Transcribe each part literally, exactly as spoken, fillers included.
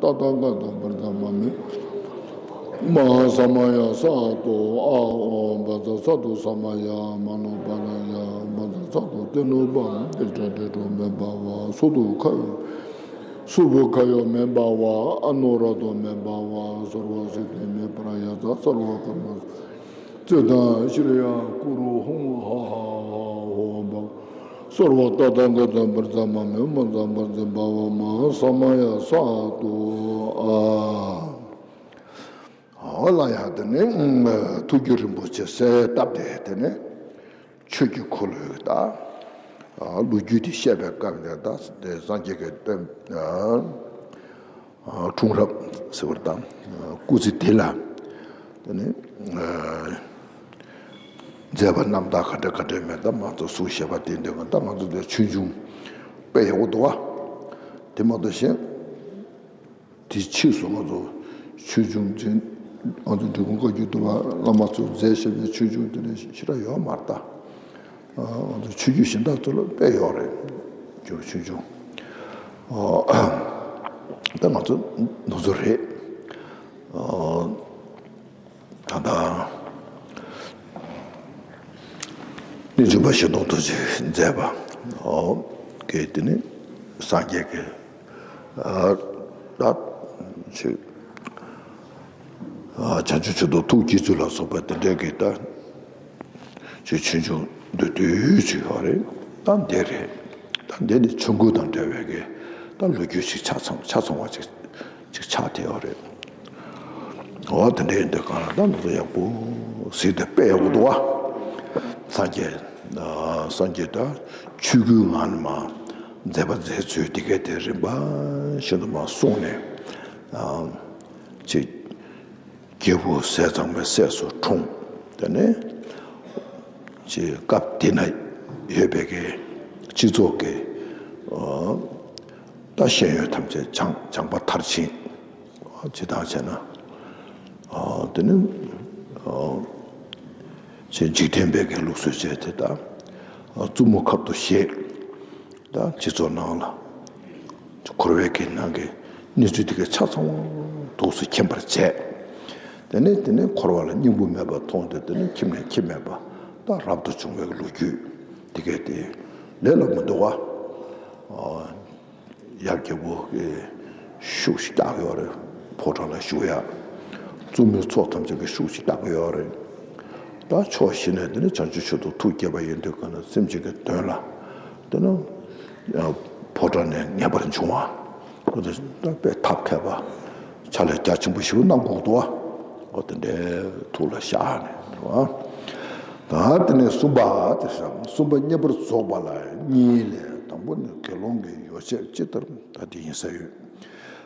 ཏ་ཏ་ག་ཏ་བར་ཙ་མ་མེ། མ་ཧཱ་ས་མ་ཡ་ས་ཏོ། ཨ་ཨོ་བཛྲ་ས་ཏོ་ས་མ་ཡ། མ་ནོ་པ་ན་ཡ་བཛྲ་ས་ཏོ། ཏེ་ནོ་པ་ཏེ་ཏྲ་ཏེ་ཏྲོ་མེ་བྷ་ཝ། སོ་ཏོ་ཁ་ཡོ། སུ་བོ་ཁ་ཡོ་མེ་བྷ་ཝ། ཨ་ནོ་ར་ཏོ་མེ་བྷ་ཝ། སརྦ་སི་ཏི་མེ་པྲ་ཡ་ཙ། སརྦ་ཀརྨ། ཙེ་ཏ་ཤྲི་ཡ་ཀུ་རུ་ཧཱུྃ་ཧ་ཧ་ཧ་ཧོ་བྷ། སརྦ་ཏ་ཏ་ག་ཏ་བར་ཙ་མ་མེ། མ་ཙ་བར་ཙ་བྷ་ཝ། མ་ཧཱ་ས་མ་ཡ་ས་ཏོ། ཨ། ཨོ་ལ་ཡ་དེ་ནི་ཐུགས་རྒྱུད་རིན་པོ་ཆེ་གསལ་བཏབ་སྟེ། དེ་ནི་ཆོས་ཀྱི་འཁོར་ལོའི་ད་ལོ་རྒྱུས་དེ་བཤད་པའི་སྐབས་ནས། ད་དེ་སངས་རྒྱས་ཀྱི་བསྟན་འཁྲུངས་རབས་ཟེར་བ་དང་སྐུ་ཚེ་དེ་ལ་དེ་ནི་མཛད་པ་རྣམ་དག་ག་འདྲ་ག་འདྲ་མེད། ད་མང་ཚོགས་སུ་བཤད་པ་དེ་འདྲ་མེད། ད་ང་ཚོ་དེ་ཆོས་འབྱུང་དཔེ་ཡག་པོ་འདུག་བ། དེ་མ་གཏོགས་གཞན། དེ་ཕྱིས་སུ་ང་ཚོ་ཆོས་འབྱུང་ཅན། ང་ཚོ་འབྲི་གུང་བཀའ་བརྒྱུད་འདུལ་བ་བླ་མ་ཚོས་མཛད་བཞག་པའི་ཆོས་འབྱུང་དེ་འདྲ་ཞེ་དྲག་ཡོད་མ་རེད་ད། ང་ཚོ་ཆོས་བརྒྱུད་གཞན་དག་ཚོ་ལ་དཔེ་ཡོད་རེད། འབྱུང་ཆོས་འབྱུང་། ད་ང་ཚོ་ནུ་ཚོ་རེད། ད་ལྟ་སྣོད་བཅུད་པ་ཞལ་མཐོང་ཐུགས་རྗེས་མཛད་པ་གི་དེ་ནི་སངས་རྒྱས་ཀྱི་ད་ཅིག་བྱང་ཆུབ་མཆོག་ཏུ་ཐུགས་བསྐྱེད་ཚུལ་ལ་སོགས་པ་དེ་འདྲའི་གི་ད་ཅིག་ཆོས་འབྱུང་བསྡུས་བསྡུས་ཅིག་ཡོད་རེད། ད་འདི་རེད། ད་འདི་ནི་ཆོས་འཁོར་དང་འབྲེལ་བའི་གི་ད་ལོ་རྒྱུས་ཅིག་ཆ་ཚང་ཆ་ཚང་བ་ཅིག་ཅིག་ཆགས་བསྡད་ཡོད་རེད། འོ་དེ་འདྲ་ཡིན་དུས་གང་ལ་ད་ང་ཚོ་ཡག་པོ་གཟིགས་ཏེ་དཔེ་ཡག་པོ་འདུག་བ། སངས་རྒྱས་སངས་རྒྱས་ད་ཆོས་སྐུའི་ངང་ནས་མར་མཛད་པ་མཛད་ཚུལ་དེ་གའི་དེ་རིམ་པ་བཞིན་དུ་མར་གསུངས་ནས། ཅིག་རྒྱལ་བུ་ཟས་གཙང་མའི་སྲས་སུ་འཁྲུངས། དེ་ནས་ཅིག་སྐབས་དེ་ན་ཡོད་པའི་གི་སྤྱི་ཚོགས་ཀྱི་ད་ཤེས་ཡོན་ཐམས་ཅད་སྦྱངས་སྦྱངས་པ་མཐར་ཕྱིན། ཇི་ལྟར་བྱས་ན། དེ་ནི་ཅིག་འཇིག་རྟེན་པའི་གི་ལུགས་སྲོལ་བྱས་ཏེ། ད་བཙུན་མོ་ཁབ་ཏུ་བཞེས། ད་སྤྱི་ཚོགས་ནང་ལ་འཁོར་བའི་གི་ནང་གི་གནས་ཚུལ་དེ་གའི་ཆ་ཚང་བ་ཐུགས་སུ་མཁྱེན་པར་བྱས། དེ་ནས་དེ་ནས་འཁོར་བ་ལ་སྙིང་པོ་མེད་པར་མཐོང་སྟེ། དེ་ནས་ཁྱིམ་ནས་ཁྱིམ་མེད་པ་ད་རབ་ཏུ་བྱུང་བའི་ལོ་རྒྱུས་དེ་གའི་དེ་ལས་སླ་མི་འདུག་བ། ཡབ་རྒྱལ་པོ་གི་ཤུགས་ཤིག་རྒྱག་གི་ཡོད་རེད། ཕོ་བྲང་ལ་བཞུགས་ཡ། བཙུན་མོའི་ཚོགས་ཐམས་ཅད་ཀྱི་ཤུགས་ཤིག་རྒྱག་གི་ཡོད་རེད། ད་ཕྱོགས་བཞི་ནས་དེ་ནི་བྱང་ཆུབ་མཆོག་ཏུ་ཐུགས་བསྐྱེད་པ་ཡིན་དུས་གང་ན་སེམས་ཅན་གྱི་དོན་ལ་དེ་ནི་ཕོ་བྲང་ནས་ངེས་པར་འབྱུང་བ། ད་དཔེ་ཐབས་མཁས་པ་ཕྱག་ལས་རྒྱ་ཆེན་པོ་ཞིག་གནང་དགོས་འདུག་བ། འོ་དེ་འདྲའི་ཐུགས་ལ་ཤར་ནས་རེད་བ། ད་དེ་ནས་གསུམ་པ་དེ་བསམ། གསུམ་པ་མཉེས་པར་རྫོགས་པ་ལ་གཉིས་ལས། དང་པོ་ནི་དགེ་སློང་གི་ཡོ་བྱད་ཇི་ལྟར། ད་དེ་ཡིན་ས་ཡོད།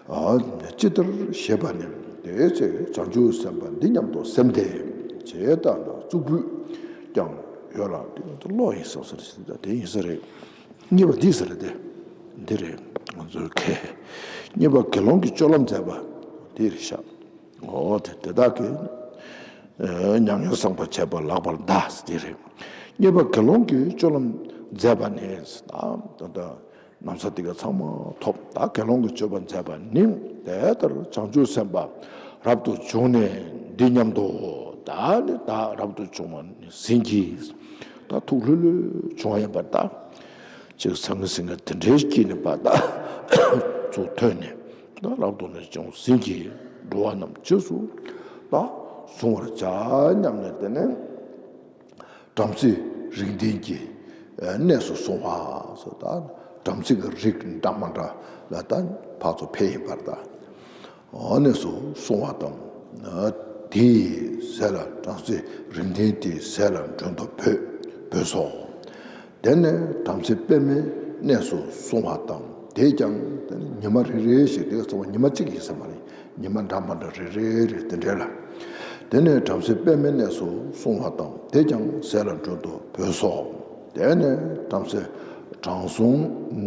ཨ་ཇི་ལྟར་ཞེས་པ་ནི། དེའི་ཚེ་བྱང་ཆུབ་སེམས་དཔའ་འདི་སྙམ་དུ་སེམས་ཏེ། ཇི་ལྟར་ན་གཙུག་ཕུད་ཀྱང་ཡོད་ལ། དེ་ཀློག་ཡིན་ས་ཟེར་ཞིག་ད་དེ་ཡིན་ས་རེད། གཉིས་པ་འདི་ཟེར་ཏེ། འདི་རེད། ང་ཚོའི་ཁེ། གཉིས་པ་དགེ་སློང་གིས་སྤྱོད་ལམ་མཛད་པ་འདི་རེད་ཤག་འོ་དེ་དེ་དག་གིས་ཨ་མྱ་ངན་སངས་པར་བྱེད་པ་ལགས་པར་གདའ་ཟེར་དེ་རེད། གཉིས་པ་དགེ་སློང་གིས་སྤྱོད་ལམ་མཛད་པ་ནི། ད་ད་ལྟ་ན་བཟའ་འདི་ག་ཚང་མ་ཐོབ། ད་དགེ་སློང་གིས་སྤྱོད་པ་མཛད་པ་ནི། དེ་ལྟར་བྱང་ཆུབ་སེམས་དཔའ་རབ་ཏུ་བྱུང་ནས་འདི་སྙམ་དུ། ད་ནི་ད་རབ་ཏུ་བྱུང་བ་ནི་ཟིན་གྱིས། ད་ཐུགས་ལྷོད་ལྷོད་བྱུང་བ་ཡིན་པར་གདའ། ཅིག་ཟང་ངེ་ཟིང་ངེ་དེ་འདྲའི་སྐྱིད་ནི་པ་ད་ཚུར་ཐོན་ནས། ད་རབ་ཏུ་ནི་བྱུང་ཟིན་གྱིས། འགྲོ་བ་རྣམས་རྗེས་སུ་ད་གཟུང་བར་བྱ་སྙམ་ནས། དེ་ནས་བྲམ་ཟེ་རིགས་ལྡན་གྱི་གནས་སུ་སོང་བ་སོ། ད་བྲམ་ཟེ་གི་རིགས་འདྲ་མི་འདྲ་ལ་ད་ཕར་ཚུར་ཕེབས་ཡིན་པར་གདའ། ཨ་ནས་སུ་སོང་བ་དང་། དེའི་ཟས་ལ་བྲམ་ཟེ་རིགས་ལྡན་དེའི་ཟས་ལ་མགྲོན་དུ་བོས་བོས་སོ། དེ་ནས་བྲམ་ཟེ་པདྨའི་གནས་སུ་སོང་བ་དང་། དེས་ཀྱང་དེ་ནི་ཉི་མ་རེ་རེ་ཞིག་དེ་ག་ཚང་མ་ཉི་མ་གཅིག་ཡིན་ས་མ་རེད། ཉི་མ་འདྲ་མི་འདྲ་རེ་རེ་རེ་དེ་འདྲ་ལ། དེ་ནས་བྲམ་ཟེ་པདྨའི་གནས་སུ་སོང་བ་དང་། དེས་ཀྱང་ཟས་ལ་མགྲོན་དུ་བོས་སོ། དེ་ནས་བྲམ་ཟེ་དྲང་སྲོང་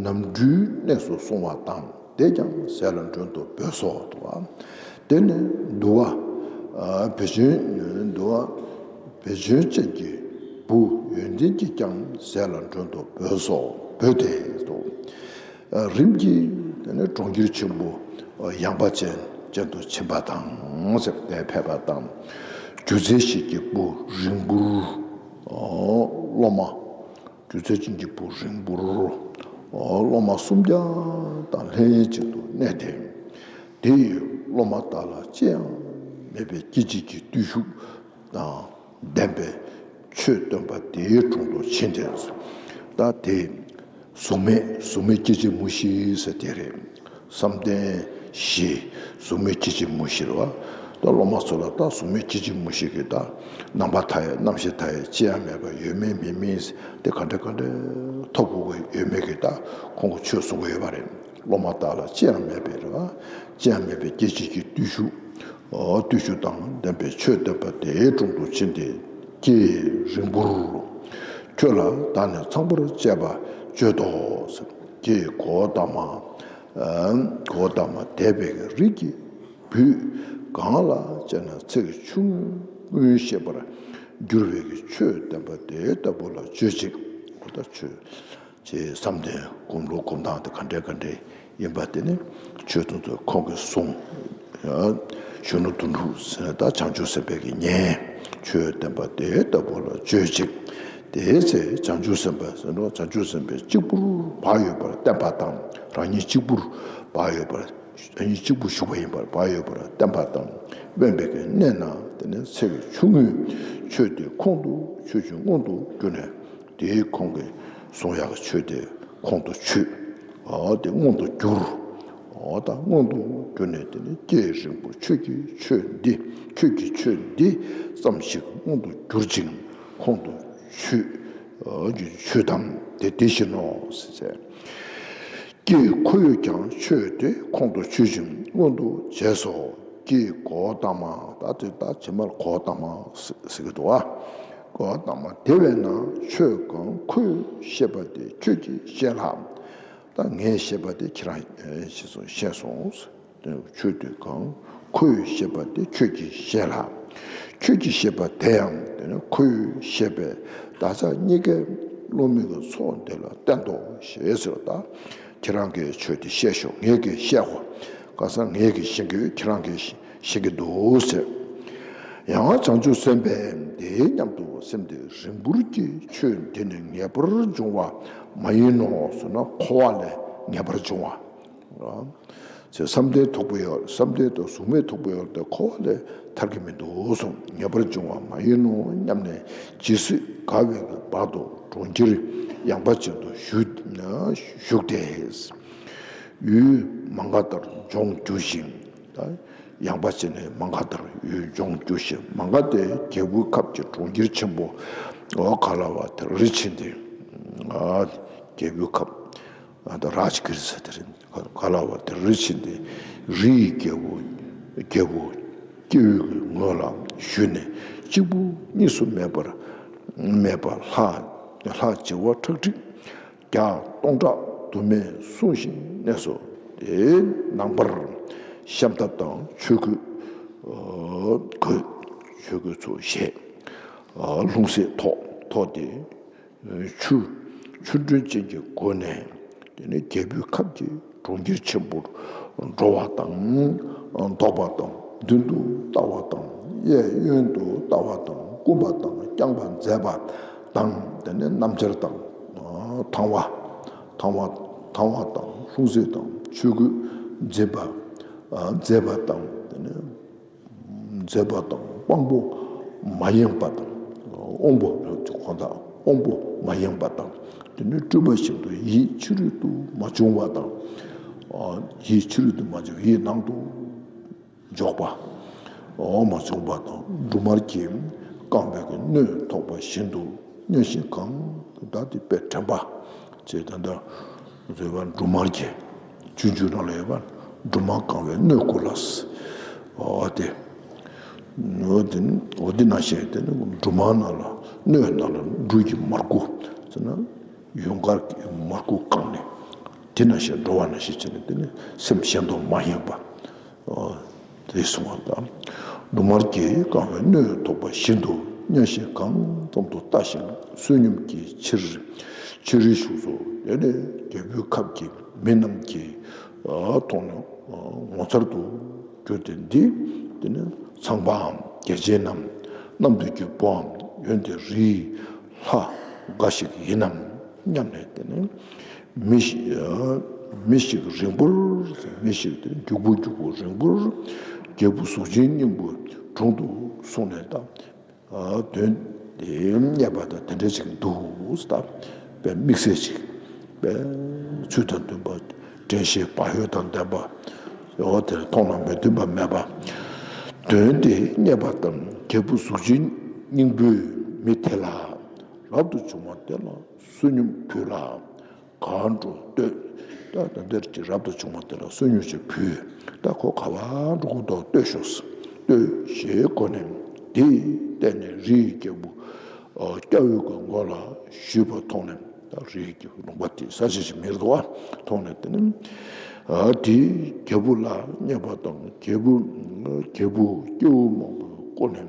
ནམ་གྲུའི་གནས་སུ་སོང་བ་དང་། དེས་ཀྱང་ཟས་ལ་མགྲོན་དུ་བོས་སོ། དེ་ནས་འདུལ་བ་བེ་ཅོན། འདུལ་བ་བེ་ཅོན་ཅན་གྱི་བུ་ཡོན་ཏན་གྱིས་ཀྱང་ཟས་ལ་མགྲོན་དུ་བོས་སོ། བོས་ཏེ་དོ། རིམ་གྱིས་དེ་ནས་གྲོང་ཁྱེར་ཆེན་པོ་ ཡངས་པ་ཅན་ཅན་དུ་ཕྱིན་པ་དང་ཟེར་ཏེ་ཕེབས་པ་དང་། སྒྱུ་རྩལ་ཞིག་གི་བུ་རིང་པོར་སློབ་མ། སྒྱུ་རྩལ་ཅན་གྱི་བུ་རིང་པོར་སློབ་མ་སུམ་བརྒྱ་དང་ལྷན་ཅིག་ཏུ་གནས་ཏེ། དེ་ཡི་སློབ་མ་དག་ལ་ཅི་ཡང་མེད་པའི་སྐད་ཅིག་གི་བརྟུལ་ཞུགས་དང་ལྡན་པའི་ཆོས་སྟོན་པ་དེའི་དྲུང་དུ་ཕྱིན་ཏེ། ད་དེ་གཟུགས་མེད་གཟུགས་མེད་སྐྱེ་མཆེད་མུ་བཞི་ཟེར་དེ་རེད། བསམ་གཏན་བཞི། གཟུགས་མེད་སྐྱེ་མཆེད་མུ་བཞི་རེད་བ། ད་སློབ་མ་ཚོ་ལ་ད་གཟུགས་མེད་སྐྱེ་མཆེད་མུ་བཞི་གི་ད་རྣམ་པ་མཐའ་ཡས་རྣམ་ཤེས་མཐའ་ཡས་ཅི་ཡང་མེད་པ་ཡོད་མིན་མེད་མིན་དེ་ག་འདྲ་ག་འདྲ་ཐོབ་དགོས་ཀྱི་ཡོད་མེད་ཀྱི་ད་ཁོང་གི་ཆོས་གསུང་གི་ཡོད་པ་རེད། སློབ་མ་དག་ལ་ཅི་ཡང་མེད་པའི་རེད་བ། ཅི་ཡང་མེད་པའི་སྐད་ཅིག་གི་བརྟུལ་ཞུགས། ཨོ་བརྟུལ་ཞུགས་དང་ལྡན་པའི་ཆོས་སྟོན་པ་དེའི་དྲུང་དུ་ཕྱིན་ཏེ། ཀྱེ་རིང་པོར། ཁྱོད་ལ་བདག་ནི་ཚངས་པར་སྤྱད་པ་བརྗོད་དོ། ཀྱེ་གོའུ་ཏ་མ། ཨ་གོའུ་ཏ་མ་འདས་པའི་རིགས་ཀྱི་བུས་གང་ལ་སྤྱད་ན་ཚེགས་ཆུང་ངུས་ཤེས་པར་འགྱུར་བའི་ཆོས་སྟོན་པ་དེ་ལྟ་བུ་ལ་བརྗོད་ཅིག་འོ་ད་ཆོས། ཅེས་བསམ་གཏན་སྒོམ་ལུགས་སྒོམ་སྟངས་དེ་ག་འདྲ་ག་འདྲ་ཡིན་པ་དེ་ནི་ཆོས་དུང་དུ་ཁོང་གིས་གསུངས། གཞོན་ནུ་དོན་གྲུབ་ཟེར་ད་བྱང་ཆུབ་སེམས་དཔའི་གི་ཉན། ཆོས་བསྟན་པ་དེ་ལྟ་བུ་ལ་བརྗོད་ཅིག་དེའི་ཚེ་བྱང་ཆུབ་སེམས་དཔའ་ཟེར་ནོ་བྱང་ཆུབ་སེམས་དཔའི་གཅིག་པུར་བག་ཡོད་པར་བསྟན་པ་དང་རང་ཉིད་གཅིག་པུར་བག་ཡོད་པར། རང་ཉིད་གཅིག་པུ་བཞུགས་པ་ཡིན་པར་བག་ཡོད་པར་བསྟན་པ་དང་དབེན་པའི་གི་གནས་ན་དེ་ནི་ཚེགས་ཆུང་ངུས་ཆོས་དེ་ཁོང་དུ་ཆོས་ཀྱི་མངོན་དུ་གྱུར་ནས། དེའི་ཁོང་གིས་གསུང་ཡག་ཆོས་དེ་ཁོང་དུ་ཆུད། ཨ་དེ་མངོན་དུ་གྱུར། ཨ་ད་མངོན་དུ་གྱུར་ནས་དེ་ནི་ཀྱེ་རིང་པོར་ཁྱོད་ཀྱིས་ཆོས་འདི་ཁྱོད་ཀྱིས་ཆོས་འདི་ཙམ་ཞིག་མངོན་དུ་གྱུར་ཅིང་ཁོང་དུ་ཆུད། ཨ་ཆུད་དམ་དེ་དེ་བཞིན་ནོ་ཟེར། ཀྱེ་ཁོ་བོས་ཀྱང་ཆོས་དེ་ཁོང་དུ་ཆུད་ཅིང་མངོན་དུ་བྱས་སོ། ཀྱེ་གོའུ་ཏ་མ། ད་དེ་ད་ཇི་མར་གོའུ་ཏ་མ་ཟེར་གྱི་འདུག་ཨ། གོའུ་ཏ་མ་དེ་བས་ན་ཆོས་གང་ཁོ་བོས་བཤད་པ་དེ་ཁྱོད་ཀྱིས་ཤེས་ལ། ད་ངས་བཤད་པ་དེ་ཁྱེད་རང་ཤེས་སོང་ཤེས་སོང་། ཆོས་དེ་གང་ཁོ་བོས་བཤད་པ་དེ་ཁྱོད་ཀྱིས་ཤེས་ལ། ཁྱོད་ཀྱིས་བཤད་པ་དེ་ཡང་དེ་ནི་ཁོ་བོས་བཤད་པའི་བདག་ཅག་གཉིས་ཀའི་བློ་མིག་གི་ཚོགས་འདི་ལ་བསྟན་ཏོ་ཞེས་ཟེར་བ་དང་། ཁྱེད་རང་གིས་ཆོས་དེ་བཤད་ཤོག་ངས་ཀྱིས་བཤད་གོ་ག་ས་ངས་ཀྱིས་ཤེས་ཀྱི་ཡོད་ཁྱེད་རང་གིས་ཤེས་ཀྱི་འདུག་ཟེར། ཡང་བྱང་ཆུབ་སེམས་དཔས་འདི་སྙམ་དུ་སེམས་དེ་རིང་པོར་གྱི་ཆོས་འདི་ནི་ངེས་པར་འབྱུང་བ་མ་ཡིན་ནོ་ཟེར་ན་འཁོར་བ་ལས་ངེས་པར་འབྱུང་བ། ཅེས་བསམ་གཏན་ཐུག་པ་ཡོད་བསམ་གཏན་དང་གཟུགས་མེད་ཐུག་པ་ཡོད་དེ་འཁོར་བ་ལས་ཐར་གྱི་མི་འདུག་གསུངས། ངེས་པར་འབྱུང་བ་མ་ཡིན་ནོ་སྙམ་ནས་ཇི་སྲིད་དགའ་བའི་བར་དུ་གྲོང་ཁྱེར་ཡངས་པ་ཅན་དུ་བཞུགས་བཞུགས་ཏེ། ཡུལ་མ་འགའ་ལྟར་ལྗོངས་རྒྱུ་ཞིང་། ཡངས་པ་ཅན་ནས་མ་འགའ་ལྟར་ཡུལ་ལྗོངས་རྒྱུ་ཞིང་མ་འགའ་སྟེ་རྒྱལ་པོའི་ཁབ་ཀྱི་གྲོང་ཁྱེར་ཆེན་པོ་འོ་ག་ལ་བ་དེར་ཕྱིན་ཏེ། རྒྱལ་པོའི་ཁབ། ཨ་ད་རཱཇ་གིར་ཟེར་དེ་རེད། ག་ལ་བ་དེར་ཕྱིན་ཏེ་རིའི་རྒྱལ་པོ་རྒྱལ་པོ་སྐྱེ་བོའི་གི་ངོས་ལ་ཞུས་ནས་གཅིག་པུ་གཉིས་སུ་མེད་པར་མེད་པ་ལྷ་ལྷ་བྱེ་བ་ཁྲག་ཁྲིག་བརྒྱ་སྟོང་ཕྲག་དུ་མས་བསྲུང་ཞིང་གནས་སོ། དེའི་ནང་པར་ཤམ་ཐབས་དང་ཆོས་གོས་གོས་ཆོས་གོས་ཚུ་བཞེས། ལྷུང་བཟེད་ཐོགས་ཐོགས་ཏེ། ཆུ་ཆུ་སྲིན་ཅན་གྱི་སྒོ་ནས་དེ་ནས་རྒྱལ་པོའི་ཁབ་ཀྱི་གྲོང་ཁྱེར་ཆེན་པོར་འགྲོ་བ་དང་ལྡོག་པ་དང་མདུན་དུ་ལྟ་བ་དང་གཡས་གཡོན་དུ་ལྟ་བ་དང་བསྐུམ་པ་དང་བརྐྱང་པ་མཛད་པ་དང་དེ་ནས་སྣམ་སྦྱར་དང་དང་བ་དང་བ་དང་བ་དང་ལྷུང་བཟེད་དང་ཆོས་གོས་འཛིན་པ་མཛད་པ་དང་དེ་ནས། མཛད་པ་དང་དབང་པོ་མ་ཡེངས་པ་དང་། དབང་པོ་ཁོ་ན་དབང་པོ་མ་ཡེངས་པ་དང་། དེ་ནས་སྤྲུལ་པ་བཞིན་དུ་ཡིད་ཕྱི་རོལ་དུ་མ་བྱུང་བ་དང་། ཡིད་ཕྱི་རོལ་དུ་མ་བྱུང་ཡིད་ནང་དུ་འཇོག་པ་མ་བྱུང་བ་དང་། འབྲུ་མར་གྱིས་བཀང་བའི་སྣོད་ཐོགས་པ་བཞིན་དུ། གཉའ་ཤིང་གང་ད་དེ་དཔེ་དྲན་པ་བྱས་ད་ལྟ་བཟོས་པ་འབྲུ་མར་གྱི་སྤྱོད་འཇུག་ནང་ལ་ཡོད་པ་འབྲུ་མར་གང་བའི་སྣོད་ཀུན་ལ། འོ་དེ་འོ་དེ་འོ་དེ་ནང་བཞིན་དེ་ནི་འབྲུ་མར་ནང་ལ་སྣོད་ནང་ལ་འབྲུ་གི་མར་ཁུ་ཟེར་ན་ཡུངས་ཀར་གྱི་མར་ཁུ་བཀང་ནས་དེ་ནང་བཞིན་འགྲོ་བ་ནང་བཞིན་བྱས་ནས་དེ་ནི་སེམས་གཞན་དུ་མ་ཡེངས་པ། དེ་གསུངས་པ་དང་། འབྲུ་མར་གྱིས་བཀང་བའི་སྣོད་ཐོགས་པ་བཞིན་དུ་གཉའ་ཤིང་གང་ཙམ་དུ་ལྟ་ཞིང་བསོད་སྙོམས་ཀྱི་ཕྱིར་ཆོས་རའི་གཞུང་སོ། དེ་ནས་རྒྱལ་པོའི་ཁབ་ཀྱི་མི་རྣམས་ཀྱིས་མཐོང་ནས་ ངོ་མཚར་དུ་གྱུར་ཏེ་འདི། དེ་ནི་ཚངས་པའམ་རྒྱལ་ཆེན་ནམ། གནམ་དུས་ཀྱི་བུའམ་ཡོན་ཏན་རིའི་ལྷ་འགའ་ཞིག་ཡིན་ནམ་སྙམ་ནས། དེ་ནི་མི་ཞིག་མི་ཞིག་རིང་པོར། མི་ཞིག་དེ་ནི་རྒྱུག་པོ་རྒྱུག་པོ་རིང་པོར། རྒྱལ་བུ་གཟུགས་ཅན་སྙིང་པོའི་དྲུང་དུ་སོང་ནས་དང་། དོན་དེ་རྙེད་པ་དང་དེ་འདྲ་ཞིག་འདུག་ཟེར། ད་དཔེ་དམིགས་བསལ་ཅིག་དཔེ་ཚུལ་དང་མཐུན་པ། དྲན་ཤེས་བག་ཡོད་དང་ལྡན་པ། འོ་དེར་མཐོང་ལམ་མི་མཐུན་པ་མེད་པ། དོན་དེ་རྙེད་པ་དང་རྒྱལ་བུ་གཟུགས་ཅན་སྙིང་པོས་མི་དེ་ལ། རབ་ཏུ་བྱུང་བ་དེ་ལ་བསོད་སྙོམས་ཕུལ་ལ། གར་འགྲོ་ལྟོས། ད་ད་འདིར་གྱི་རབ་ཏུ་བྱུང་བ་དེ་ལ་བསོད་སྙོམས་ཤིག་ཕུལ། ད་ཁོ་ག་བར་འགྲོ་གི་འདུག་ལྟོས་ཤོག་ལྟོས་ཞེས་བསྒོ་ནས། དེས་བལྟས་ནས་རིའི་རྒྱལ་པོ་སྐྱ་བོའི་གི་མགོ་ལ་ཞུས་པ་མཐོང་ནས། ད་རིའི་རྒྱལ་པོ་ལུང་པ་དེ་ས་ཆ་ཞིག་མི་འདུག་པ་མཐོང་ནས། དེ་ནི་དེས་རྒྱལ་པོ་ལ་བརྙས་པ་དང་། རྒྱལ་པོ་རྒྱལ་པོ་སྐྱེ་བོ་མང་པོས་བསྐོར་ནས་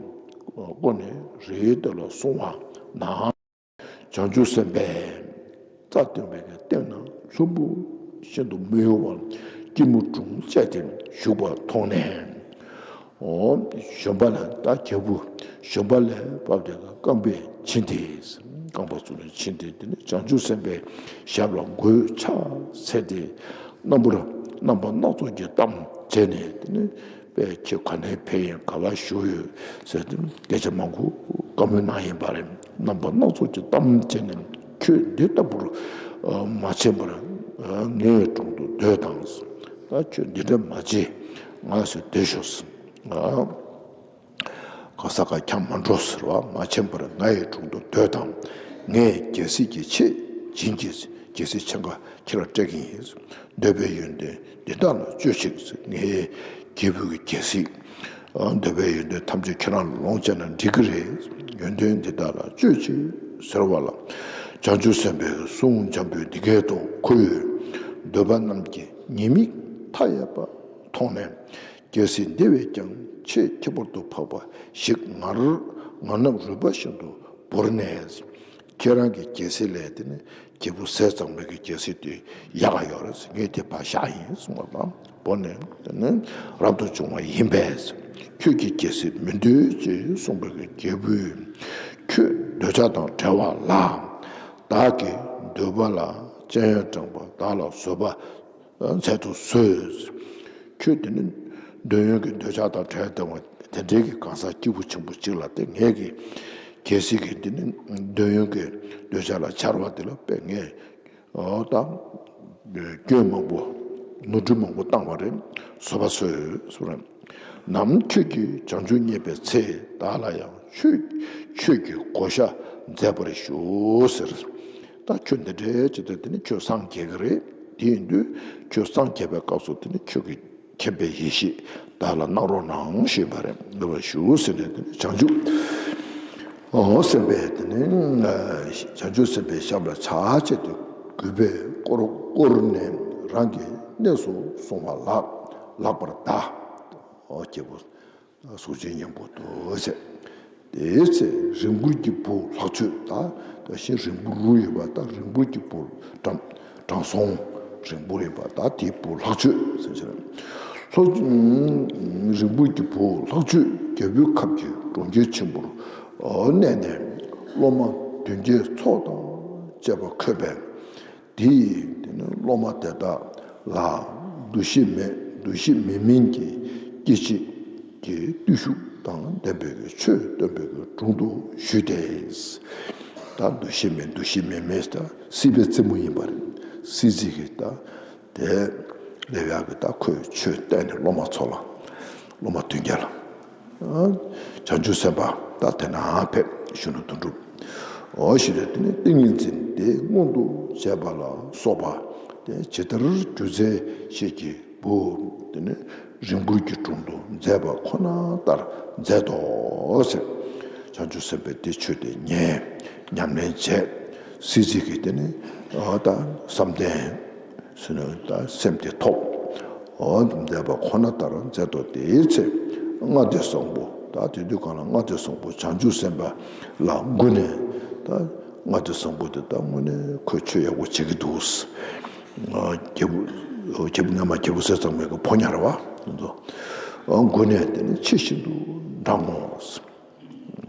བསྐོར་ནས་རི་དེ་ལ་སོང་བ་ན། བྱང་ཆུབ་སེམས་དཔའི་རྩ་སྟོན་པའི་སྟེང་ན་ལྷུན་པོ་ཤིན་ཏུ་མི་གཡོ་བར་སྐྱིལ་མོ་ཀྲུང་བཅས་ཏེ་བཞུགས་པ་མཐོང་ནས། འོ་བཞོན་པ་ལ། ད་རྒྱལ་པོ་བཞོན་པ་ལས་བབས་ཏེ་རྐང་པས་བྱིན་ཏེ། རྐང་པ་བཙུགས་ནས་བྱིན་ཏེ། དེ་ནི་བྱང་ཆུབ་སེམས་དཔའི་ཞབས་ལ་མགོས་ཕྱག་འཚལ་ཏེ། རྣམ་པར་རྣམ་པ་སྣ་ཚོགས་ཀྱི་གཏམ་བྱས་ནས། དེ་ནི་དཔེ་ཁྱེད་ག་ནས་ཕེབས་ཡིན། ག་པར་བཞུགས་ཡོད་ཟེར་ཏེ་སྐད་ཆ་མང་པོ་བཀའ་མོལ་གནང་ཡིན་པ་རེད། རྣམ་པ་སྣ་ཚོགས་ཀྱི་གཏམ་བྱས་ནས། ཁྱོད་འདི་ལྟ་བུར་མ་བྱས་པར་ངའི་དྲུང་དུ་སྡོད་དང་། ད་ཁྱོད་འདི་འདྲ་མ་བྱེད། ང་ཚོས་སྡོད་ཤོག་ག་ས་ག་འཁྱམས་མ་འགྲོ་ཟེར་བ། མ་བྱས་པར་ངའི་དྲུང་དུ་སྡོད་དང་། ངས་རྒྱལ་སྲིད་ཀྱི་ཆེད་བྱིན་གྱིས། རྒྱལ་སྲིད་ཆེན་ཁག་ཁྱེད་ལ་སྤྲད་ཀྱི་ཡིན། འདོད་པའི་ཡོན་ཏན་འདི་དག་ལ་སྤྱོད་ཅིག་ངའི་རྒྱལ་པོའི་རྒྱལ་སྲིད། འདོད་པའི་ཡོན་ཏན་ཐམས་ཅད་ཁྱེད་རང་ལ་ལོངས་སྤྱད་ན་འགྲིག་གི་རེད། ཡོན་ཏན་འདི་དག་ལ་སྤྱོད་ཅིག་ཟེར་བ་ལ། བྱང་ཆུབ་སེམས་དཔའི་གསུང་འཇམ་པོས་འདི་སྐད་དུ། ཁོའི་འདོད་པ་རྣམས་ཀྱི་ཉེས་དམིགས་མཐའ་ཡས་པ་མཐོང་ནས། རྒྱལ་སྲིད་འདི་བས་ཀྱང་ཆེས་ཁྱད་པར་དུ་འཕགས་པ་ཞིག་ངར་ངར་རྣམས་རུས་པ་བཞིན་དུ་བོར་ནས། ཁྱེད་རང་གི་རྒྱལ་སྲིད་ལས་དེ་ནི་རྒྱལ་པོ་ཟས་གཙང་མའི་གི་རྒྱལ་སྲིད་དེ་ཡག་ག་ཡོད་རེད། ངས་དེ་ཕར་བཞག་ཡིན་གསུངས་པ་དང་། བོར་ནས་དེ་ནི་རབ་ཏུ་བྱུང་བ་ཡིན་པས། ཁྱོད་ཀྱི་རྒྱལ་སྲིད་མི་འདོད་ཅེས་གསུངས་པའི་གི་རྒྱལ་པོས། ཁྱོད་འདོད་ཆགས་དང་བྲལ་བ་ལ། བདག་གི་འདོད་པ་ལ་སྤྱན་ཡོན་དྲངས་པ་བདག་ལ་བཟོད་པ་འཚལ་དུ་གསོལ། ཁྱོད་དེ་ནི་འདོད་ཡོན་གྱི་འདོད་ཆགས་དང་བྲལ་བསྡད་པ་དེ་འདྲའི་གི་གང་ཟག་སྐྱིད་པོ་ཆེན་པོ་ཅིག་ལ། དེ་ངས་གི་རྒྱལ་སྲིད་ཀྱི་དེ་ནི་འདོད་ཡོན་གྱི་འདོད་ཆགས་ལ་འཆར་བ་དེ་ལ་དཔེ་ངས་ཨོ་ད་སྐྱོན་མང་པོ་ནོར་འཁྲུལ་མང་པོ་བཏང་བ་རེད། བཟོད་པ་གསོལ་ཟེར། ནམ་ཁྱོད་ཀྱིས་བྱང་ཆུབ་བརྙེས་པའི་ཚེ། བདག་ལ་ཡང་ཆོས་ཆོས་ཀྱི་བགོ་བཤའ་མཛད་པར་ཞུ་ཟེར། ད་ཁྱོད་འདི་འདྲའི་ཅིག་ད་དེ་ནི་ཁྱོད་སངས་རྒྱས་ཀྱི་རེད། དེ་ཡིན་དུས་ཁྱོད་སངས་རྒྱས་པའི་སྐབས་སུ་དེ་ནི་ཁྱོད་ཀྱི་མཁྱེན་པའི་ཡེ་ཤེས་བདག་ལ་གནང་རོགས་གནང་ཞུས་པ་རེད། འདི་བ་ཞུ་ཟེར་ནས་དེ་ནི་བྱང་ཆུབ་ཨོ་སེམས་དཔའི་དེ་ནི་བྱང་ཆུབ་སེམས་དཔའི་ཞབས་ལ་ཕྱག་བྱས་ཏེ་གུས་པས་བསྐོར་བསྐོར་ནས་རང་གི་གནས་སུ་སོང་བ་ལགས། ལགས་པར་གདའ། ཨོ་རྒྱལ་པོ་གཟུགས་ཅན་སྙིང་པོ་འདུག་ཟེར། དེའི་ཚེ་རིང་པོར་གྱི་བུ་ལྷག་སྤྱོད། ད་ད་ཤིང་རིང་པོ་རུ་ཡོད་པ། ད་རིང་པོར་གྱི་བུ་དྲང་དྲང་སྲོང་རིང་པོ་ཡིན་པ། ད་དེའི་བུ་ལྷག་སྤྱོད་ཟེར་ཞིང་། ལྷོ་རིང་པོར་གྱི་བུ་ལྷག་སྤྱོད་རྒྱལ་པོའི་ཁབ་ཀྱི་གྲོང་ཁྱེར་ཆེན་པོར་གནས་ནས་སློབ་མ་བདུན་བརྒྱའི་ཚོགས་དང་བཅས་པ་འཁོད་པས། དེ་ཡིས་དེ་ནི་སློབ་མ་དེ་དག་ལ་འདུ་ཤེས་མེད་འདུ་ཤེས་མེད་མིན་གྱི་སྐྱེ་མཆེད་ཀྱི་བརྟུལ་ཞུགས་དང་ལྡན་པའི་ཆོས་སྟོན་པའི་དྲུང་དུ་ཞུས་ཏེ། ད་འདུ་ཤེས་མེད་འདུ་ཤེས་མེད་མིན་ད་སྲིད་པའི་རྩེ་མོ་ཡིན་པ་རེད། སྲིད་རྩེ་གི་ད་དེ་ལེབ་ཡག་གི་ད་ཁོས་ཆོས་བསྟན་ནས་སློབ་མ་ཚོ་ལ་སློབ་མ་བདུན་བརྒྱ་ལ། བྱང་ཆུབ་སེམས་དཔའ་ད་དེ་ན་ཕེབས་གཞོན་ནུ་དོན་གྲུབ། འོ་ཞེས་ཏེ་དེ་ནི་ཏིང་ངེ་འཛིན་དེ་མངོན་དུ་བྱས་པ་ལ་སོགས་པ་དེ་ཇི་ལྟར་རྒྱུ་མཚན་ཤེས་ཀྱི་བུ་དེ་ནི་རིང་པོར་གྱི་དྲུང་དུ་མཛད་པ་ཁོ་ན་ལྟར་མཛད་དོ་ཟེར། བྱང་ཆུབ་སེམས་དཔའི་དེ་ཆོས་དེ་ཉན། ཉམས་ལེན་བྱས། སྲིད་རྩེ་གི་དེ་ནི་ཨ་ད་བསམ་གཏན་ཟེར་ན་ད་སེམས་དེ་ཐོབ། འོ་མཛད་པ་ཁོ་ན་ལྟར་མཛད་དོ། དེའི་ཚེ་ལྔ་སྡེ་བཟང་པོ། ད་དེ་དུས་གང་ལ་ལྔ་སྡེ་བཟང་པོ་བྱང་ཆུབ་སེམས་དཔའ་ལ་མགུ་ནས། ད་ལྔ་སྡེ་བཟང་པོ་དེ་ད་དངོས་གནས་ཁོས་ཆོས་ཡག་པོ་བྱེད་ཀྱི་འདུག་རྒྱལ་པོ་ རྒྱལ་པོ་སྔ་མ་རྒྱལ་པོ་ཟས་གཙང་མའི་གི་ཕོ་ཉ་རེད་བ། མགུ་ནས་དེ་ནི་ཕྱི་བཞིན་དུ་འབྲང་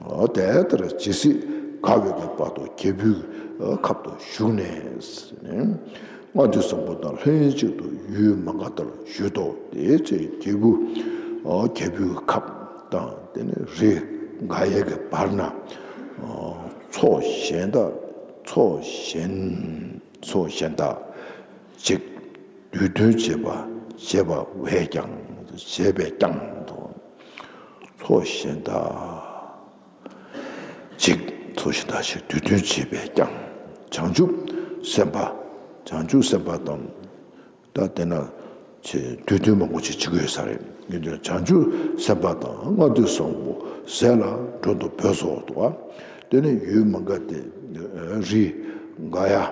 ངོ་། དེ་ལྟར་ཇི་སྲིད་དགའ་བའི་གི་བར་དུ་རྒྱལ་པོའི་ཁབ་ཏུ་བཞུགས་ནས། ལྔ་བདོའི་བཟང་པོ་དང་ལྷན་ཅིག་ཏུ་ཡུལ་མ་འགའ་དར་ཞུས་ཏོ། དེའི་ཚེ་རྒྱལ་བུ་རྒྱལ་པོའི་ཁབ་དང་དེ་ནི་རི་འགའ་ཡའི་གི་བར་ན་མཚོ་གཞན་དག་མཚོ་གཞན་མཚོ་གཞན་དག་ཅིག་དུས་མཐུན་བྱེད་པ་བྱེད་པ་བས་ཀྱང་བྱེད་པས་ཀྱང་དོ། མཚོ་གཞན་དག་ཅིག་མཚོ་གཞན་དག་ཅིག་དུས་མཐུན་བྱེད་པས་ཀྱང་། བྱང་ཆུབ་སེམས་དཔའ་བྱང་ཆུབ་སེམས་དཔའ་དང་ད་དེ་ན་ཆེ་དུས་མཐུན་མང་པོ་ཅིག་བྱེད་ཀྱི་ཡོད་ས་རེད། ཡིན་དུས་བྱང་ཆུབ་སེམས་དཔའ་དང་ལྔ་བདོའི་བཟང་པོ་ཟས་ལ་མགྲོན་དུ་བོས་སོ་འདུག་པ། དེ་ནས་ཡུལ་མ་འགའ་སྟེ་རི་འགའ་ཡ།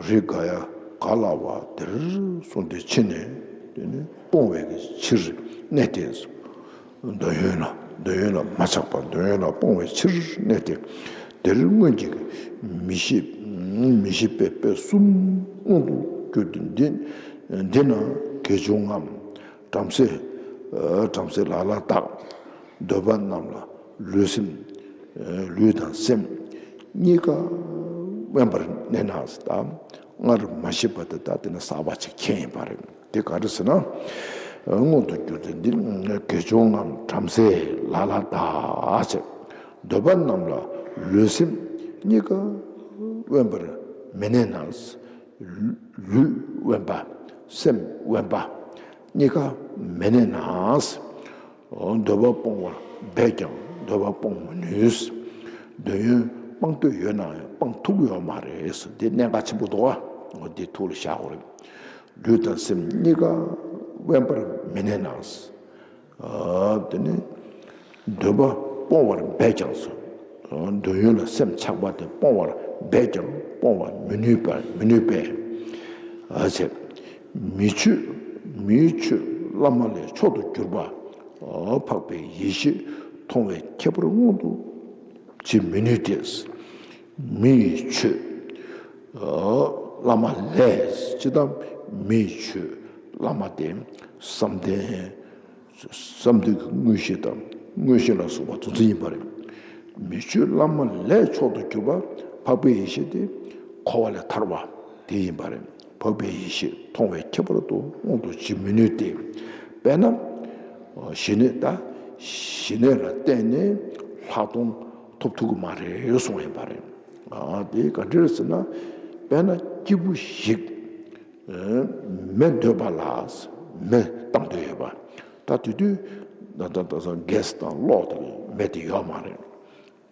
རི་འགའ་ཡ་ག་ལ་བ་དེར་སོང་སྟེ་ཕྱིན་ནས་དེ་ནི་སྤོང་བའི་ཕྱིར་གནས་ཏེ། འདོད་ཡོན་ལ་འདོད་ཡོན་ལ་མ་ཆགས་པར་འདོད་ཡོན་ལ་སྤོང་བའི་ཕྱིར་གནས་ཏེ། དེར་སྔོན་གྱི་མི་ཤེས་མི་ཤེས་པའི་དཔེ་གསུམ་མངོན་དུ་གྱུར་ཏེ། འདི་འདི་ན་དགེ་སྦྱོང་ངམ་བྲམ་ཟེ་བྲམ་ཟེ་ལ་ལ་དག་འདོད་པ་རྣམས་ལ་ལུས་སེམས་ལུས་དང་སེམས་གཉིས་ཀ་དབེན་པར་གནས་ན། ད་སྔར་མ་ཤེས་པ་དེ་ད་དེ་ནི་གསར་པ་ཅིག་མཁྱེན་ཡིན་པ་རེད། དེ་ག་རེ་ཟེར་ན། མངོན་དུ་གྱུར་ཏེ་འདི་དགེ་སྦྱོང་ངམ་བྲམ་ཟེ་ལ་ལ་དག་ཅེས་འདོད་པ་རྣམས་ལ་ལུས་སེམས་གཉིས་ཀ་དབེན་པར་མི་གནས་ན། ལུས་དབེན་པ་སེམས་དབེན་པ་གཉིས་ཀ་མི་གནས་ན། འདོད་པ་སྤོང་བར་འབད་ཀྱང་འདོད་པ་སྤོང་མི་ནུས། འདོད་ཡོན་སྤང་འདོད་ཡོད་ན་ཡང་སྤང་ཐུབ་ཡོད་མ་རེད། འདི་གནད་འགག་ཆེན་པོ་འདུག་ཨ། འདི་ཐུགས་ལ་བཞག་དགོས་རེད། ལུས་དང་སེམས་གཉིས་ཀ་དབེན་པར་མི་གནས་ན། དེ་ནི་འདོད་པ་སྤོང་བར་འབད་ཀྱང་སོ། འདོད་ཡོན་ལ་སེམས་ཆགས་པ་དེ་སྤོང་བར་འབད་ཀྱང་སྤོང་བར་མི་ནུས་པར་མི་ནུས་པས། ཨ་ཚེ། མི་ཆོས་མིའི་ཆོས་བླ་མ་ལས་མཆོག་ཏུ་གྱུར་པ། འཕགས་པའི་ཡེ་ཤེས་མཐོང་བའི་ཁྱད་པར་མངོན་དུ་བྱེད་མི་ནུས་ཏེ། མིའི་ཆོས་བླ་མ་ལས་ཅི་ལྟར་མིའི་ཆོས་བླ་མ་དེ་བསམ་གཏན་བསམ་གཏན་གྱི་མངོན་ཤེས་དང་མངོན་ཤེས་ལ་སོགས་པ་དེ་ཚོ་ཡིན་པ་རེད། མི་ཆོས་བླ་མ་ལས་མཆོག་ཏུ་གྱུར་པ་འཕགས་པའི་ཡེ་ཤེས་དེ་འཁོར་བ་ལས་ཐར་བ་དེ་ཡིན་པ་རེད། འཕགས་པའི་ཡེ་ཤེས་མཐོང་བའི་ཁྱད་པར་དུ་མངོན་དུ་བྱེད་མི་ནུས་ཏེ། དཔེར་ན། ཞི་གནས་ད་ཞི་གནས་ལ་བརྟེན་ནས་ལྷག་མཐོང་ཐོབ་ཐུབ་ཀྱི་མ་རེད་གསུངས་ཡིན་པ་རེད། དེ་ག་འདྲ་ཟེར་ན། དཔེར་ན་སྐྱེས་བུ་ཞིག་མེ་འདོད་པ་ལ་མེ་བཏང་འདོད་ཡོད་པ། ད་དེ་དུས་ད་ལྟ་ད་སང་གེ་སི་དང་གློག་དང་མེ་དེ་ཡོད་མ་རེད།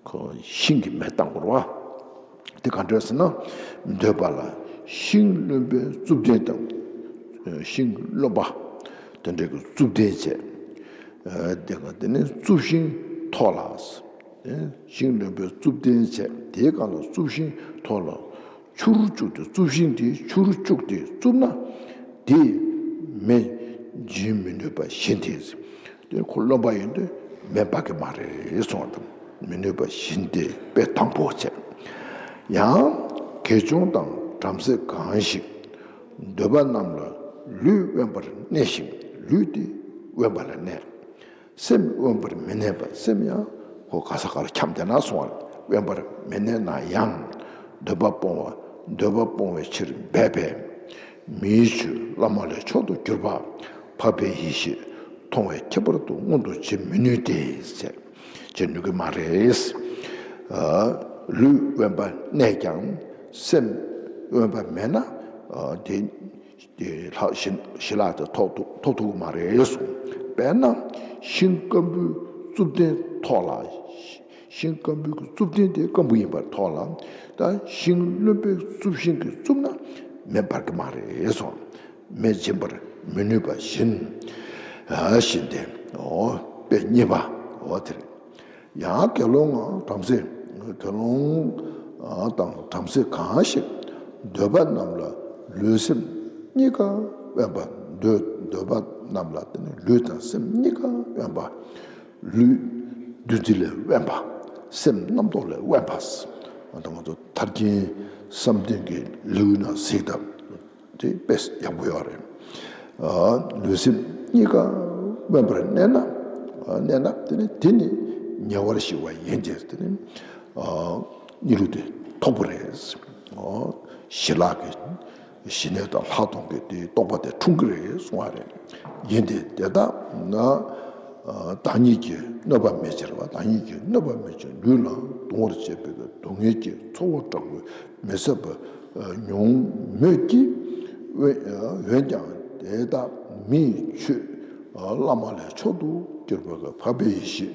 ཁོ་ཤིང་གི་མེ་བཏང་དགོས་རེད་བ། དེ་ག་འདྲ་ཟེར་ན། འདོད་པ་ལ་ཤིང་རློན་པའི་རྩུབ་སྟོན་དང་། ཤིང་རློན་པ་དེ་འདྲ་གི་རྩུབ་སྟོན་བྱས། དེ་ག་དེ་ནས་རྩུབ་ཤིང་ཐོགས་ལ། ཤིང་རློན་པའི་རྩུབ་སྟོན་བྱས། དེའི་སྒང་ལ་རྩུབ་ཤིང་ཐོགས་ལ། ཆུར་བཅུག་སྟེ་རྩུབ་ཤིང་དེ་ཆུར་བཅུག་སྟེ་བཙུམས་ན། དེས་མེ་འབྱིན་མི་ནུས་པ་བཞིན་ཏེ། དེ་ཁོ་རློན་པ་ཡིན་དུས་མེ་འབར་གི་མ་རེད་གསུངས་པ་དང་། མི་ནུས་པ་བཞིན་ཏེ་དཔེ་དང་པོ་བྱས། ཡང་དགེ་སྦྱོང་དང་བྲམ་ཟེ་གང་ཞིག་འདོད་པ་རྣམས་ལ་ལུས་དབེན་པར་གནས་ཤིང་ལུས་དེ་དབེན་པ་ལ་གནས། སེམས་དབེན་པར་མི་གནས་པ། སེམས་ཡང་ཁོ་ག་ས་ག་ལ་འཁྱམས་བསྡད་ན་སོང་བར་དབེན་པར་མི་གནས་ན་ཡང་། འདོད་པ་སྤོང་བ་འདོད་པ་སྤོང་བའི་ཕྱིར་འབད་པས། མིའི་ཆོས་བླ་མ་ལས་མཆོག་ཏུ་གྱུར་པ། འཕགས་པའི་ཡེ་ཤེས་མཐོང་བའི་ཁྱད་པར་དུ་མངོན་དུ་བྱེད་མི་ནུས་ཏེ་ཟེར། བྱེད་ནུས་ཀྱི་མ་རེད། ལུས་དབེན་པར་གནས་ཀྱང་སེམས་དབེན་པ་མེད་ན་དེ། དེ་ལྷག་ཞི་ཞི་ལྷག་དེ་ཐོབ་ཐུབ་ཐོབ་ཐུབ་ཀྱི་མ་རེད་གསུངས། དཔེར་ན་ཤིང་སྐམ་པོའི་རྩུབ་སྟོན་ཐོགས་ལ། ཤིང་སྐམ་པོའི་རྩུབ་སྟོན་དེ་སྐམ་པོ་ཡིན་པར་ཐོགས་ལ། ད་ཤིང་རློན་པའི་རྩུབ་ཤིང་གིས་བཙུམས་ན་མེ་འབར་གྱི་མ་རེད་གསུངས། མེ་འབྱིན་པར་མི་ནུས་པ་བཞིན། བཞིན་ཏེ། འོ་དཔེ་གཉིས་པ་འོ་དེ་རེད། ཡང་དགེ་སློང་ངམ་བྲམ་ཟེ། དགེ་སློང་དང་བྲམ་ཟེ་གང་ཞིག་འདོད་པ་རྣམས་ལ་ལུས་སེམས་གཉིས་ཀ་དབེན་པ། འདོད་འདོད་པ་རྣམས་ལ་དེ་ནི་ལུས་དང་སེམས་གཉིས་ཀ་དབེན་པ། ལུས་འདུ་འཛི་ལས་དབེན་པ། སེམས་རྣམ་རྟོག་ལས་དབེན་པ། ད་ང་ཚོ་ཐར་རྒྱན་བསམ་གཏན་གྱི་ལེའུ་ནང་གཟིགས་དང་། དེ་དཔེ་ཡག་པོ་ཡོད་རེད། ཨ། ལུས་སེམས་གཉིས་ཀ་དབེན་པར་གནས་ན། ཨ། གནས་ན་དེ་ནི་དེ་ནི་ཉེ་བར་ཞི་བ་ཡིན་ཏེ། དེ་ནི། ཨ། གནས་ལུགས་དེ་ཐོབ་པ་རེད། ཨ། ཞི་ལྷག་གི་ཞི་གནས་དང་ལྷག་མཐོང་གི་དེ་རྟོགས་པ་དེ་འཁྲུངས་ཀྱི་རེད་གསུང་བ་རེད། ཡིན་ཏེ་དེ་ལྟ་ན། ཨ། བདག་ཉིད་ཀྱིས་གནོད་པ་མི་བྱེད་པ། བདག་ཉིད་ཀྱིས་གནོད་པ་མི་བྱེད། ལུས་ལ་གདུང་བར་བྱེད་པའི་སྡུག་བསྔལ་གྱི་ཚོར་བ་དྲག་པོས་མི་བཟོད་པ་མྱོང་མོད་ཀྱི། འོན། འོན་ཀྱང་དེ་དག་མིའི་ཆོས་བླ་མ་ལས་མཆོག་ཏུ་གྱུར་པ་གི་འཕགས་པའི་ཡེ་ཤེས།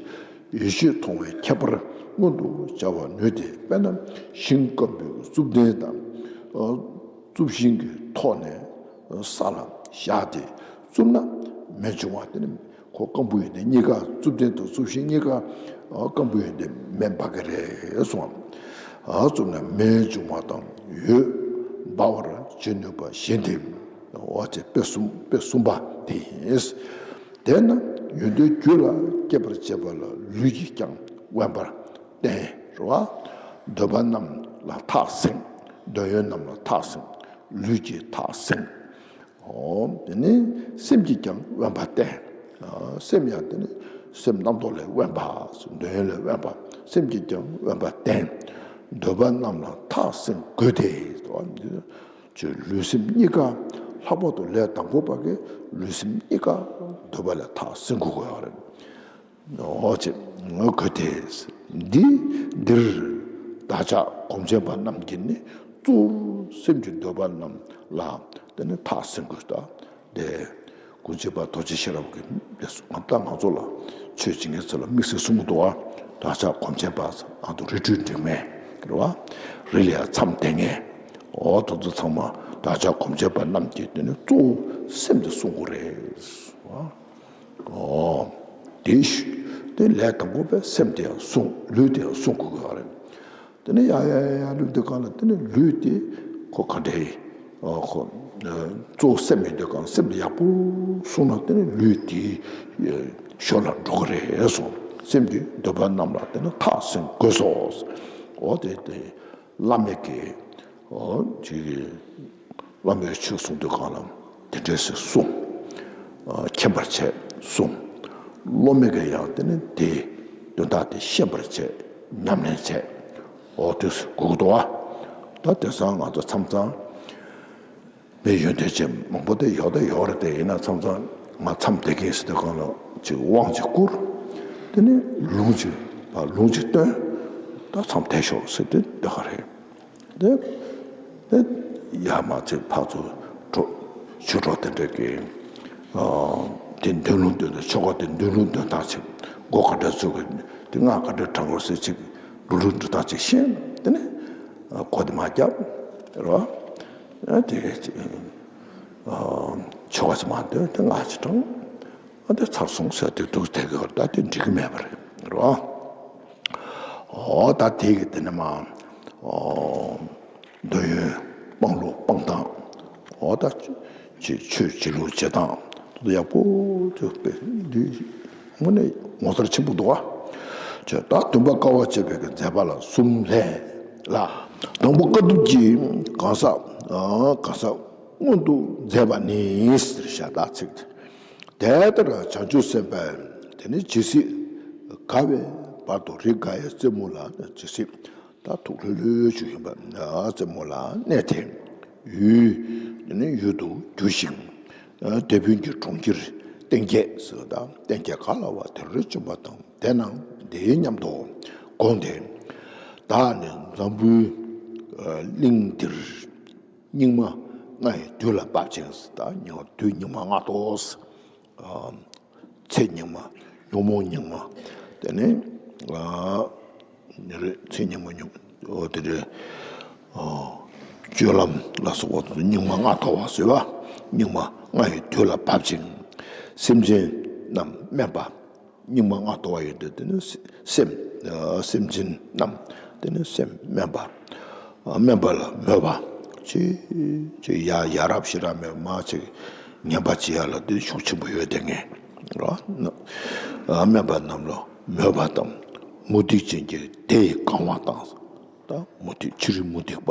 ཡེ་ཤེས་མཐོང་བའི་ཁྱད་པར་མངོན་དུ་བྱ་བར་ནུས་ཏེ། དཔེར་ན་ཤིང་སྐམ་པོའི་རྩུབ་ལྡན་དང་། རྩུབ་ཤིང་གི་ཐོག་ནས་ས་ལ་བཞག་སྟེ་བཙུམས་ན་མེ་འབྱུང་བ་དེ་ནི། ཁོ་སྐམ་པོ་ཡིན་ཏེ། གཉིས་ཀ་རྩུབ་ལྡན་དང་རྩུབ་ཤིང་གཉིས་ཀ་སྐམ་པོ་ཡིན་ཏེ་མེ་འབར་གི་རེད་གསུངས། ཨ། བཙུམས་ན་མེ་འབྱུང་བ་དང་། འོད་འབར་བར་བྱེད་ནུས་པ་བཞིན་ཏེ། འོ་དེ་དཔེ་གསུམ། དཔེ་གསུམ་པ་དེ་ཡིན། དེས་ན་ཡོན་ཏན་རྒྱུད་ལ་སྐྱེད་པར་བྱེད་པ་ལ་ལུས་ཀྱིས་ཀྱང་དབེན་པར་བསྟན། རེད་བ། འདོད་པ་རྣམས་ལ་ཐག་བསྲིང་། འདོད་ཡོན་རྣམས་ལ་ཐག་བསྲིང་། ལུས་ཀྱིས་ཐག་བསྲིང་། འོ། དེ་ནི་སེམས་ཀྱིས་ཀྱང་དབེན་པར་བསྟན། ཨ། སེམས་ཡང་དེ་ནི་སེམས་རྣམ་རྟོག་ལས་དབེན་པ། འདོད་ཡོན་ལས་དབེན་པ། སེམས་ཀྱིས་ཀྱང་དབེན་པར་བསྟན། འདོད་པ་རྣམས་ལ་ཐག་བསྲིང་དགོས་ཏེ། ཅེས་ལུས་སེམས་གཉིས་ཀ། ལྷག་པར་དུ་ལས་དང་པོ་པ་གི་ལུས་སེམས་གཉིས་ཀ་འདོད་པ་ལས་ཐག་བསྲིང་དགོས་ཀྱི་ཡོད་རེད། འོ་ཅེ། ངོ་གོ་དེ། འདི་འདིར་བདག་ཅག་གོང་ཆེན་པ་རྣམས་ཀྱིས་ནི་གཙོ་བོ་སེམས་ཀྱི་འདོད་པ་རྣམས་ལ་དེ་ནི་ཐག་བསྲིང་དགོས་ད། དེ་གོང་ཆེན་པ་རྡོ་རྗེ་ཤེས་རབ་ཀྱིས་དེ་ང་ད་ང་ཚོ་ལ་ཆོས་བྱེད་མཁན་ཚོ་ལ་དམིགས་བསལ་གསུང་གི་འདུག་བ། བདག་ཅག་གོང་ཆེན་པ་ཨ་ཏུ་རི་ཁྲོད་འདྲེས་མའི་རེད་བ། རི་ལ་ཡ་མཚམས་བསྡད་མཁན། འོ་དེ་ཚོ་ཚང་མ་བདག་ཅག་གོང་ཆེན་པ་རྣམས་ཀྱིས་དེ་ནི་གཙོ་བོ་སེམས་དེ་བསྲུང་དགོས་རེད་བ། ཨོ། དེ་ཞུ། དེ་ལས་དང་པོ་པའི་སེམས་དེ་ཡང་བསྲུང་། ལུས་དེ་ཡང་བསྲུང་དགོས་ཀྱི་ཡོད་རེད། དེ་ནས་ཡ་ཡ་ཡ་ཡ་ལུས་དེ་གང་ལ་དེ་ནས་ལུས་དེ་ཁོ་ག་འདྲ་ཡིན། ཨོ་ཁོ། གཙོ་བོ་སེམས་ཡིན་དུས་གང་སེམས་དེ་ཡག་པོ་བསྲུངས་ན་དེ་ནས་ལུས་དེ་ཞོར་ལ་འགྲོ་གི་རེད་གསུངས། སེམས་ཀྱི་འདོད་པ་རྣམས་ལ་དེ་ནས་ཐག་བསྲིང་དགོས་སོ། ཨོ་དེ་དེ་བླ་མེད་ཀྱི། ཨོ་ཅིག་བླ་མའི་ཆོས་གསུང་དུས་གང་ལ་དེ་འདྲས་སེ་གསུང་། ཨ། མཁྱེན་པར་བྱས་གསུང་། སློབ་མའི་གི་ཡང་དེ་ནི་དེའི་དོན་དག་དེ་ཤེས་པར་བྱས། ཉམས་ལེན་བྱས། ཨོ་དེ་སྒུག་འདུག་ཨ། ད་དེང་སང་ང་ཚོ་མཚམས་མཚམས་མི་ཡོན་ཏན་ཅན་མང་པོ་དེ་ཡོད་དེ་ཡོད་རེད་དེ། ཡིན་ན་མཚམས་མཚམས་ང་མཚམས་བསྡད་ཀྱིན་ཟེར་དུས་གང་ལ་ཅིག་དབང་ཅིག་བསྐུར། དེ་ནི་ལུང་ཅིག་ལུང་ཅིག་སྟོན། ད་མཚམས་བསྡད་ཤོག་ཟེར་དེ་འདོད་པ་རེད། དེ། དེ། ཡར་མར་ཅིག་ཕར་ཚུར་འགྲོ། ཆོས་གྲོགས་དེ་འདྲ་གི། ཨ། དེ་འདོན་ལུགས་འདོན་སྟངས། ཆོ་ག་དེ་འདོན་ལུགས་འདོན་སྟངས་ཅིག། མགོ་ག་འདྲ་ཚོས་དགོས། དེ་སྔགས་ག་འདྲ་བགྲང་དགོས་ཟེར་ཅིག་འགྲོ་ལུགས་འགྲོ་སྟངས་ཅིག་ཤེས་ན་དེ་ནས། ཨ། གོ་དེ་མར་རྒྱབ། རེད་བ། ཨ། དེ་ཅིག། ཨ། ཆོ་ག་ཅིག་མར་འདོན། དེ་སྔགས་ཅིག་བགྲང་། ཨ། དེ་ཚར་སོང་ཟེར་དེ་འདུག་དེ་གི་བར་ད་དེ་འགྲིག་གི་མེད་པ་རེད། རེད་བ། ཨོ་ད་དེ་གི་དེ་ནས་མར། ཨོ། འདོད་ཡོན་སྤང་བློ་སྤང་སྟངས། ཨོ་ད་ཆོས་བྱེད་ལུགས་བྱེད་སྟངས་དེ་ཡག་པོ་ཅིག་དཔེ་འདི་དངོས་གནས་ངོ་མཚར་ཆེན་པོ་འདུག་ཨ། ཅེས་ད་སྟོན་པ་དཀའ་བ་སྤྱད་པའི་གི་མཛད་པ་ལ་གསུམ་ལས་ལ། དང་པོ་དཀའ་ཐུབ་ཀྱི་གང་ཟག་ཨ། གང་ཟག་མངོན་དུ་མཛད་པ་ནི་ཟེར་བྱ་ད་ཚིག་དེ། དེ་ལྟར་བྱང་ཆུབ་སེམས་དཔའ་དེ་ནི་ཇི་སྲིད་དགའ་བའི་བར་དུ། རི་དགའ་ཡའི་རྩེ་མོ་ལ་ཇི་སྲིད་ད་ཐུགས་ལྷོད་ལྷོད་བྱུང་བཞིན་པ་རྩེ་མོ་ལ་གནས་དེ། ཡུལ་དེ་ནི་ཡུལ་དུ་གྱུར་ཞིང་། དེད་དཔོན་གྱི་གྲོང་ཁྱེར་སྟེང་རྒྱས་ཟེར་བ་དང་། སྟེང་རྒྱས་ག་ལ་བ་དེར་བྱོན་པ་དང་། དེ་རྣམས་དེ་མཉམ་དུ་དགོངས་ཏེ། བདག་ནི་འཛམ་བུའི་གླིང་འདིར། སྙིགས་མ་ལྔ་ཡི་དུས་ལ་བབ་ཅིང་། ད་སྙིགས་མ་དུས་སྙིགས་མ་ལྔ་དོ། ཨ། ཚེ་སྙིགས་མ། ཉོན་མོངས་སྙིགས་མ། དེ་ནས། ཨ། ནི་རེད། ཚེ་སྙིགས་མ། ཉོན། ཨོ་དེ་རེད། ཨ། སྤྱོད་ལམ་ལ་སོགས་པ་སྙིགས་མ་ལྔ་དོ་བ་ཟེར་བ། སྙིགས་མ་ལྔ་ཡི་དུས་ལ་བབ་ཅིང་། སེམས་ཅན་རྣམས་དམན་པ། སྙིགས་མ་ལྔ་དོ་བ་ཡོད་དེ། དེ་ནི་སེམས། སེམས་ཅན་རྣམས་དེ་ནི་སེམས་དམན་པ། དམན་པ་ལ་མོས་པ། ཅི་ཅི་ཡ་ཡ་རབས་ཤེས་རབ་མེད་མ་ཅིག་ངན་པ་ཅི་ཡ་ལ་དེ་ཤུགས་ཆེན་པོ་ཡོད་དེ་ངས་རོ། དམན་པ་རྣམས་ལ་མོས་པ་དང་། མུ་སྟེགས་ཅན་གྱི་དེ་ཡིས་གང་བ་དང་། ད་མུ་སྟེགས། ཕྱི་རོལ་མུ་སྟེགས་པ་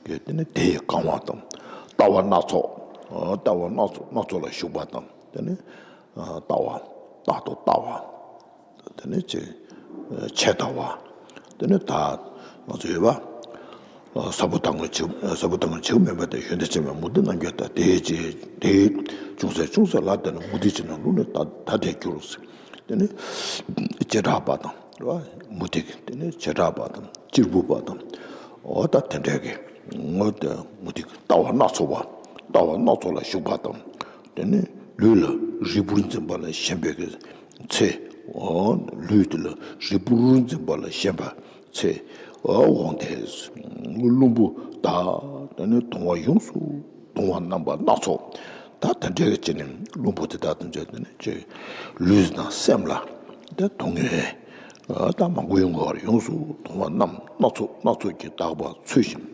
གི་དེ་ནི་དེ་ཡིས་གང་བ་དང་ ལྟ་བ་སྣ་ཚོགས། ལྟ་བ་སྣ་ཚོགས་སྣ་ཚོགས་ལ་ཞུགས་པ་དང་། དེ་ནི་ལྟ་བ་རྟག་ཏུ་ལྟ་བ། དེ་ནི་ཅིག་ཆད་ལྟ་བ། དེ་ནི་ད་ང་ཚོ་ཡོད་པ། ཟབ་པོ་དང་གི་འཇིགས། ཟབ་པོ་དང་གི་འཇིགས་མེད་པ་དང་། ཡོན་ཏན་ཆེན་པོའི་མུ་སྟེགས་རྣམས་ཀྱང་དང་། དེའི་རྗེས་དེའི་ཅུང་ཟད་ཅུང་ཟད་ལ་བརྟེན་ནས་མུ་སྟེགས་ཅན་རྣམས་ལུགས་ནི་ཐ་དད་འགྱུར། དེ་ནི་བྱེ་བྲག་པ་དང་། རེད་བ། མུ་སྟེགས། དེ་ནི་བྱེ་བྲག་པ་དང་། གཅེར་བུ་པ་དང་། འོ་ད་དེ་འདྲའི་གི། འོ་ད་མུ་སྟེགས་ལྟ་བ་སྣ་ཚོགས་པ། ལྟ་བ་སྣ་ཚོགས་ལ་ཞུགས་པ་དང་། དེ་ནི་ལུས་ལ་རིལ་བུར་འཛིན་པ་ལ་ཞེན་པའི་གི་ཚེ། འོ་ལུས་དེ་ལ་རིལ་བུར་འཛིན་པ་ལ་ཞེན་པ། ཚེ། འོ་འོང་སྟེ། བླུན་པོ་དག་དེ་ནི་གདུང་བ་ཡོངས་སུ་གདུང་བ་རྣམ་པ་སྣ་ཚོགས། ད་དེ་འདྲའི་ཅིག་ནི་བླུན་པོ་དེ་དག་དང་བཅས་ཏེ་ནི་ཅིག་ལུས་དང་སེམས་ལ་ད་སྡུག་བསྔལ་ད་མང་པོ་ཡོང་གི་ཡོད་རེད། ཡོངས་སུ་གདུང་བ་རྣམ་སྣ་ཚོགས་སྣ་ཚོགས་ཀྱིས་དག་པར་ཚུལ་བཞིན།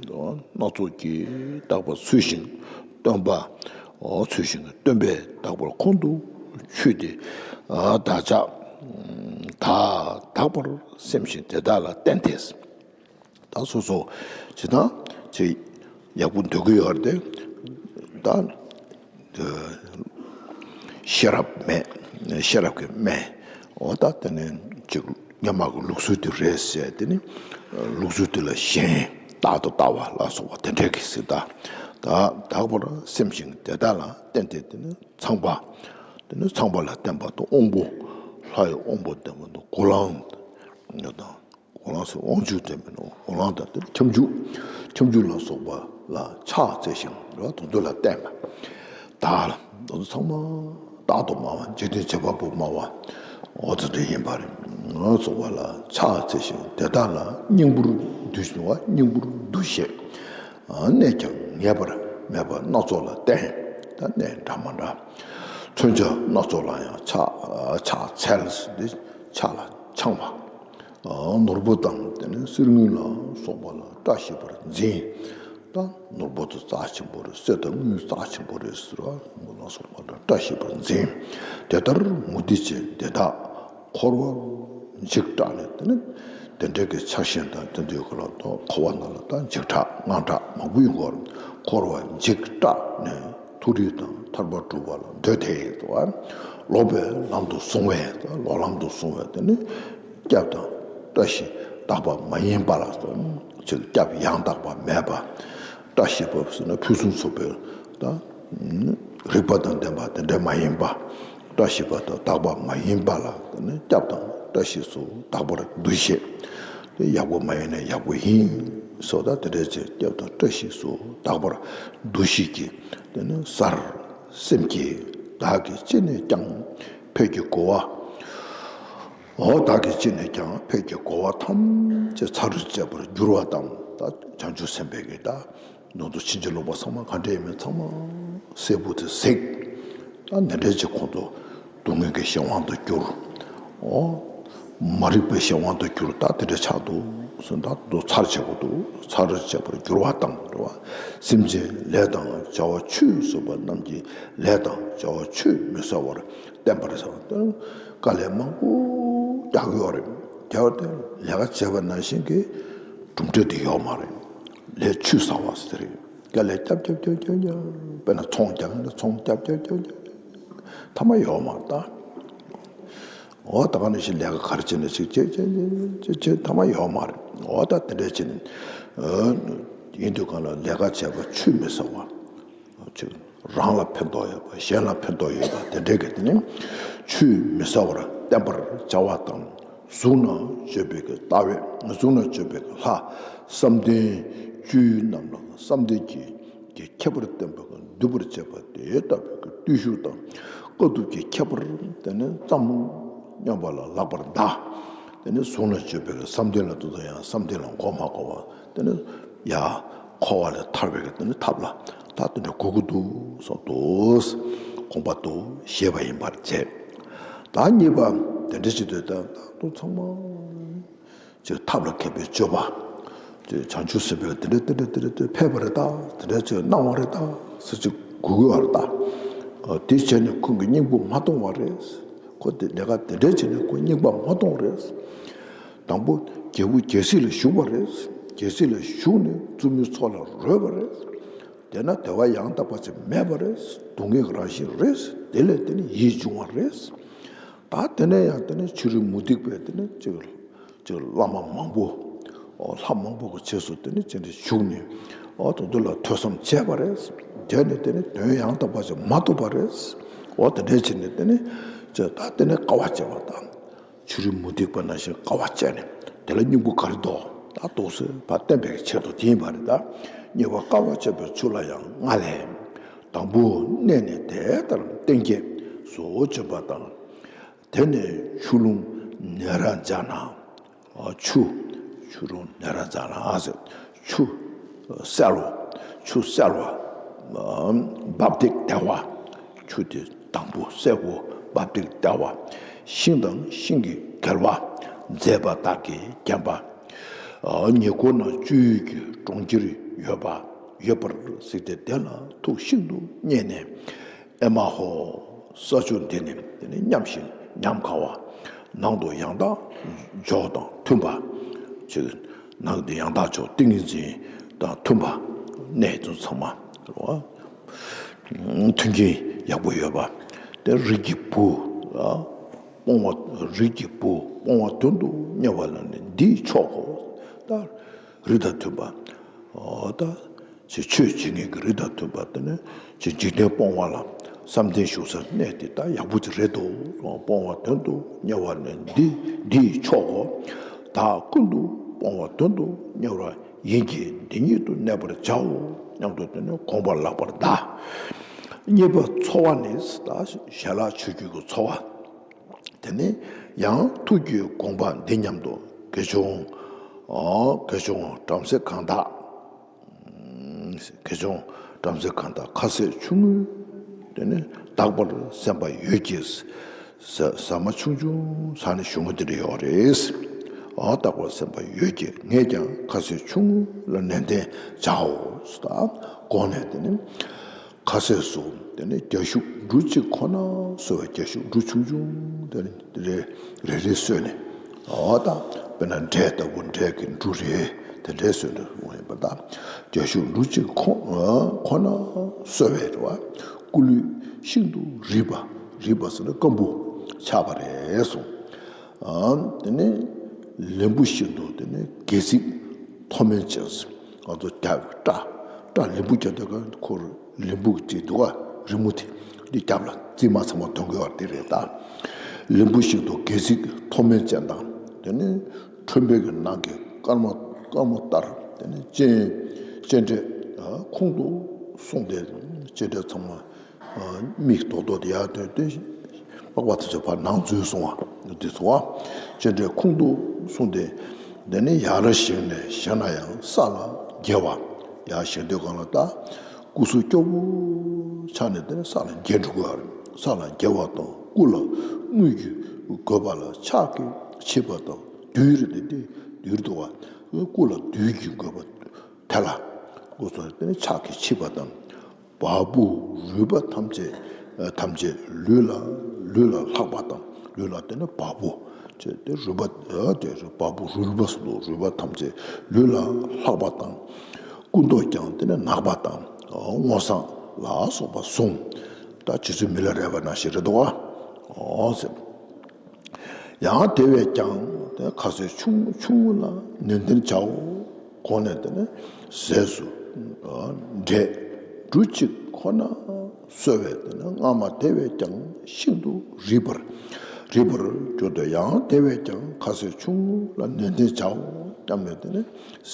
སྣ་ཚོགས་ཀྱིས་དག་པར་ཚུལ་བཞིན་སྟོན་པ། འོ་ཚུལ་བཞིན་གྱི་སྟོན་པས་དག་པར་ཁོང་དུ་ཆུད་དེ། བདག་ཅག་ད་དག་པར་སེམས་ཤིང་དེ་དག་ལ་བརྟེན་ཏེ། ད་སོ་སོ་ཇི་ལྟར་ཅིག་ཡག་པོ་འདོད་ཀྱི་ཡོད་རེད་དེ། ད་ཤེས་རབ་མེད། ཤེས་རབ་ཀྱི་མེད། འོ་ད་དེ་ནི་ཅིག་སྔོན་མ་གི་ལུགས་སྲོལ་དེ་རེད་ཟེར། དེ་ནི་ལུགས་སྲོལ་དེ་ལ་ཞེན། རྟག་ཏུ་ལྟ་བ་ལ་སོགས་པ་དེ་འདྲའི་གི་ཟེར། ད་ད་དག་པར་སེམས་ཤིང་དེ་དག་ལ་བརྟེན་ཏེ། དེ་ནི་ཚངས་པ། དེ་ནི་ཚངས་པ་ལ་བརྟེན་པ་དང་། དབང་པོ་ལྷ་ཡི་དབང་པོ་ལྡན་པ་དང་། གོ་ལའང་དང་། གོ་ལའང་ཟེར་དབང་ཕྱུག་དེ་མིན་ནོ། གོ་ལའང་དང་། དེ་ཁྱབ་འཇུག་ཁྱབ་འཇུག་ལ་སོགས་པ་ལ་ཕྱག་འཚལ་ཞིང་། རེད་བ། དེ་ཚོ་ལ་བརྟེན་པ། བདག་ལ། དེ་ཚོ་ཚང་མ་རྟག་ཏུ་སྨྲ་བ། འཇིག་རྟེན་བྱེད་པ་པོ་སྨྲ་བ། འོ་དེ་འདྲ་ཡིན་པ་རེད། ང་སོགས་པ་ལ་ཕྱག་འཚལ་ཞིང་། དེ་དག་ལ་སྙིང་པོར་འདུ་ཞིང་། བ་སྙིང་པོར་འདུ་ཤེས། གནས་ཀྱང་ངེས་པར་མེད་པ་སྣ་ཚོགས་ལ་བརྟེན། ད་གནས་འདྲ་མ་འདྲ། མཚོན་ཆ་སྣ་ཚོགས་ལ་ཡང་ཕྱག་ཕྱག་འཚལ་ཟེར་ཏེ་ཕྱག་ལ་འཆང་བ། ནོར་བུ་དང་དེ་ནི་གསེར་དངུལ་ལ་སོགས་པ་ལ་བཀྲ་ཤིས་པར་འཛིན། ད་ནོར་བུ་དེ་རྩ་ཆེན་པོ་རེད། གསེར་དང་དངུལ་རྩ་ཆེན་པོ་རེད་ཟེར་བ་ལ་སོགས་པ་ལ་བཀྲ་ཤིས་པར་འཛིན། དེ་ལྟར་མུ་སྟེགས་ཅན་དེ་དག་འཁོར་བར་འཇིགས་སྐྲག་ནས། དེ་ནི་དེ་འདྲའི་གི་ཆགས་ཞེན་དང་དེ་འདྲའི་གི་ལ་འཁོར་བ་ནང་ལ་ད་འཇིགས་སྐྲག་དངངས་སྐྲག་མང་པོ་ཡོང་གི་ཡོད་རེད། འཁོར་བར་འཇིགས་སྐྲག་ནས། མཐོ་རིས་དང་ཐར་པ་སྒྲུབ་པ་ལ་འདོད་དེ། ལོག་པའི་ལམ་དུ་སོང་བས། ལོག་ལམ་དུ་སོང་བས། དེ་ནི་སྐྱབས་དང་བཀྲ་ཤིས་རྟག་པ་མ་ཡིན་པ་ལ་སོགས། ཅིག་སྐྱབས་ཡང་དག་པ་མེད་པ། བཀྲ་ཤིས་པ་ཟེར་ན་ཕུན་སུམ་ཚོགས་པའི་ད་རིག་པ་དང་ལྡན་པ་དེ་འདྲ་མ་ཡིན་པ། བཀྲ་ཤིས་པ་དང་དག་པ་མ་ཡིན་པ་ལ་དེ་ནི་སྐྱབས་དང་བཀྲ་ཤིས་སུ་དག་པར་འདུ་ཤེས། དེ་ཡག་པོ་མ་ཡིན་ན་ཡག་པོ་ཡིན་སོགས། ད་དེ་འདྲའི་ཅིག་སྐྱབས་དང་བཀྲ་ཤིས་སུ་དག་པར་འདུ་ཤེས་ཀྱིས། དེ་ནི་གསར་སེམས་ཀྱིས་བདག་གིས་ཅི་ནས་ཀྱང་ཕས་ཀྱི་རྒོལ་བ། འོ་བདག་གིས་ཅི་ནས་ཀྱང་ཕས་ཀྱི་རྒོལ་བ་ཐམས་ཅད་ཚར་བཅད་པར་འགྱུར་བ་དང་། ད་བྱང་ཆུབ་སེམས་དཔའི་གི་ད་ནང་དུ་ཕྱིན་ཅི་ལོག་པ་ཚང་མ་ག་འདྲ་ཡིན་མིན་ཚང་མ་སེར་པོ་དེ་ཟད། ད་འདི་འདྲའི་ཅིག་ཁོང་ཚོ་སྡུག་བསྔལ་གྱི་གཞན་དབང་དུ་གྱུར། འོ། མ་རིག་པའི་གཞན་དབང་དུ་གྱུར། ད་དེ་འདྲ་ཆགས་འདུག་ཟེར། ད་དུ་ཚར་བཅད་དགོས་འདུག་ཚར་བཅད་པར་འགྱུར་བ་དང་། རེད་བ། སེམས་ཅན་ལས་དང་བྱ་བ་ཆུད་ཟོས་པ་རྣམས་ཀྱི་ལས་དང་བྱ་བ་ཆུད་མི་ཟ་བར་བསྟན་པར་བྱ་བ་དང་། དཀའ་ལས་མང་པོ་རྒྱག་གི་ཡོད་རེད། རྒྱག་སྟེ་ལས་ཀ་བྱས་པ་ནང་བཞིན་གྱི་གྲུབ་འབྲས་དེ་ཡོད་མ་རེད། ལས་ཆུད་ཟ་བ་ཟེར་རེད། དཀའ་ལས་རྒྱབ་རྒྱབ་རྒྱབ་རྒྱབ་རྒྱབ། དཔེར་ན་ཚོང་རྒྱག་ན་ཚོང་རྒྱབ་རྒྱབ་རྒྱབ་རྒྱབ། མཐའ་མ་ཡོད་མ་རེད་ད། འོ་ད་ག་ནང་བཞིན་ལས་ཀ་ག་རེ་བྱས་ནས་ཅིག་བྱེད་བྱེད་བྱེད་བྱེད་བྱེད། མཐའ་མ་ཡོད་མ་རེད། འོ་ད་དེ་འདྲ་བྱས་ནས། ཨ། ཡིན་དུས་གང་ལ་ལས་ཀ་བྱས་པ་ཆུད་མི་ཟ་བ། ཅིག་རང་ལ་ཕན་ཐོགས་ཡོད་པ། གཞན་ལ་ཕན་ཐོགས་ཡོད་པ་དེ་འདྲའི་གི་དེ་ནི་ཆུད་མི་ཟ་བར་བསྟན་པར་བྱ་བ་དང་། གཟུགས་ན་སྤྱོད་པའི་གི་ལྟ་བས། གཟུགས་ན་སྤྱོད་པའི་གི་ལྷ་བསམ་གཏན་བཅུ་རྣམས་ལ་བསམ་གཏན་གྱི་གི་ཁྱད་པར་བསྟན་པ་གི་འདུ་བར་བྱེད་པ་དེ་ལྟ་བུའི་གི་བརྟུལ་ཞུགས་དང་དཀའ་ཐུབ་ཀྱི་ཁྱད་པར། དེ་ནི་ཙམ་སྙམ་པ་ལ་ལྷག་པར་གདའ། དེ་ནི་གཟུགས་ན་སྤྱོད་པའི་གི་བསམ་གཏན་ལ་དེ་ཚོ་ཡང་བསམ་གཏན་ལ་མགོ་མ་འཁོར་བ། དེ་ནི་ཡ་འཁོར་བ་ལས་ཐར་བའི་གི་དེ་ནི་ཐབས་ལ་ད་དེ་འདྲ་དགོས་ཀྱི་འདུག་གསུངས་འདུག་དགོངས་པ་དུ་བཞེས་པ་ཡིན་པར་བྱས། ད་གཉིས་པ་དེ་འདྲ་ཅིག་འདོད་ད་ད་དུང་ཚང་མ། ཅིག་ཐབས་ལ་མཁས་པའི་སྤྱོད་པ། ཅིག་བྱང་ཆུབ་སེམས་དཔའི་དེ་འདྲ་དེ་འདྲ་དེ་འདྲ་དེ་ཕེབས་པ་རེད་ད། དེ་འདྲ་ཅིག་གནང་བ་རེད་ད་ཟེར་ཅིག་དགོས་ཀྱི་ཡོད་རེད་ད། ཨ། དེ་བྱས་ནས་ཁོང་གི་སྙིང་པོ་མ་གཏོང་བ་རེད། ཁོ་དེ་ལས་ཀ་དེ་འདྲ་བྱས་ནས་ཁོ་སྙིང་པོ་མ་གཏོང་རེད། དང་པོ་རྒྱལ་བུ་རྒྱལ་སྲིད་ལ་ཞུགས་པ་རེད། རྒྱལ་སྲིད་ལ་ཞུགས་ནས་བཙུན་མོའི་ཚོགས་ལ་རོལ་པ་རེད། དེས་ན་དེ་བ་ཡང་དག་པ་ཅིག་མེད་པ་རེད། སྡུག་བསྔལ་གྱི་རང་བཞིན་རེད། དེ་ལས་དེ་ནི་ཡིད་འབྱུང་བ་རེད། ད་དེ་ནས་ཡང་དེ་ནི་ཕྱི་རོལ་མུ་སྟེགས་པས་དེ་ནི་ཅིག་ཅིག་བླ་མ་མང་པོ། ཨོ་ལྷ་མང་པོ་གི་རྗེས་སུ་དེ་ནི་ཅི་འདྲ་ཞུགས་ནས། ཨོ་དེ་ཚོ་ལ་ཐོས་བསམ་བྱས་པ་རེད། དེ་ནི་དེ་ནི་དོན་ཡང་དག་པ་ཅིག་མ་ཐོབ་པ་རེད། ཨོ་དེ་འདྲའི་ཕྱིར་ནི་དེ་ནི་ཅིག་ད་དེ་ནི་དཀའ་བ་སྤྱད་པ་དང་། ཕྱི་རོལ་མུ་སྟེགས་པ་ནང་བཞིན་དཀའ་བ་སྤྱད་ནས་དེ་ལ་སྙིང་པོ་ག་རེ་འདུག་ད་འདུག་སེ་ཕར་བསྟན་པའི་ཆེད་དུ་དེ་ཡིན་པ་རེད་ད། གཉིས་པ་དཀའ་བ་སྤྱད་པའི་ཆུ་ལ་ཡང་ལྔ་ལས། དང་པོ་གནས་ནི་དེ་ལྟར་གཏན་བརྒྱད་སུ་བྱོན་པ་དང་། དེ་ནས་ཆུ་ཀླུང་ནཻ་རཉྫ་ན། ཆུ། ཆུ་ཀླུང་ནཻ་རཉྫ་ན་ཟེར། ཆུ་གསལ་བ། ཆུ་གསལ་བ། འབབ་སྟེགས་བདེ་བ། ཆུ་དེ་དྭངས་པོ་གསལ་པོ་འབབ་སྟེགས་བདེ་བ། ཤིང་དང་ཤིང་གི་རྒྱལ་བ། མཛེས་པ་དག་གིས་བརྒྱན་པ། ཉེ་འཁོར་ན་སྤྱོད་ཡུལ་གྱི་གྲོང་ཁྱེར་ཡོད་པ། ཡོད་པར་གཟིགས་ཏེ་དེ་ལ་ཐུགས་ཤིན་ཏུ་མཉེས་ནས། ཨེ་མ་ཧོ། ས་ཕྱོགས་འདི་ནི་དེ་ནི་མཉམ་ཞིང་ཉམས་དགའ་བ། ནང་དུ་ཡང་དག་འཇོག་དང་མཐུན་པ། ཅིག་ནང་དུ་ཡང་དག་འཇོག་ཏིང་ངེ་འཛིན་དང་མཐུན་པ། གནས་དུ་ཚང་མ་རེད་བ། མཐུན་རྐྱེན་ཡག་པོ་ཡོད་པ། དེ་རིགས་ཀྱི་བུ། སྤོང་བ་རིགས་ཀྱི་བུ་སྤོང་བ་དོན་དུ་གཉེར་བ་ལ་ནི་འདིས་ཆོག་གོ། ད་རིགས་དང་མཐུན་པ། ཨོ་ད། ཆོས་བྱེད་མཁན་གྱི་རིགས་དང་མཐུན་པ་དེ་ནི་ཆོས་འཇིག་རྟེན་སྤོང་བ་ལ་བསམ་གཏན་བཞུགས་སར་གནས་དེ་ད་ཡག་པོ་ཅིག་རེད་དོ། སྤོང་བ་དོན་དུ་གཉེར་བ་ནི་འདི་འདིས་ཆོག་གོ། བདག་ཀུན་ཏུ་སྤོང་བ་དོན་དུ་གཉེར་བ་ཡིན་གྱི་འདི་ཉིད་དུ་གནས་པར་བྱའོ་སྙམ་དུ་དེ་ནི་དགོངས་པ་ལགས་པར་གདའ། གཉིས་པ་འཚོ་བ་ནི་ད་ཞལ་ལག་མཆོད་བརྗོད་ཀྱི་འཚོ་བ། དེ་ནི་ཡང་ཐུགས་ཀྱི་དགོངས་པ་འདི་སྙམ་དུ་དགེ་སྦྱོང་། དགེ་སྦྱོང་བྲམ་ཟེ་གང་དག་དགེ་སྦྱོང་བྲམ་ཟེ་གང་དག་ཁ་ཟས་ཆུང་ངུ་དེ་ནི་དག་པར་སེམས་པ་ཡོད་ཀྱི། ཟ་ཟ་མ་ཆུང་ཆུང་ཟ་ནས་བཞུགས་མཁན་དེ་འདྲ་ཡོད་རེད། ཨ་དག་པར་སེམས་པ་ཡོད་ཀྱི་ངས་ཀྱང་ཁ་ཟས་ཆུང་ངུ་ལ་ནན་ཏན་བྱའོ། ད་དགོངས་ནས་དེ་ནི་ཁ་ཟས་སུ་དེ་ནི་རྒྱ་ཤུག་འབྲུ་གཅིག་ཁོ་ན་གསོལ་བའི་རྒྱ་ཤུག་འབྲུ་ཆུང་ཆུང་དེ་ནི་རེ་རེ་རེ་གསོལ་ནས། ཨོ་ད་དཔེར་ན་འབྲས་ལྟ་བུ་འབྲས་ཀྱི་འབྲུ་རེ་དེ་འདྲའི་གསོལ་འདྲ་འོང་ཡིན་པ་དང་། རྒྱ་ཤུག་འབྲུ་གཅིག་ཁོ་ཁོ་ན་གསོལ་བའི་རེད་བ། སྐུ་ལུས་ཤིན་ཏུ་རིད་པ། རིད་པ་ཟེར་ན་སྐམ་པོ་ཆགས་པ་རེད་གསུངས། ཨ་དེ་ནས་ལན་བུ་ཤིན་ཏུ་དེ་ནས་སྒལ་ཚིགས་མཐོ་དམན་ཅན། ང་ཚོ་རྒྱབ་སྐྲ་སྐྲ་ལན་བུ་རྒྱབ་དུས་ཁོ་ལན་བུ་གཅིག་འདུག་ག་རི་མོ་དེ་འདི་རྒྱབ་ལ་རྩིབ་མ་ཚང་མ་ཐོན་གི་ཡོད་དེ་རེད་ད། ལན་བུ་ཤིན་ཏུ་སྒལ་ཚིགས་མཐོ་དམན་ཅན་དང་དེ་ནས་ཁྲོན་པའི་གི་ནང་གི་སྐར་མ་སྐར་མ་ལྟར་དེ་ནས་སྤྱན་སྤྱན་འདྲེན་ཁོང་དུ་སོང་སྟེ་སྤྱན་འདྲེན་ཚང་མ་མིག་རྡོག་རྡོག་དེ་ཡར་ཐོན་ཏེ་པགས་པ་དེ་ཚོ་ཕར་ནང་འཛུལ་སོང་བ་འདི་ཚོ་བ། སྤྱན་འདྲེན་ཁོང་དུ་སོང་སྟེ་དེ་ནས་ཡར་བཞེངས་ནས་བཞེངས་ན་ཡང་ས་ལ་འགྱེལ་བ། ཡར་བཞེངས་དུས་སྒང་ལ་ད། སྐུ་གཟུགས་སྐྱོ་བོ་ཆགས་ནས་དེ་ནས་ས་ལ་འགྱེལ་འགྲོ་གི་ཡོད་རེད། ས་ལ་འགྱེལ་བ་དང་སྐུ་ལ་དངུལ་གྱི་དགོས་པ་ལ་ཕྱག་གིས་ཕྱིས་པ་དང་། རྡུལ་རེད་དེ་དེ་རྡུལ་འདུག་བ། སྐུ་ལ་རྡུལ་གྱི་དགོས་པ་དེ་ལ་སྐུ་གཟུགས་དེ་ནས་ཕྱག་གིས་ཕྱིས་པ་དང་། བ་སྤུ་རུས་པ་ཐམས་ཅད་ཐམས་ཅད་ལུས་ལ་ལུས་ལ་ལྷག་པ་དང་། ལུས་ལ་དེ་ནས་བ་སྤུ་བྱས་ཏེ་རུས་པ་དེ་བ་སྤུ་རུས་པ་སོགས་རུས་པ་ཐམས་ཅད་ལུས་ལ་ལྷག་པ་དང་། སྐུ་མདོག་ཀྱང་དེ་ནས་ནག་པ་དང་སྔོ་བསངས་ལ་སོགས་པ་བཟུང་། ད་རྗེ་བཙུན་མི་ལ་རས་པ་ནང་བཞིན་རེད་འདུག་ཨ། ཨོ་ཟེར། ཡང་དེ་བས་ཀྱང་དེ་ཁ་ཟས་ཆུང་ཆུང་ངུ་ལ་ནན་ཏན་བྱའོ། གོང་ནས་དེ་ནས་ཟས་སུ་འབྲས་འབྲུ་གཅིག་ཁོ་ན་གསོལ་བས་དེ་ནས་སྔ་མ་དེ་བས་ཀྱང་ཤིན་ཏུ་རིད་པར་རིད་པར་གྱུར་ཏོ། ཡང་དེ་བས་ཀྱང་ཁ་ཟས་ཆུང་ངུ་ལ་ནན་ཏན་བྱའོ་སྙམ་ནས་དེ་ནས་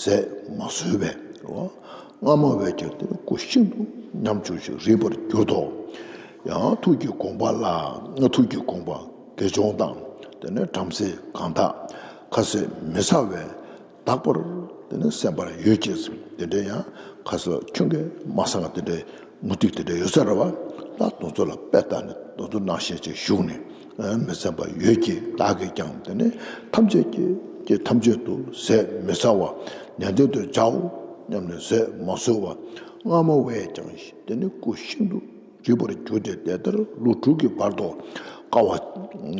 ཟས་མ་ཟོས་པས་སྔ་མ་བས་ཀྱང་དེ་ནས་སྐུ་ཤིན་ཏུ་ཉམ་ཆུང་ཞིང་རིད་པར་གྱུར་ཏོ། ཡང་ཐུགས་ཀྱི་དགོངས་པ་ལ་ཐུགས་ཀྱི་དགོངས་པ་དགེ་སྦྱོང་དང་དེ་ནས་བྲམ་ཟེ་གང་དག་ཁ་ཟས་མི་ཟ་བས་དག་པར་དེ་ནས་སེམས་པར་ཡོད་ཅེས་དེ་འདྲ་ཡང་ཁ་ཟས་ཁྱོད་ཀྱིས་མ་ཟ་བ་དེ་འདྲ་མུ་སྟེགས་དེ་འདྲ་ཡོད་ས་རེད་བ། ད་དེ་ཚོ་ལ་དཔེ་ལྟ་ནས་དེ་ཚོ་ནང་བཞིན་ཅིག་བཞུགས་ནས་མི་སེམས་པ་ཡོད་ཀྱི་བདག་གིས་ཀྱང་དེ་ནས་ཐམས་ཅད་ཀྱི་ཀྱི་ཐམས་ཅད་དུ་ཟས་མི་ཟ་བ་ནན་ཏན་དུ་བྱའོ་སྙམ་ནས་ཟས་མ་ཟོས་པ་སྔ་མ་བས་ཀྱང་དེ་ནི་སྐུ་ཤིན་ཏུ་རིད་པར་གྱུར་ཏེ་དེ་ལྟར་ལོ་དྲུག་གི་བར་དུ་དཀའ་བ་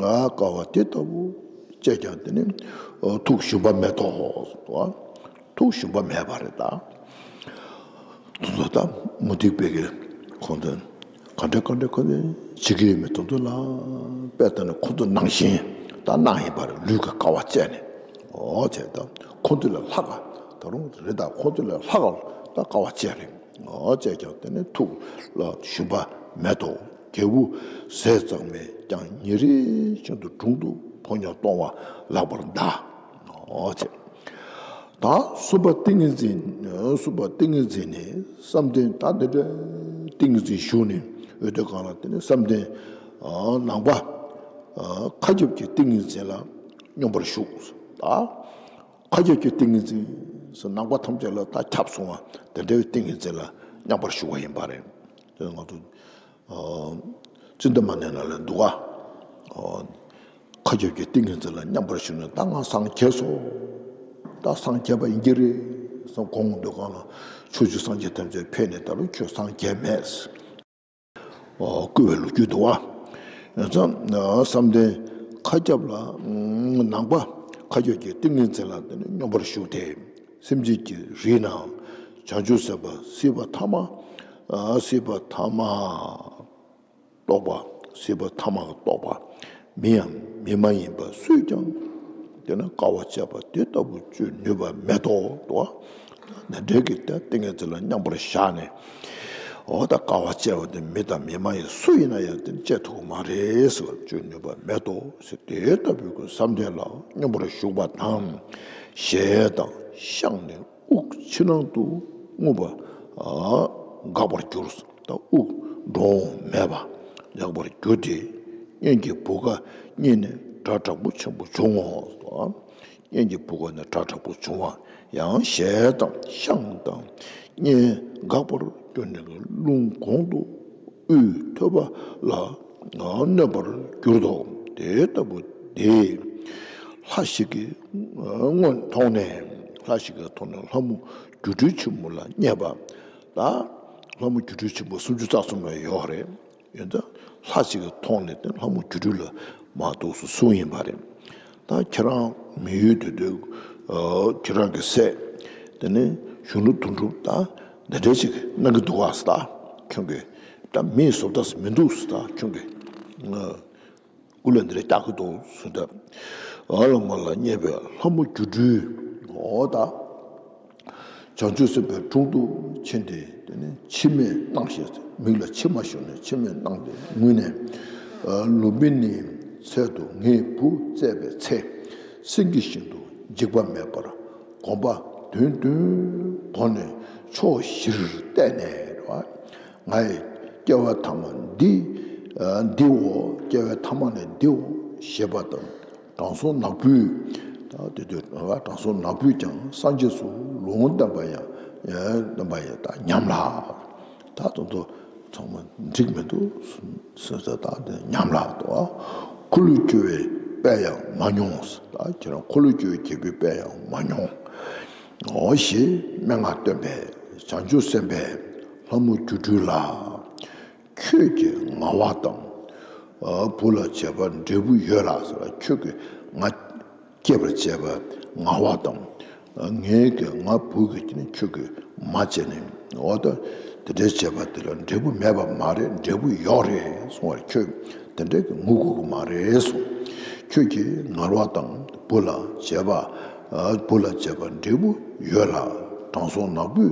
དཀའ་བ་དེ་ལྟ་བུ་སྤྱད་ཀྱང་དེ་ནི་ཐུགས་ཞུམ་པ་མེད་དོ། ཐུགས་ཞུམ་པ་མེད་པ་རེད་ད། དེ་ཚོ་ད་མུ་སྟེགས་པའི་གི་ཁོང་ཚོ་ག་འདྲ་ག་འདྲ་ཁོང་ཚོ་བྱེད་ཀྱི་ཡོད་མེད་དེ་ཚོ་ལ་དཔེ་ལྟ་ན་ཁོང་ཚོ་ནང་བཞིན་ད་གནང་ཡིན་པ་རེད། ལུས་ཀྱི་དཀའ་བ་སྤྱད་ནས། འོ་བྱས་ད་ཁོང་ཚོ་ལས་ལྷག་ག་ད་རུང་རེད། ད་ཁོང་ཚོ་ལས་ལྷག་ག་ད་དཀའ་བ་སྤྱད་རེད། འོ་བྱས་ཀྱང་དེ་ནས་ཐུགས་ལ་ཞུམ་པ་མེད་དོ། རྒྱལ་བུ་ཟས་གཙང་མས་ཀྱང་། ཉིན་རེ་བཞིན་དུ་དྲུང་དུ་ཕོ་ཉ་གཏོང་བ་ལགས་པར་གདའ། འོ་བྱས། ད་གསུམ་པ་ཏིང་ངེ་འཛིན། གསུམ་པ་ཏིང་ངེ་འཛིན་ནི་བསམ་གཏན། ད་འདི་འདྲའི་ཏིང་ངེ་འཛིན་ཞུགས་ནས་འོད་དེ་གང་ལ་དེ་ནི་བསམ་གཏན་ནང་པ་མཁའ་ཁྱབ་ཀྱི་ཏིང་ངེ་འཛིན་ལ་སྙོམས་པར་ཞུགས། ད་མཁའ་ཁྱབ་ཀྱི་ཏིང་ངེ་འཛིན་ཟེར་ནང་པ་ཐམས་ཅད་ལ་ད་ཁྱབ་སོང་བ་དེ་འདྲའི་ཏིང་ངེ་འཛིན་ལ་མཉམ་པར་ཞུགས་པ་ཡིན་པ་རེད། དེ་ང་ཚོ་ཙུན་ད་མ་ཎི་ནང་ལ་འདུག་ག་མཁའ་ཁྱབ་ཀྱི་ཏིང་ངེ་འཛིན་ལ་མཉམ་པར་ཞུགས་ནས་ད་ང་སངས་རྒྱས་སོ། ད་སངས་རྒྱས་པ་ཡིན་གྱི་རེད་བསམ་དགོངས་འདོད་གང་ལ་ཕྱོགས་བཅུའི་སངས་རྒྱས་ཐམས་ཅད་ཕེབས་ནས་ད་རུང་ཁྱོད་སངས་རྒྱས་མེད། བསྐུལ་བའི་ལོ་རྒྱུས་འདུག་བ། ཡིན་ཙང་བསམ་གཏན་མཁའ་ཁྱབ་ལ་ནང་པ་མཁའ་ཁྱབ་ཀྱི་ཏིང་ངེ་འཛིན་ལ་དེ་ནི་སྙོམས་པར་ཞུགས་ཏེ། སེམས་ཅན་གྱི་རིགས་ནང་བྱང་ཆུབ་སེམས་དཔའ་སྲིད་པ་ཐ་མ། སྲིད་པ་ཐ་མ། རྟོག་པ། སྲིད་པ་ཐ་མ་གི་རྟོག་པ། མིའམ་མི་མ་ཡིན་པ་སུས་ཀྱང་དེ་ན་དཀའ་བ་སྤྱད་པ་དེ་ལྟ་བུ་སྤྱོད་ནུས་པ་མེད་དོ། དོ། འདི་འདྲའི་གི་ད་ཏིང་ངེ་འཛིན་ལ་མཉམ་པར་བཞག་ནས། འོ་ད་དཀའ་བ་སྤྱད་པ་དེ་མི་དང་མི་མ་ཡིན་སུ་ཡིན་ན་ཡང་དེ་སྤྱད་ཐུབ་ཀྱི་མ་རེད་ཟེར་བ། སྤྱོད་ནུས་པ་མེད་དོ་ཟེར། དེ་ལྟ་བུའི་གི་བསམ་གཏན་ལ་མཉམ་པར་ཞུགས་པ་དང་། ཞལ་དང་ཤངས་ནི་དབུགས་ཕྱི་ནང་དུ་རྔུབ་པ་འགག་པར་གྱུར། ད་དབུགས་འགྲོ་འོང་མེད་པ་འགག་པར་གྱུར་ཏེ། སྙན་གྱི་བུ་ག་སྙེད་ནས་སྒྲ་དྲག་པོ་ཆེན་པོ་བྱུང་ངོ་། སྙན་གྱི་བུ་ག་ནས་སྒྲ་དྲག་པོ་བྱུང་བ་ཡང་ཞལ་དང་ཤངས་དང་སྙན་འགག་པར་གྱུར་ནས་རླུང་གོང་དུ་དབུས་ཐོད་པ་ལ་གནོད་པར་གྱུར་ཏོ། དེ་ལྟ་བུ་དེ་ལྷ་ཞིག་གིས་མཐོང་ནས། ལྷ་ཞིག་གིས་མཐོང་ནས་ལྷ་མོ་སྒྱུ་འཕྲུལ་ཆེན་མོ་ལ་བསྙད་པ། ད་ལྷ་མོ་སྒྱུ་འཕྲུལ་ཆེན་པོ་སུམ་ཅུ་རྩ་གསུམ་ལ་ཡོད་རེད། ཡོད་ད་ལྷ་ཞིག་གིས་མཐོང་ནས་དེ་ལྷ་མོ་སྒྱུ་འཕྲུལ་ལ་མ་གཏོགས་སུ་གསུངས་ཡིན་པ་རེད། ད་ཁྱེད་རང་མི་ཡུལ་དུ་སྡོད། ཁྱེད་རང་གི་སྲས་དེ་ནི་གཞོན་ནུ་དོན་གྲུབ་ད་འདི་འདྲ་ཞིག་གནང་གི་འདུག་བ་ཟེར། ད་ཁྱོད་ཀྱིས་ད་མིའི་བཟོ་ལྟ་མི་འདུག་ཟེར། ད་ཁྱོད་ཀྱིས་སྐུ་ལས་འདི་འདྲ་བཀྱག་གི་འདུག་ཟེར། ད་ཨ་ལ་མ་ལ་བསྙད་པའི་ལྷ་མོ་སྒྱུ་འཕྲུལ། འོ་ད། བྱང་ཆུབ་སེམས་དཔའི་དྲུང་དུ་ཕྱིན་ཏེ། དེ་ནས་མཆི་མས་བརྣངས་ཤིང་། མིག་ལ་མཆི་མ་ཤོར་ནས་མཆི་མས་བརྣངས་ཏེ་ངུས་ནས། ལུམྦི་ནིའི་ཚལ་དུ་ངའི་བུ་བཙས་པའི་ཚེ། སེང་གེ་བཞིན་དུ་འཇིགས་པ་མེད་པར་གོམ་པ་བདུན་བདུན་བསྒོམས་ནས་ཕྱོགས་བཞིར་བལྟས་ནས། ང་ཡི་སྐྱེ་བ་ཐ་མ་འདི། འདིའོ། སྐྱེ་བའི་ཐ་མ་ནི་འདིའོ་ཞེས་པ་དང་། དྲང་སྲོང་ནག་པོས། ད་དེ་དུས་དྲང་སྲོང་ནག་པོས་ཀྱང་སངས་རྒྱས་སུ་ལུང་བསྟན་པ་ཡང་། བསྟན་པ་ཡང་ད་ཉམས་ལ། ད་དོན་དུ་ཚང་མ་འགྲིག་མི་འདུག་ཟེར་ཟེར། ད་དེ་ཉམས་ལ་དོ། འཁོར་ལོས་སྒྱུར་བའི་དཔལ་ཡང་མ་མྱོང་། ད་ཁྱེད་རང་འཁོར་ལོས་སྒྱུར་བའི་རྒྱལ་པོའི་དཔལ་ཡང་མ་མྱོང་། འོ་ཞེས་སྨྲེ་སྔགས་བཏོན་པས་བྱང་ཆུབ་སེམས་དཔའི་ལྷ་མོ་སྒྱུ་འཕྲུལ་ལ། ཁྱོད་ཀྱི་ངལ་བ་དང་། བུ་ལ་བྱེད་པ་འབྲས་བུ་ཡོད་ལ་ཟེར། ཁྱོད་ཀྱི་ང་སྐྱེད་པར་བྱེད་པའི་ངལ་བ་དང་། ངའི་གི་ང་བུ་གི་ནི་ཁྱོད་ཀྱིས་མ་བྱས་ནས། འོ་ད་དེ་འདྲའི་བྱེད་པ་དེ་ལ་འབྲས་བུ་མེད་པ་མ་རེད། འབྲས་བུ་ཡོད་རེད་གསུང་བར། ཁྱོད་དེ་འདྲའི་གི་ངུ་དགོས་ཀྱི་མ་རེད་གསུངས། ཁྱོད་ཀྱི་ངལ་བ་དང་བུ་ལ་བྱེད་པ། བུ་ལ་བྱེད་པ་འབྲས་བུ་ཡོད་ལ། དྲང་སྲོང་ནག་པོས་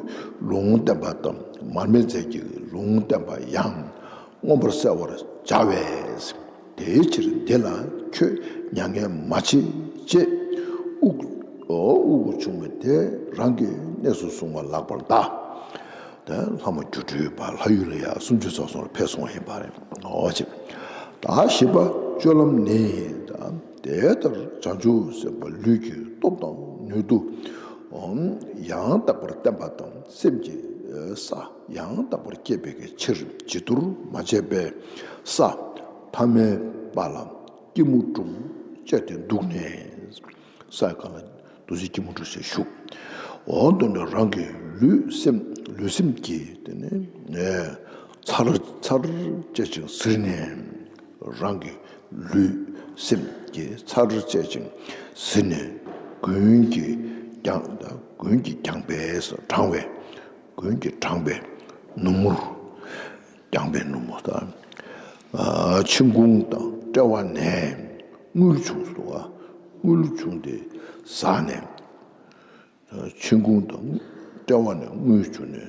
ལུང་བསྟན་པ་དང་། མར་མེ་མཛད་ཀྱི་ལུང་བསྟན་པ་ཡང་མངོན་པར་གསལ་བར་བྱ་བས། དེའི་ཕྱིར་འདི་ལ་ཁྱོད་མྱ་ངན་མ་བྱེད་ཅེས། དབུགས་དབུགས་ཆུང་མ་དེ་རང་གི་གནས་སུ་བཟུང་བ་ལགས་པར་གདའ། དེ་ལྷ་མོ་སྒྱུ་འཕྲུལ་པ་ལྷ་ཡུལ་ལ་ཡ་སུམ་ཅུ་རྩ་གསུམ་ལ་ཕེབས་སོང་བ་ཡིན་པ་རེད། འོ་ཅེ། ད་བཞི་པ་སྤྱོད་ལམ་ནི། ད་དེ་ལྟར་བྱང་ཆུབ་སེམས་དཔའ་ལུས་ཀྱི་སྟོབས་དང་ནུས་མཐུ་ཡང་དག་པར་བསྟན་པ་དང་། སེམས་ཀྱི་ས་ཡང་དག་པར་བསྐྱེད་པའི་ཕྱིར་བྱི་དོར་མ་བྱས་པའི་ས་ཐ་མལ་པ་ལ་སྐྱི་མུག་དྲུངས་བཅས་ཏེ་འདུག་ནས། ས་སྒང་ལ་འདུ་བྱེད་སྐྱི་མུག་དྲུངས་བྱས་བཞུགས། འོ་དེ་འདྲ་རང་གི་ལུས་སེམས་ལུས་སེམས་ཀྱི་དེ་ནས་ཚར་ཚར་བཅད་ཅིང་གཟིར་ནས། རང་གི་ལུས་སེམས་ཀྱི་ཚར་བཅད་ཅིང་གཟིར་ནས། མགོན་གྱི་རྒྱང་མགོན་གྱི་རྒྱང་པས་དྲངས་པའི། དགུན་གྱི་གྲང་བའི་ནུབ་མོར། རྐྱང་པའི་ནུབ་མོ་དང་། ཨ་མཆིན་ཁུང་དང་དཔྲལ་བ་ནས་རྔུལ་བྱུང་སོང་བ། རྔུལ་བྱུང་སྟེ་ཟགས་ནས། མཆིན་ཁུང་དང་དཔྲལ་བ་ནས་རྔུལ་བྱུང་ནས།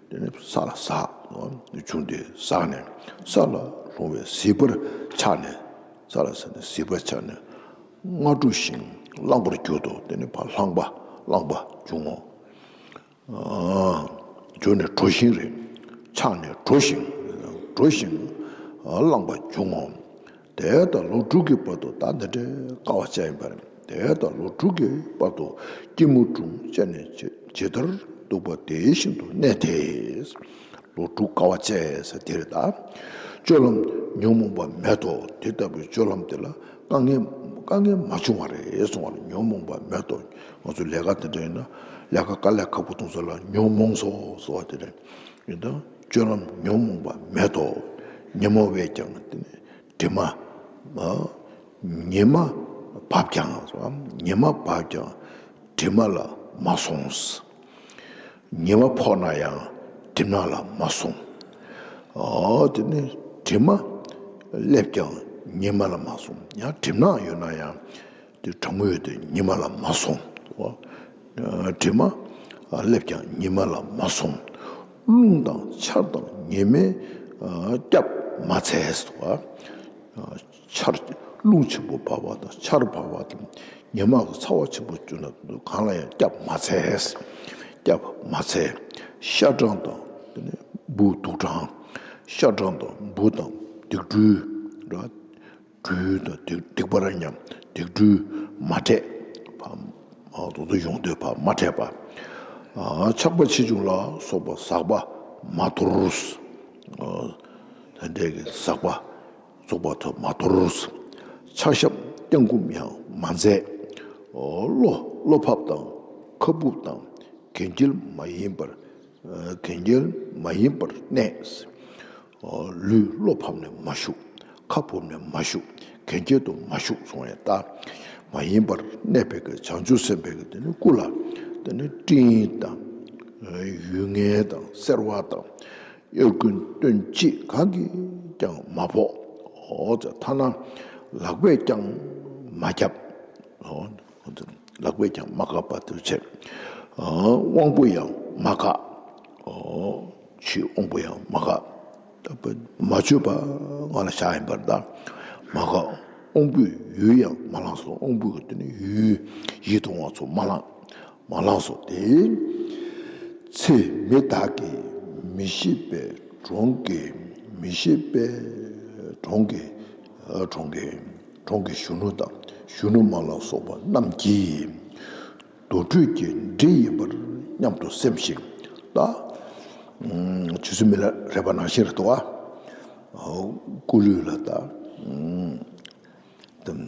དེ་ནས་ས་ལ་ཟགས། བྱུང་སྟེ་ཟགས་ནས་ས་ལ་ལྷུང་བས་ཟིལ་པར་ཆགས་ནས། ས་ལ་ཟགས་ནས་ཟིལ་པར་ཆགས་ནས། སྔ་དྲོ་ཞིང་རླངས་པར་གྱུར་ཏོ། དེ་ནས་ཕར་རླངས་པ་རླངས་པ་བྱུང་ངོ་། བྱུང་ནས་དྲོ་ཞིང་རེད། ཆགས་ནས་དྲོ་ཞིང་། དྲོ་ཞིང་རླངས་པ་བྱུང་ངོ་། དེ་ལྟར་ལོ་དྲུག་གི་བར་དུ། ད་འདི་འདྲའི་དཀའ་བ་སྤྱད་ཡིན་པ་རེད། དེ་ལྟར་ལོ་དྲུག་གི་བར་དུ་སྐྱིལ་མོ་ཀྲུང་བཅས་ནས་ཇི་ཇི་ལྟར་འདུག་པ་དེ་བཞིན་དུ་གནས་ཏེ། ལོ་དྲུག་དཀའ་བ་སྤྱད་ཟེར་དེ་རེད་ད། སྤྱོད་ལམ་ཉོན་མོངས་པ་མེད་དོ། དེ་ལྟ་བུའི་སྤྱོད་ལམ་དེ་ལ་དཀའ་ངལ་དཀའ་ངལ་མ་བྱུང་བ་རེད་གསུངས་པ་ལ། ཉོན་མོངས་པ་མེད་དོ། ང་ཚོ་ལས་ཀ་དེ་འདྲ་ཡིན་ན་ལས་ཀ་དཀའ་ལས་ཁག་པོ་གཏོང་ས་ལ་ཉོན་མོངས་སོ་ཟེར་བ་དེ་རེད། ཡིན་ད་སྤྱོད་ལམ་ཉོན་མོངས་པ་མེད་དོ། ཉི་མ་བས་ཀྱང་དེ་ནི་དྲི་མ། ཉི་མ་བབ་ཀྱང་། ཉི་མ་བབ་ཀྱང་དྲི་མ་ལ་མ་སོང་། ཉི་མ་ཕོག་ན་ཡང་གྲིབ་ནག་ལ་མ་སོང་། ཨོ་དེ་ནི་དྲི་མ་སླེབས་ཀྱང་ཉི་མ་ལ་མ་སོང་། ཡང་གྲིབ་ནག་ཡོད་ན་ཡང་དེ་གྲང་མོ་ཡོད་དེ་ཉི་མ་ལ་མ་སོང་། ཨོ་དྲི་མ་སླེབས་ཀྱང་ཉི་མ་ལ་མ་སོང་། རླུང་དང་ཆར་དང་ཉི་མས་སྐྱབས་མ་འཚལ། ཆར། རླུང་ཆེན་པོ་བབས་པ་དང་ཆར་བབས་པ་དང་ཉི་མ་གི་ཚ་བ་ཆེན་པོ་བྱུང་ན་གང་ལ་ཡང་སྐྱབས་མ་འཚལ། སྐྱབས་མ་འཚལ། ཤ་སྦྲང་དང་དེ་ནས་འབུ་དུག་སྦྲང་། ཤ་སྦྲང་དང་འབུ་དང་སྡིག་སྦྲུལ་ར། སྦྲུལ་དང་སྡིག་སྡིག་པར་མཉམ། སྡིག་སྦྲུལ་མ་འཕྲད་པ། དོ་དོ་ཡོང་དུས་པ་མ་འཕྲད་པ། ཆགས་པ་ཆེ་ཆུང་ལ་སོགས་པ་ཟག་པ་མ་དོར། དེ་འདྲའི་གི་ཟག་པ། རྫོགས་པ་ཐོབ་མ་དོར། ཕྱག་ཞབས་བརྐྱང་བསྐུམ་ཡང་མ་མཛད། བློ་བློ་ཕབ་དང་ཁ་སྦུབ་དང་གན་རྐྱལ་མ་ཡིན་པར། གན་རྐྱལ་མ་ཡིན་པར་གནས། ལུས་བློ་ཕབ་ནས་མ་བཞུགས། ཁ་སྦུབ་ནས་མ་བཞུགས། གན་རྐྱལ་དུ་མ་བཞུགས་གསུངས་ཡང་ལྟ། མ་ཡིན་པར་གནས་པའི་གི་བྱང་ཆུབ་སེམས་དཔའི་གི་དེ་ནི་སྐུ་ལ་དེ་ནི་སྤྲིན་དང་། ཡུལ་ངལ་དང་སེར་བ་དང་། གཡོ་སྐུན་སྟོན་ཅིག་གང་གིས་ཀྱང་མ་ཕོག། འོ་ཙེ་ཐ་ན་ལག་པས་ཀྱང་མ་བརྒྱབ། འོ་ལག་པས་ཀྱང་མ་བཀབ་པ་དུ་བྱས། དབང་པོ་ཡང་མ་བཀག། འོ་ཕྱིའི་དབང་པོ་ཡང་མ་བཀག། མ་བཅོས་པ་ང་ལ་བཞག་ཡིན་པར་གདའ། མ་བཀག། དབང་པོས་ཡུལ་ཡང་མ་བླངས་སོ། དབང་པོས་དེ་ནི་ཡུལ་ཡིད་དུ་འོང་བ་ཚོ་མ་བླངས། མ་ལགས་སོ། དེ་ཚེ་མི་བདག་གིས་མི་ཤེས་པའི་གྲོང་གི་མི་ཤེས་པའི་གྲོང་གི་གྲོང་གི་གྲོང་གི་གཞོན་ནུ་དང་གཞོན་ནུ་མ་ལ་སོགས་པ་རྣམས་ཀྱིས་དུར་ཁྲོད་ཀྱི་འདྲེ་ཡིན་པར་སྙམ་དུ་སེམས་ཤིང་། ད་རྗེ་བཙུན་མི་ལ་རས་པ་ནང་བཞིན་རེད་དོ། སྐུ་ལུས་ལ་ད།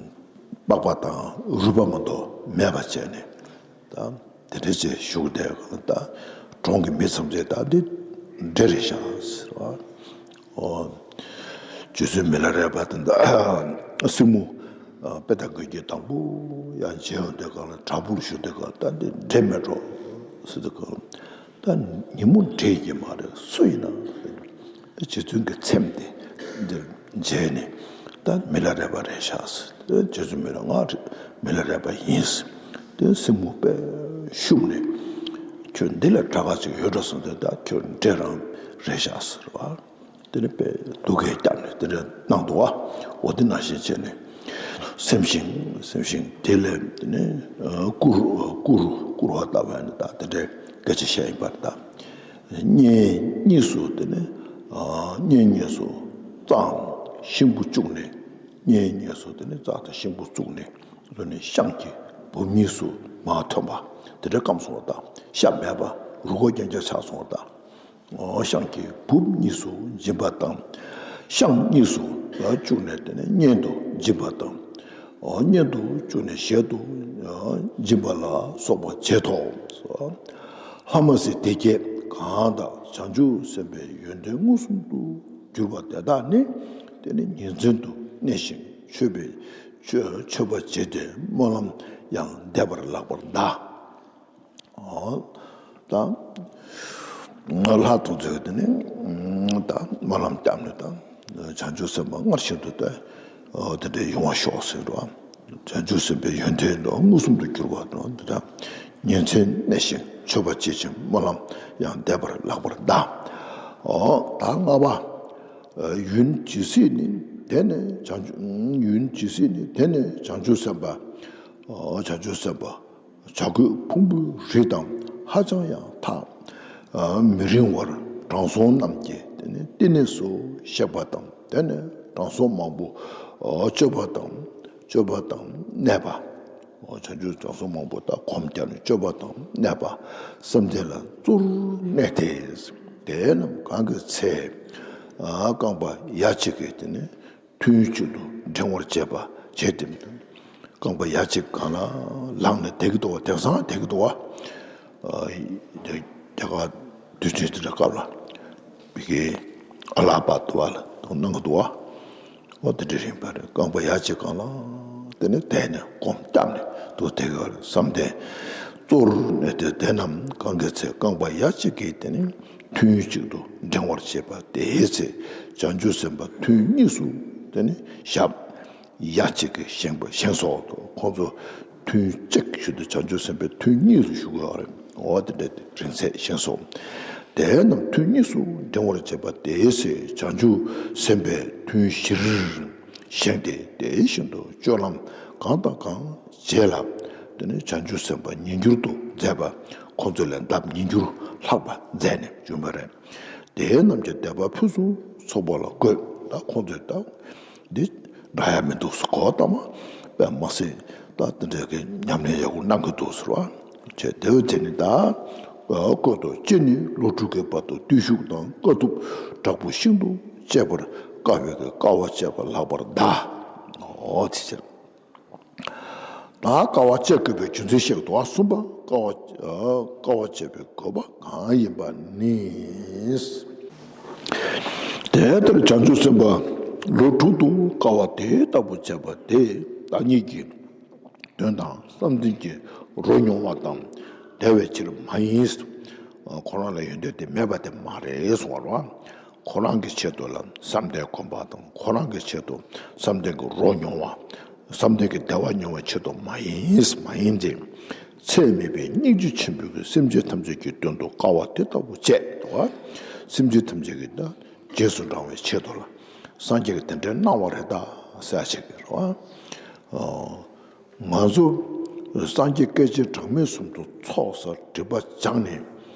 པགས་པ་དང་རུས་པ་མ་གཏོགས་མེད་པ་བྱས་ནས་ད་དེ་འདྲ་བྱས་བཞུགས་བསྡད་གང་ལ་ད་གྲོང་གི་མི་ཐམས་ཅད་ད་འདི་འདྲེ་རེད་ཤག་ཟེར་བ། ཨོ། རྗེ་བཙུན་མི་ལ་རས་པ་དེ་ད་སྲིང་མོ་དཔེ་ལྟ་དགོས་ཀྱི་དང་པོ་ཡང་མཇལ་ཡོང་བསྡད་གང་ལ་བྲག་ཕུག་ལ་བཞུགས་བསྡད་གང་ད་འདི་འདྲེ་མེད་འགྲོ་ཟེར་བསྡད་གང་ལ། ད་ཉིན་མོ་འདྲེ་ཡིན་མ་རེད། སུ་ཡིན་ན་རྗེ་བཙུན་གྱི་ཚེམས་དེ་འདིར་མཇལ་ནས་ད་མི་ལ་རས་པ་རེད་ཤག་ཟེར། ད་རྗེ་བཙུན་མི་ལ་ང་རེད་མི་ལ་རས་པ་ཡིན་ཟེར། དེ་སྲིང་མོ་དཔེ་ཤུབས་ནས་ཁྱོད་འདི་ལ་དགྲ་དགའ་ཅིག་ཡོད་འགྲོ་སོང་དེ་ད་ཁྱོད་འདྲེ་རང་རེད་ཤག་ཟེར་བ། དེ་ནི་དཔེ་སྡུག་སྐད་བརྒྱབ་ནས་དེ་འདྲ་གནང་འདུག་བ། འོ་དེ་ནང་བཞིན་བྱས་ནས་སེམས་ཤིང་སེམས་ཤིང་དེ་ལས་དེ་ནི་བསྐུར་བསྐུར་བསྐུར་བ་ལྟ་བུ་ཡང་ད་དེ་འདྲའི་སྐད་ཆ་བཤད་ཡིན་པར་གདའ། གཉེན་གཉིས་སུ་དེ་ནི་གཉེན་གཉིས་སུ་རྩྭའམ་ཤིང་བུ་བཅུག་ནས་གཉེན་གཉིས་སུ་དེ་ནི་རྩྭ་དང་ཤིང་བུ་བཅུག་ནས་དེ་ནི་ཤངས་ཀྱི་བུ་གཉིས་སུ་མར་ཐོན་པ་དེ་འདྲ་བསྐམས་སོང་བ་དང་ཤ་མེད་པ་རུས་ཁོག་རྐྱང་རྐྱང་ཆགས་སོང་བ་དང་། ཤངས་ཀྱི་སྦུབས་གཉིས་སུ་འབྱིན་པ་དང་། ཤངས་གཉིས་སུ་བཅུག་ནས་དེ་ནས་གཉེན་དུ་འབྱིན་པ་དང་། གཉེན་དུ་བཅུག་ནས་ཞལ་དུ་འབྱིན་པ་ལ་སོགས་པ་བྱེད་དོ། ལྷ་མ་སྲིན་སྡེ་བརྒྱད་གང་དག་བྱང་ཆུབ་སེམས་དཔའི་ཡོན་ཏན་མངོན་སུམ་དུ་གྱུར་པ་དེ་དག་ནི་དེ་ནི་ཉིན་མཚན་དུ་གནས་ཤིང་མཆོད་པའི་མཆོད་པ་བྱེད་དེ་སྨོན་ལམ་ཡང་འདེབས་པར་ལགས་པར་གདའ། ད། ལྷ་ཐུགས་རྗེ་དེ་ནི་ད་སྨོན་ལམ་བརྒྱབ་ནས་ད་བྱང་ཆུབ་སེམས་དཔའ་སྔར་བཞིན་དུ་ད་དེ་འདྲའི་ཡོང་བ་ཤོག་ཟེར་རོ། བྱང་ཆུབ་སེམས་དཔའི་ཡོན་ཏན་དང་མངོན་སུམ་དུ་གྱུར་པ་དང་དེ་དག་ཉིན་མཚན་གནས་ཤིང་མཆོད་པ་བྱེད་ཅིང་སྨོན་ལམ་ཡང་བཟླས་པར་ལགས་པར་གདའ། ཨོ་ད་ལྔ་པ། ཡུན་ཇི་སྲིད་ནི་དེ་ནི་བྱང་ཆུབ། ཡུན་ཇི་སྲིད་ནི་དེ་ནི་བྱང་ཆུབ་སེམས་དཔའ། ཨོ་བྱང་ཆུབ་སེམས་དཔའ། བྱ་རྒོད་ཕུང་པོའི་རིས་དང་ཧ་ཅང་ཡང་ཐག་མི་རིང་བར་དྲང་སྲོང་རྣམས་ཀྱིས་དེ་ནི་བསྟི་གནས་སུ་གཤེགས་པ་དང་དེ་ནི་དྲང་སྲོང་མང་པོ་སྤྱོད་པ་དང་སྤྱོད་པ་དང་གནས་པ། བྱང་ཆུབ་དྲང་སྲོང་མང་པོ་དག་གོམས་བརྒྱབ་ནས་སྤྱོད་པ་དང་གནས་པ་བསམ་གཏན་ལ་གཙོར་གནས་ཏེ། དེ་རྣམས་གང་གི་ཚེ་རྐང་པ་ཡ་གཅིག་གིས་དེ་ནི་ཐུན་གཅིག་ཏུ་འགྲེང་བར་བྱེད་པ་བྱེད་དེ། རྐང་པ་ཡ་གཅིག་གང་ལ་ལངས་ནས་བསྡད་ཀྱི་འདུག་བ། དེང་སང་བསྡད་ཀྱི་འདུག་བ། རྒྱ་གར་དུས་ཆེན་དེ་འདྲ་སྐབས་ལ་མི་གི་ཨ་ལ་པ་དུ་བ་ལ་དང་གནང་གི་འདུག་བ། འོ་དེ་འདྲ་རིང་པ་རེད། རྐང་པ་ཡ་གཅིག་གང་ལ་དེ་ནས་བསྡད་ནས་གོམ་བརྒྱབ་ནས་འདུག་བསྡད་ཀྱི་ཡོད་རེད་བསམ་སྟེ། གཙོར་གནས་ཏེ་དེ་རྣམས་གང་གི་ཚེ་རྐང་པ་ཡ་གཅིག་གིས་དེ་ནི་ཐུན་གཅིག་ཏུ་འགྲེང་བར་བྱེད་པ་དེའི་ཚེ་བྱང་ཆུབ་སེམས་དཔའ་ཐུན་གཉིས་སུ་དེ་ནི་ཞབས་ཡ་གཅིག་གིས་བཞེངས་པ་བཞེངས་སོ། ཁོང་ཚོ་ཐུན་གཅིག་ཞུ་དུས་བྱང་ཆུབ་སེམས་དཔའི་ཐུན་གཉིས་སུ་ཞུ་དགོས་པ་རེད། འོ་དེ་འདྲ་དེ་རིང་ཚད་བཞེངས་སོ། དེ་རྣམས་ཐུན་གཉིས་སུ་འགྲེང་བར་བྱེད་པ་དེའི་ཚེ་བྱང་ཆུབ་སེམས་དཔའི་ཐུན་བཞིར་བཞེངས་ཏེ་དེ་བཞིན་དུ་སྤྱོད་ལམ་གང་དང་གང་བྱས་ལ་དེ་ནི་བྱང་ཆུབ་སེམས་དཔའ་ཉིས་འགྱུར་དུ་མཛད་པ། ཁོང་ཚོ་ལས་ལྡབ་ཉིས་འགྱུར་ལྷག་པ་མཛད་ནས་བྱུང་བ་རེད། དེ་རྣམས་ཀྱི་དད་པ་ཕུན་སུམ་ཚོགས་པ་ལ་འགོད། ད་ཁོང་ཚོས་ད་འདི་འདྲ་ཡ་མི་འདུག་ཟེར་གོ་ད་མ་པས་མ་ཟད་ད་དེ་འདྲ་གི་ཉམས་ལེན་ཡག་པོ་གནང་གི་འདུག་ཟེར་བ་བྱས། དེ་བས་དེ་ནི་ད་བཀོད་དོ། སྤྱིར་ནི་ལོ་དྲུག་གི་བར་དུ་བརྟུལ་ཞུགས་དང་དཀའ་ཐུབ་དྲག་པོ་ཤིན་ཏུ་སྤྱད་པར་དཀའ་བའི་གི་དཀའ་བ་སྤྱད་པ་ལགས་པར་གདའ། འོ་དེ་ཟེར། ད་དཀའ་བ་སྤྱད་དགོས་པའི་རྒྱུ་མཚན་བཤད་དོ། གསུམ་པ། དཀའ་བ་དཀའ་བ་སྤྱད་པའི་དགོས་པ་གང་ཡིན་པ་ནི། དེ་ལྟར་བྱང་ཆུབ་སེམས་དཔའ་ལོ་དྲུག་ཏུ་དཀའ་བ་དེ་ལྟ་བུ་སྤྱད་པ་དེ་བདག་ཉིད་ཀྱི་དོན་དང་བསམ་གཏན་གྱི་རོ་མྱོང་བ་དང་བདེ་བའི་ཕྱིར་མ་ཡིན། ཁོ་རང་ལ་ཡོན་ཏན་དེ་མེད་པ་དེ་མ་རེད་གསུང་བ་རེད་བ། ཁོ་རང་གི་ཆེད་དུ་ལ་བསམ་གཏན་གོམས་པ་དང་ཁོ་རང་གི་ཆེད་དུ་བསམ་གཏན་གྱི་རོ་མྱོང་བ། བསམ་གཏན་གྱི་བདེ་བ་མྱོང་བའི་ཆེད་དུ་མ་ཡིན། མ་ཡིན་ཏེ། ཚད་མེད་པའི་སྙིང་རྗེ་ཆེན་པོས་ཀྱི་སེམས་ཅན་ཐམས་ཅད་ཀྱི་དོན་དུ་དཀའ་བ་དེ་ལྟ་བུ་སྤྱད་དོ། སེམས་ཅན་ཐམས་ཅད་ཀྱི་ད་རྗེས་སུ་འབྲང་བའི་ཆེད་དུ་ལ་སངས་རྒྱས་ཀྱིས་དེ་འདྲའི་གནང་བ་རེད་ད་ཟེར་བ་ཞིག་གི་རེད་བ། ང་ཚོ་སངས་རྒྱས་སྐྱེས་ཆེན་གྲངས་མེད་གསུམ་དུ་ཚོགས་བསགས་སྒྲིབ་པ་སྦྱངས་ནས་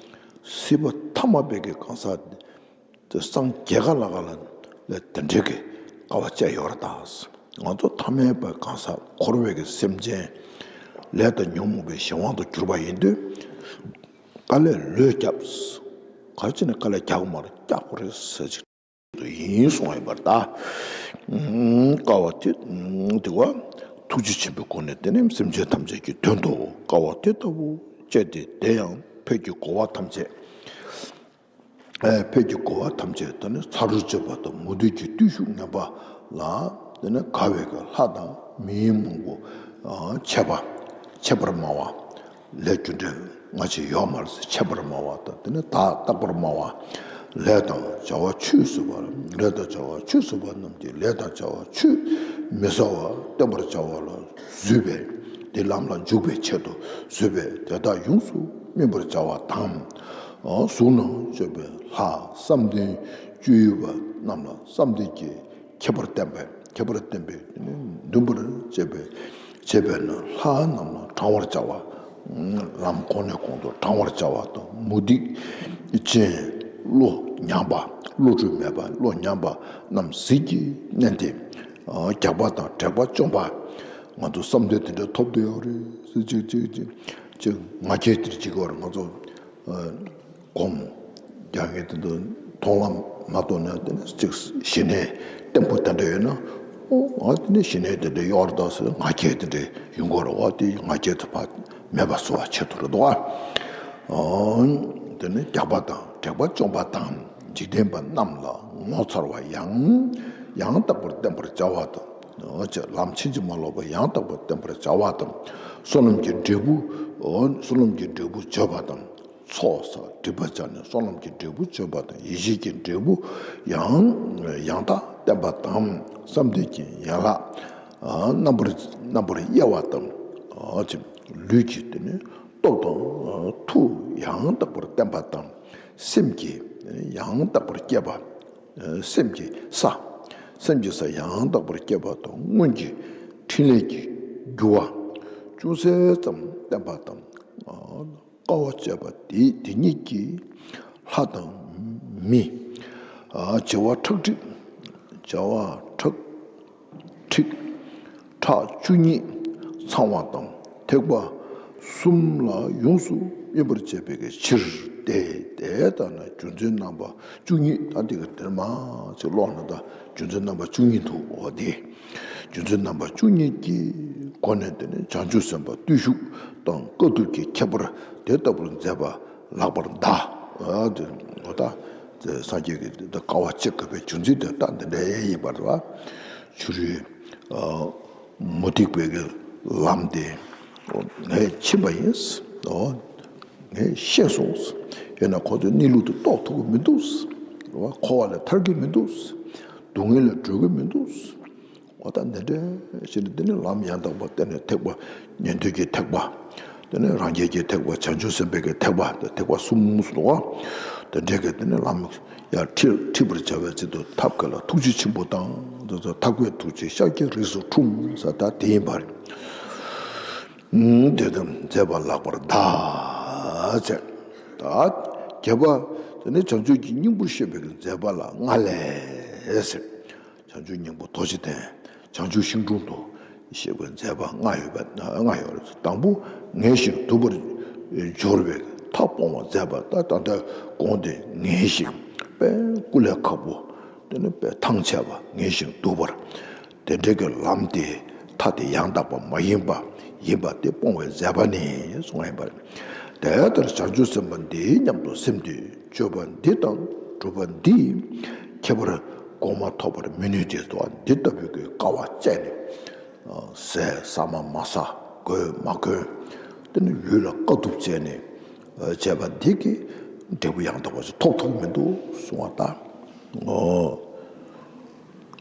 སྲིད་པ་ཐ་མལ་པའི་གི་གང་ཟག་དེ་སངས་རྒྱས་ག་ལ་ག་ལ་ལས་དེ་འདྲའི་གི་དཀའ་བ་སྤྱད་ཡོད་རེད་ད། ང་ཚོ་ཐ་མལ་པའི་གང་ཟག་འཁོར་བའི་གི་སེམས་ཅན་ལས་དང་ཉོན་མོངས་པའི་གཞན་དབང་དུ་གྱུར་པ་ཡིན་དུས་དཀའ་ལས་ལོས་བརྒྱབ། ག་རེ་བྱས་ནས་དཀའ་ལས་རྒྱག་དགོས་མ་རེད། རྒྱག་དགོས་རེད་ཟེར་ཅིག་ཡིན་གསུངས་ཡོད་པར་གདའ། དཀའ་བ་དེ་དེ་བ་ཐུགས་རྗེ་ཆེན་པོའི་སྒོ་ནས་དེ་ནས་སེམས་ཅན་ཐམས་ཅད་ཀྱི་དོན་དུ་དཀའ་བ་དེ་ལྟ་བུ་སྤྱད་དེ། དེ་ཡང་ཕས་ཀྱི་རྒོལ་བ་ཐམས་ཅད། ཕས་ཀྱི་རྒོལ་བ་ཐམས་ཅད་དེ་ནི་ཚ་རུ་གཅོད་པ་དང་མུ་སྟེགས་ཀྱི་བརྟུལ་ཞུགས་ངན་པ་ལ་དེ་ནི་དགའ་བའི་གི་ལྷ་དང་མིའི་མང་པོ་ཆད་པ་ཆད་པར་སྨྲ་བ། ལས་རྒྱུ་འབྲས་སྔ་ཕྱི་ཡོད་མ་རེད་ཟེར་ཆད་པར་སྨྲ་བ་དང་། དེ་ནི་བདག་རྟག་པར་སྨྲ་བ། ལས་དང་བྱ་བ་ཆོས་སུ་བ། ལས་དང་བྱ་བ་ཆོས་སུ་བ་རྣམས་ཀྱི་ལས་དང་བྱ་བ་ཆོས་མི་ཟ་བ་བསྟེན་པར་བྱ་བ་ལ་བཟོད་པས། དེ་ལམ་ལ་འཇུག་པའི་ཆེད་དུ་བཟོད་པས་དེ་དག་ཡོངས་སུ་སྨིན་པར་བྱ་བ་དང་། གཟུགས་སྣང་སྤྱོད་པའི་ལྷ་བསམ་གཏན་སྤྱོད་ཡུལ་པ་རྣམས་ལ་བསམ་གཏན་གྱི་ཁྱད་པར་བསྟན་པས། ཁྱད་པར་བསྟན་པས་འདུན་པར་བྱེད་པའི་བྱེད་པས་ན་ལྷ་རྣམས་ལ་དྲང་བར་བྱ་བ། ལམ་གོང་ནས་གོང་དུ་དྲང་བར་བྱ་བ་དང་། མུ་སྟེགས་ཅན་བློ་ཉམས་པ། བློ་གྲོས་མེད་པ། བློ་ཉམས་པ་རྣམས་ཟིལ་གྱིས་མནན་ཏེ་རྒྱགས་པ་དང་དྲེགས་པ་བཅོམ་པ། ང་ཚོ་བསམ་གཏན་དེ་འདྲ་ཐོབ་བསྡད་ཡོད་རེད་ཟེར་ཅིག་ཅིག་ཅིག་ཅིག་ང་རྒྱལ་དེར་ཅིག་བར་ང་ཚོ་སྒོམ་རྒྱག་མཁན་དེ་ཚོ་མཐོང་ལམ་མ་གཏོགས་ན་དེ་ནི་ཅིག་ཞི་གནས་བརྟན་པོ་དེ་འདྲ་ཡོད་ན། ཨོ་ང་དེ་ནི་ཞི་གནས་དེ་འདྲ་ཡོད་རེད་ད་ཟེར་ང་རྒྱལ་དེ་འདྲ་ཡོང་གི་རེད། འོ་དེ་ང་རྒྱལ་དེ་ཕར་མེད་པ་བཟོ་བ་ཆེད་དུ་རེད་དོ། ཨོ་དེ་ནི་རྒྱགས་པ་དང་དྲེགས་པ་བཅོམ་པ་དང་། འཇིག་རྟེན་པ་རྣམས་ལ་ངོ་མཚར་བ་ཡང་ཡང་དག་པར་བསྟན་པར་བྱ་བ་དང་། ལམ་ཕྱིན་ཅི་མ་ལོག་པ་ཡང་དག་པར་བསྟན་པར་བྱ་བ་དང་། བསོད་ནམས་ཀྱི་འབྲས་བུ། བསོད་ནམས་ཀྱི་འབྲས་བུ་བརྗོད་པ་དང་། ཚོགས་བསགས་སྒྲིབ་པ་སྦྱངས་ནས་བསོད་ནམས་ཀྱི་འབྲས་བུ་བརྗོད་པ་དང་། ཡེ་ཤེས་ཀྱི་འབྲས་བུ་ཡང་ཡང་དག་བསྟན་པ་དང་། བསམ་གཏན་གྱི་ཡན་ལག་རྣམ་པར་རྣམ་པར་དབྱེ་བ་དང་། ལུས་ཀྱི་དེ་ནི་སྟོབས་དང་མཐུ་ཡང་དག་པར་བསྟན་པ་དང་། སེམས་ཀྱི་ཡང་དག་པར་བསྐྱེད་པ། སེམས་ཀྱི་ས། སེམས་ཀྱི་ས་ཡང་དག་པར་བསྐྱེད་པ་དང་། སྔོན་གྱི་ཕྲིན་ལས་ཀྱི་རྒྱུ་བ་ཅུང་ཟད་ཙམ་བསྟན་པ་དང་། དཀའ་བ་སྤྱད་པ་དེ་དེ་ཉིད་ཀྱིས་ལྷ་དང་མི། བྱེ་བ་ཁྲག་ཁྲིག་བྱེ་བ་ཁྲག་ཁྲིག་ཕྲག་བཅུ་གཉིས་ཚང་བ་དང་། ཐེག་པ་གསུམ་ལ་ཡོངས་སུ་སྨིན་པར་བྱེད་པའི་ཕྱིར་ཏེ། དེ་ལྟ་ན་རྒྱུ་མཚན་རྣམ་པ་བཅུ་གཉིས། ད་འདི་ག་དེར་མ་ཅིག་ཀློག་ན་ད་རྒྱུ་མཚན་རྣམ་པ་བཅུ་གཉིས་འདུག་འོ་དེ། རྒྱུ་མཚན་རྣམ་པ་བཅུ་གཉིས་ཀྱི་སྒོ་ནས་དེ་ནི་བྱང་ཆུབ་སེམས་དཔའ་བརྟུལ་ཞུགས་དང་དཀའ་ཐུབ་ཀྱི་ཁྱད་པར་དེ་ལྟ་བུར་མཛད་པ་ལེགས་པར་གདའ། འོ་ད་སངས་རྒྱས་ཀྱིས་དཀའ་བ་སྤྱད་དགོས་པའི་རྒྱུ་མཚན་དེ་ད་འདི་འདྲ་ཡིན་པ་རེད་བ། ཕྱི་རོལ་མུ་སྟེགས་པའི་གི་ལམ་དེ་ངས་ཕྱིན་པ་ཡིན། འོ་ངས་ཤེས་སོང་། ཡིན་ན་ཁོ་ཚོས་གནས་ལུགས་དེ་རྟོགས་ཐུབ་ཀྱི་མི་འདུག་འཁོར་བ་ལས་ཐར་གྱི་མི་འདུག་སྡུག་བསྔལ་ལས་གྲོལ་གྱི་མི་འདུག་འོ་ད་འདི་འདྲ་ཞིག་ནི་འདི་ནི་ལམ་ཡང་དག་པ་བསྟན་ནས་ཐེག་པ་ཉན་ཐོས་ཀྱི་ཐེག་པ། དེ་ནས་རང་རྒྱལ་གྱི་ཐེག་པ། བྱང་ཆུབ་སེམས་དཔའི་གི་ཐེག་པ། དེ་ཐེག་པ་གསུམ་སོང་བ། དེ་འདྲའི་གི་དེ་ནས་ལམ་ཡར་ཁྲིད་ཁྲིད་པར་བྱ་བའི་ཚེ་དུ་ཐབས་མཁས་ལ་ཐུགས་རྗེ་ཆེན་པོ་དང་། དེ་ཚོ་ཐབས་མཁས་ཐུགས་རྗེ་ཤཱཀྱའི་རིགས་སུ་འཁྲུངས་ས་ད་དེ་ཡིན་པ་རེད། དེ་དང་མཛད་པ་ལེགས་པར་གདའ་ཟེར། ད་བརྒྱད་པ་དེ་ནས་བྱང་ཆུབ་ཀྱི་སྙིང་པོར་བཤད་པའི་གི་མཛད་པ་ལ་ལྔ་ལས་ཟེར། བྱང་ཆུབ་སྙིང་པོ་རྡོ་རྗེ་གདན། བྱང་ཆུབ་ཤིང་དྲུང་དུ་ཞེས་པའི་མཛད་པ་ལྔ་ཡོད་པ། ལྔ་ཡོད་རེད། དང་པོ་ངལ་ཞིང་དུབ་པར་སྦྱོར་བའི་མཐའ་སྤོང་བ་མཛད་པ། ད་ད་ལྟ་གོང་དེ་ངལ་ཞིང་དཔེ་ཀུ་ལས་ཁག་པོ། དེ་ནི་དཔེ་ཐང་ཆད་པ། ངལ་ཞིང་དུབ་པར། དེ་འདྲའི་གི་ལམ་དེ་མཐའ་དེ་ཡང་དག་པ་མ་ཡིན་པ་ཡིན་པ་དེ་སྤོང་བའི་མཛད་པ་ནི་གསུངས་པ་ཡིན་པ་རེད། དེ་ལྟར་བྱང་ཆུབ་སེམས་དཔའ་འདིའི་སྙམ་དུ་སེམས་དེ་སྤྱོད་པ་འདི་དང་སྒྲུབ་པ་འདི་ཁྱད་པར་གོང་མ་ཐོབ་པར་མི་ནུས་ཏེ། འདི་ལྟ་བུའི་གི་དཀའ་བ་སྤྱད་ནས་ཟས་ཟ་མ་མ་ཟ། གོས་མ་གོན། དེ་ནི་ལུས་ལ་དཀའ་ཐུབ་བྱས་ནས་བྱས་པ་འདི་གིས་འབྲས་བུ་ཡང་དག་པ་ཞིག་ཐོབ་ཐུབ་མི་འདུག་གསུངས་པ་ལྟར། འོ།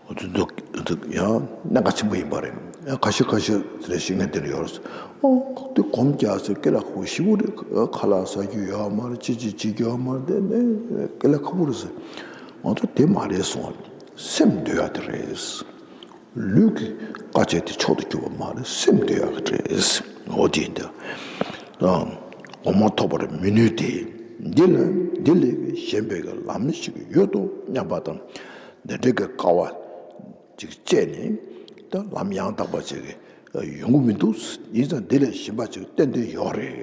འོ་དེ་འདུག་འདུག་ཡང་གནད་འགག་ཆེན་པོ་ཡིན་པ་རེད། ཡང་ཁ་ཤས་ཁ་ཤས་དེ་འདྲ་ཞིག་ངས་དེ་འདྲ་ཡོད་རེད། ཨོ་དེ་གོམས་རྒྱག་ཟེར་སྐེ་ལ་ཁོ་ཞི་བོ་རེད། ཁ་ལག་ཟ་རྒྱུ་ཡོད་མ་རེད། ཅི་ཅི་བྱེད་རྒྱུ་ཡོད་མ་རེད། དེ་ནས་སྐེ་ལ་ཁ་བོ་རེད་ཟེར། ང་ཚོ་དེ་མ་རེད་གསུངས་པ། སེམས་འདུལ་ཡག་དེ་རེད། ལུས་ཀྱི་དཀའ་སྤྱད་དེ་མཆོག་ཏུ་གྱུར་པ་མ་རེད། སེམས་འདུལ་ཡག་གི་རེད། འོ་དེ་འདྲ། གོང་མ་ཐོབ་པར་མི་ནུས་ཏེ། འདི་ལ་འདི་ལས་གཞན་པའི་གི་ལམ་ཞིག་ཡོད་དོ་སྙམ་པ་དང་། འདི་འདྲའི་གི་དཀའ་བ་ཅིག་སྤྱད་ནས་ད་ལམ་ཡང་དག་པ་ཅིག་ཡོང་གི་མི་འདུག་ཡིན་ཙང་འདི་ལས་གཞན་པ་ཅིག་ཏན་ཏན་ཡོད་རེད་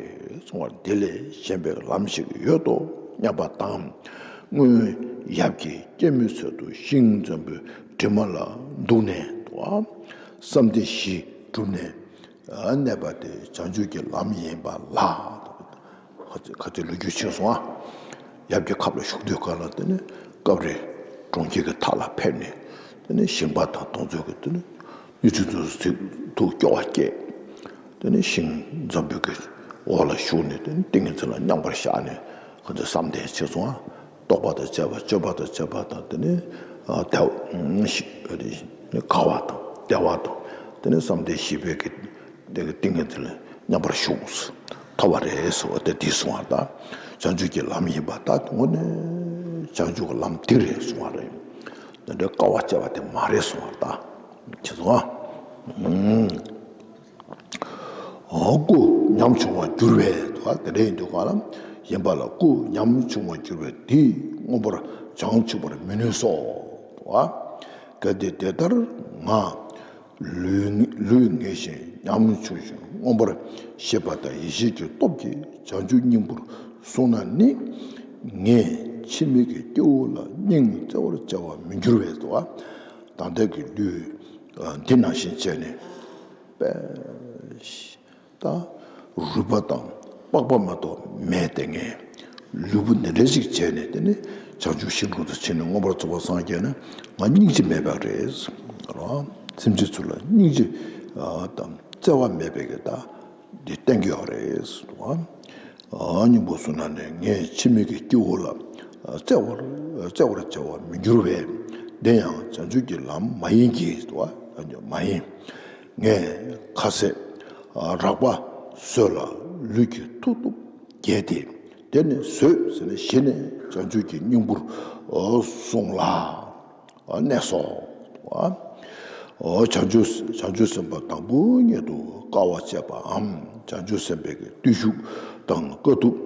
གསུངས་པར། འདི་ལས་གཞན་པའི་ལམ་ཞིག་ཡོད་དོ་སྙམ་པ་དང་། སྔོན་ཡབ་ཀྱི་སྐྱེད་མོས་ཚལ་དུ་ཤིང་འཛོམས་པོའི་གྲིབ་མ་ལ་འདུག་ནས་དང་། བསམ་གཏན་བཞི་གྲུབ་ནས་གནས་པ་དེ་བྱང་ཆུབ་ཀྱི་ལམ་ཡིན་པ་ལ། ཁ་ཅིག་ཁ་ཅིག་ལོ་རྒྱུས་ཕྱིན་སོང་ཨ། ཡབ་ཀྱི་ཁབ་ལ་བཞུགས་དུས་སྒང་ལ་དེ་ནི་སྐབས་རེ་གྲོང་ཁྱེར་གྱི་མཐའ་ལ་ཕེབས་ནས། དེ་ནི་ཞིང་པ་དང་དེ་ཚོ་གི་དེ་ནི་གཡུ་ཆུ་ཚོད་ཚིག་ཐུག་སྐྱོ་བ་སྐྱེས། དེ་ནི་ཤིང་འཛམ་བུ་གི་འོག་ལ་བཞུགས་ནས། དེ་ནི་ཏིང་ངེ་འཛིན་ལ་མཉམ་པར་བཞག་ནས་ཁོ་ཚོས་བསམ་གཏན་བྱས་སོང་ཨ། རྟོགས་པ་དང་བཅས་པ། སྤྱོད་པ་དང་བཅས་པ་དང་། དེ་ནི་ཨ་བདེ་བ་ཞིག་དགའ་བ་དང་བདེ་བ་དང་། དེ་ནི་བསམ་གཏན་བཞི་པའི་གི་དེ་གི་ཏིང་ངེ་འཛིན་ལ་མཉམ་པར་བཞུགས་ཐོབ་པ་རེད་ཟེར་བ་དེ་འདི་གསུངས་པ་དང་། བྱང་ཆུབ་ཀྱི་ལམ་ཡིན་པ་ད་དངོས་གནས་བྱང་ཆུབ་ཀྱི་ལམ་འདི་རེད་གསུངས་པ་རེད། དེ་འདྲའི་དཀའ་བ་སྤྱད་པ་དེ་མ་རེད་གསུངས་པ་དང་། ཁྱེད་ཚོ། ཨ། སྐུ་ཉམ་ཆུང་བར་འགྱུར་བས། དེ་འདྲ་ཡིན་དུས་ག་ལ་ཡིན་པ་ལ། སྐུ་ཉམ་ཆུང་བར་འགྱུར་བས་དེས་མངོན་པར་བྱང་ཆུབ་པར་མི་ནུས་སོ། གལ་ཏེ་དེ་ལྟར་ང་ལུས་ལུས་ངལ་ཞིང་ཉམ་ཆུང་ཞིང་མངོན་པར་ཤེས་པ་དང་ཡེ་ཤེས་ཀྱི་སྟོབས་ཀྱིས་བྱང་ཆུབ་སྙིང་པོར་སོང་ན་ནི། ངས་ཕྱི་མའི་གི་སྐྱེ་བོ་ལ་སྙིང་བརྩེ་བར་བྱ་བར་མི་འགྱུར་བས་སོ། ད་ལྟ་གི་ལུས་འདི་ནང་བཞིན་བྱས་ནས་པས། ད་རུས་པ་དང་པགས་པ་མ་གཏོགས་མེད་དེ། ངས་ལུས་པོ་འདི་འདྲ་ཞིག་བྱས་ནས། དེ་ནི་བྱང་ཆུབ་ཤིང་དྲུང་དུ་ཕྱིན་ནས་མངོན་པར་རྫོགས་པར་སངས་རྒྱས་ན་ང་སྙིང་རྗེ་མེད་པ་རེད། རོ། སེམས་ཅན་ཚོ་ལ་སྙིང་རྗེ་དང་བརྩེ་བ་མེད་པའི་གི་ད་འདི་བསྟན་གྱི་ཡོད་རེད། རོ། སྙིང་པོ་གསུམ་ན་ནི་ངས་འཆི་མེད་ཀྱི་སྐྱེ་བོ་ལ་བརྩེ་བར་བརྩེ་བར་བྱ་བ་མི་འགྱུར་བས། འདི་ཡང་བྱང་ཆུབ་ཀྱི་ལམ་མ་ཡིན་གྱི་དོ། མ་ཡིན། ངས་ཁ་ཟས་རགས་པ་ཟོས་ལ་ལུས་ཀྱི་མཐུ་སྟོབས་རྒྱས་ཏེ། དེ་ནི་ཟོས་ཟེར་ནས་གཞི་ནས་བྱང་ཆུབ་ཀྱི་སྙིང་པོར་སོང་ལ། གནས་སོ། བྱང་ཆུབ་བྱང་ཆུབ་སེམས་དཔའ་དང་པོ་ཉིད་དུ་དཀའ་བ་སྤྱད་པའམ། བྱང་ཆུབ་སེམས་དཔའི་བརྟུལ་ཞུགས་དང་དཀའ་ཐུབ་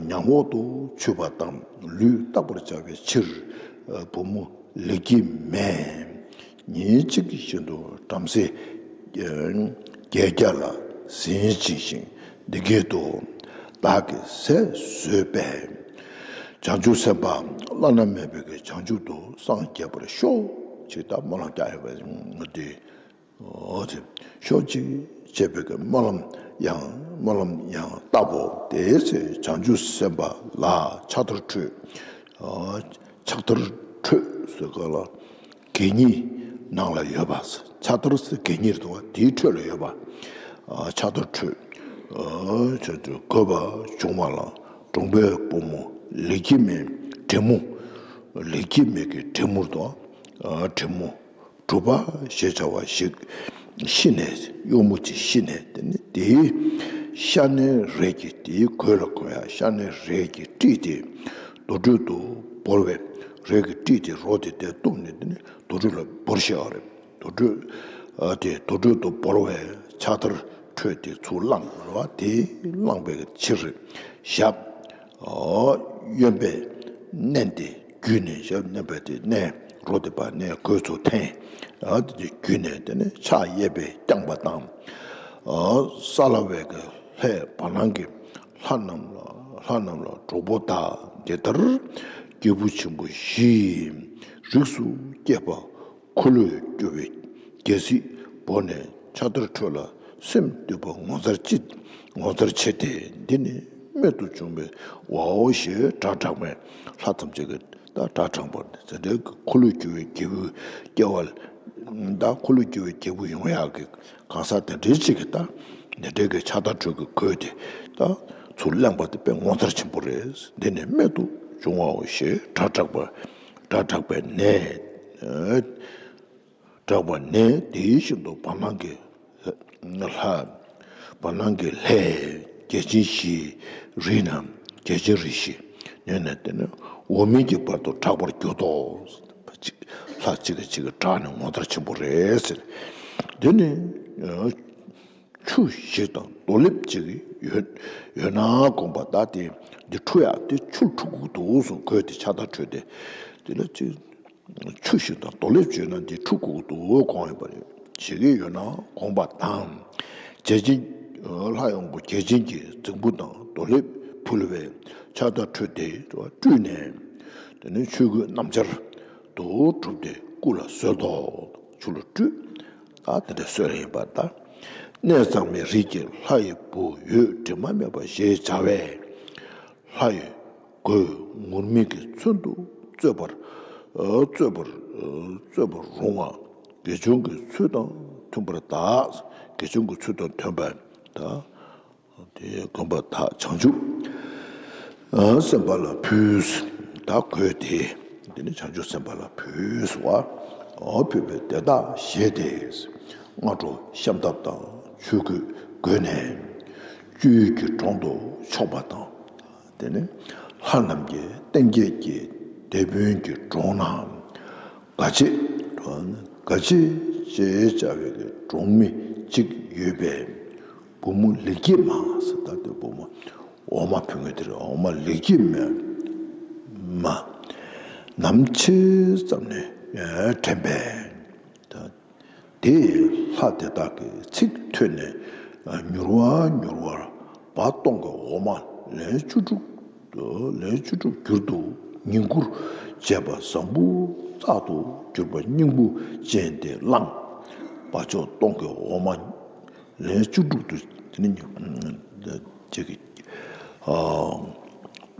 ཉམས་འོག་ཏུ་ཆུད་པ་དང་ལུས་བརྟག་པར་བྱ་བའི་ཕྱིར། བུ་མོ་ལེགས་སྐྱེས་མས། ཉིན་གཅིག་གི་བཞིན་དུ་བྲམ་ཟེ་བརྒྱད་བརྒྱ་ལ་ཟིན་བྱིན་ཞིང་འདི་སྐད་དུ། བདག་གིས་ཟས་ཟོས་པས། བྱང་ཆུབ་སེམས་དཔའ་བླ་ན་མེད་པའི་གི་བྱང་ཆུབ་ཏུ་སངས་རྒྱས་པར་ཤོག་ཅེས་ད་སྨོན་ལམ་རྒྱག་ཡོད་པ་འདི། ཨོ་དེ་ཤོག་ཅིག་ཅེས་པའི་གི་སྨོན་ལམ་ཡང་སྨོན་ལམ་ཡང་བཏབ་བོ། དེའི་ཚེ་བྱང་ཆུབ་སེམས་དཔའ་ལ་ཕྱག་དར་ཁྲོད། ཕྱག་དར་ཁྲོད་ཟེར་ག་ལ། གད་སྙིགས་ནང་ལ་ཡོད་པ། ཕྱག་དར་ཟེར་གད་སྙིགས་རེད་དོ། དེའི་ཁྲོད་ལ་ཡོད་པ། ཕྱག་དར་ཁྲོད། ཆོས་དུ་དགོས་པ་བྱུང་བ་ལ་གྲོང་པའི་བུ་མོ་ལེགས་སྐྱེས་མའི་བྲན་མོ། ལེགས་སྐྱེས་མའི་གི་བྲན་མོ་དང་། བྲན་མོ་གྲུ་པ་ཞེས་བྱ་བ་ཞིག་ཤི་ནས། གཡོག་མོ་ཅིག་ཤི་ནས། དེ་ནི་དེའི་ཤ་ནའི་རས་ཀྱིས་དེའི་གོས་ལ་གོན་ཡ་ཤ་ནའི་རས་ཀྱིས་དཀྲིས་ཏེ། དུར་ཁྲོད་དུ་བོར་བས། རས་ཀྱིས་དཀྲིས་ཏེ་རོ་དེ་དེར་གཏུབས་ནས། དེ་ནི་དུར་ཁྲོད་ལ་བོར་བཞག་པ་རེད། དུར་ཁྲོད། ཨ་དེ་དུར་ཁྲོད་དུ་བོར་བས་ཕྱག་དར་ཁྲོད་དེ་ཚུར་བླངས་པ་དེ་བླངས་པའི་ཕྱིར་ཞབས། ཨ་གཡོན་པས་མནན་ཏེ་བརྒྱུས་ནས། ཞབས་མནན་པ་དེ་མནན། རོ་དེ་ཕར་མནན། གོས་ཚུར་འཐེན། ཨ་དེ་བརྒྱུས་ནས་དེ་ནས་ཕྱག་གཡས་པས་བརྐྱངས་པ་དང་། ཨ་ས་ལ་བའི་གི་ལྷས་བ་ལང་གི་ལྷ་རྣམས་ལ་ལྷ་རྣམས་ལ་གྲོགས་པོ་དག་འདི་ལྟར་སྐྱེས་བུ་ཆེན་པོ་བཞིའི་རིགས་སུ་སྐྱེས་པ། འཁོར་ལོས་སྒྱུར་བའི་རྒྱལ་སྲིད་བོར་ནས་ཕྱག་དར་ཁྲོད་ལ་སེམས་འདུན་པ་ངོ་མཚར་ཅི། ངོ་མཚར་ཆེ་སྟེ། འདི་ནི་རྨད་དུ་བྱུང་བའི་བའོ་ཞེས་སྒྲ་བསྒྲགས་པས། ལྷ་ཐམས་ཅད་ཀྱིས་ད་སྒྲ་བསྒྲགས་པ་ནི་དེ་འདྲའི་འཁོར་ལོས་སྒྱུར་བའི་རྒྱལ་པོའི་སྐྱེ་བ། ད་འཁོར་ལོས་སྒྱུར་བའི་རྒྱལ་པོ་ཡོང་ཡག་གི་གང་ཟག་དེ་འདྲའི་ཅིག་གིས་ད་འདི་འདྲའི་གི་ཕྱག་དར་ཁྲོད་ཀྱི་གོས་དེ་ད་ཚུར་བླངས་པ་དེ་དཔེ་ངོ་མཚར་ཆེན་པོ་རེད། འདི་ནི་རྨད་དུ་བྱུང་བའོ་ཞེས་སྒྲ་བསྒྲགས་པ། སྒྲ་བསྒྲགས་པས་ནས། བསྒྲགས་པ་ནས་དེ་བཞིན་དུ་བ་ལང་གི་ལྷ། བ་ལང་གི་ལྷས་རྒྱལ་ཆེན་བཞིའི་རིགས་རྣམས། རྒྱལ་ཆེན་རིགས་བཞི་ཉོན་ནས། དེ་ནི་འོག་མིན་གྱི་བར་དུ་གྲགས་པར་གྱུར་ཏོ། ལྷ་གཅིག་གིས་གཅིག་གི་གྲགས་ནས་ངོ་མཚར་ཆེན་པོ་རེད་ཟེར། དེ་ནི་ཆུ་ཞིག་དང་རྡོ་ལེབ་ཅིག་ཡོད་ཡོད་ན་དགོངས་པ་ལྟར་ཏེ། འདི་འཁྲུ་ཡག་དེ་ཆུ་འཁྲུ་དགོས་འདུག་གསུངས། གོས་དེ་ཕྱག་དར་ཁྲོད་དེ། དེ་ལ་ཅིག་ཆུ་ཞིག་དང་རྡོ་ལེབ་ཅིག་ཡོད་ན་འདི་འཁྲུ་དགོས་འདུག་དགོངས་ཡོད་པ་རེད། ཞིག་གི་ཡོད་ན་དགོངས་པ་དང་། རྒྱལ་ཆེན། ལྷ་ཡོངས་པོ་རྒྱལ་ཆེན་གྱི་རྫིང་བུ་དང་རྡོ་ལེབ་ཕུལ་བས་ཕྱག་དར་ཁྲོད་དེ་བཀྲུས་ནས། དེ་ནས་ཆོས་གོས་སྣམ་སྦྱར་དུ་གྲུབ་སྟེ་སྐུ་ལ་གསོལ་ཏོ། ཆུ་ལ་བཀྲུས། ད་དེ་འདྲ་གསོལ་ཡིན་པ་ད། གནས་གཙང་མའི་རིགས་ཀྱི་ལྷ་ཡི་བུ་ཡོད་དྲི་མ་མེད་པ་ཞེས་བྱ་བས། ལྷ་ཡི་གོས་ངུར་སྨྲིག་གི་ཚོན་དུ་རྩོད་པར། རྩོད་པར། རྩོད་པར་རུང་བ། དགེ་སྦྱོང་གི་ཚུལ་དང་མཐུན་པར་གདའ། དགེ་སྦྱོང་གི་ཚུལ་དང་མཐུན་པར་གདའ། དེ་གདམས་པ་དག་བྱང་ཆུབ་སེམས་དཔའ་ལ་ཕུལ། ད་གོས་དེ་འདི་ནི་བྱང་ཆུབ་སེམས་དཔའ་ལ་ཕུལ་སོ། ཕུལ་བས་དེ་དག་བཞེས་ཏེ། སྔ་དྲོ་ཤམ་ཐབས་དང་ཆོས་གོས་བགོས་ནས། བཅུད་ཀྱི་གྲོང་དུ་ཕྱོགས་པ་དང་། དེ་ནས་ལྷ་རྣམས་ཀྱི་རྟེན་བསྐྱེད་ཀྱི་དེད་དཔོན་གྱི་གྲོང་ན། དགའ་བྱེད། དགའ་བྱེད་ཅེས་བྱ་བའི་གི་གྲོང་མི་གཅིག་ཡོད་པས། བུ་མོ་ལེགས་སྐྱེས་མ་ཟེར། ད་དེ་བུ་མོ་འོ་མ་ཕུལ་མཁན་དེ་རེད། འོ་མ་ལེགས་སྐྱེས་མ། མ། ནམ་ཕྱེད་ཙམ་ནས་དྲན་པས། ད་དེ་ལྷ་དེ་དག་གི་ཚིག་ཐོས་ནས་མྱུར་བ་མྱུར་བར་བ་སྟོང་གི་འོ་མ་ལན་བཅུ་དྲུག་ལན་བཅུ་དྲུག་བསྒྱུར་དུ་བསྙེན་བཀུར་བྱས་པ་བཟང་པོ་བཙག་ཏུ་གྱུར་པ་སྙིང་པོ་ཅན་དེ་བླངས། བ་ཅོ་སྟོང་གི་འོ་མ་ལན་བཅུ་དྲུག་ཏུ་དེ་ནི་ཅིག་གི་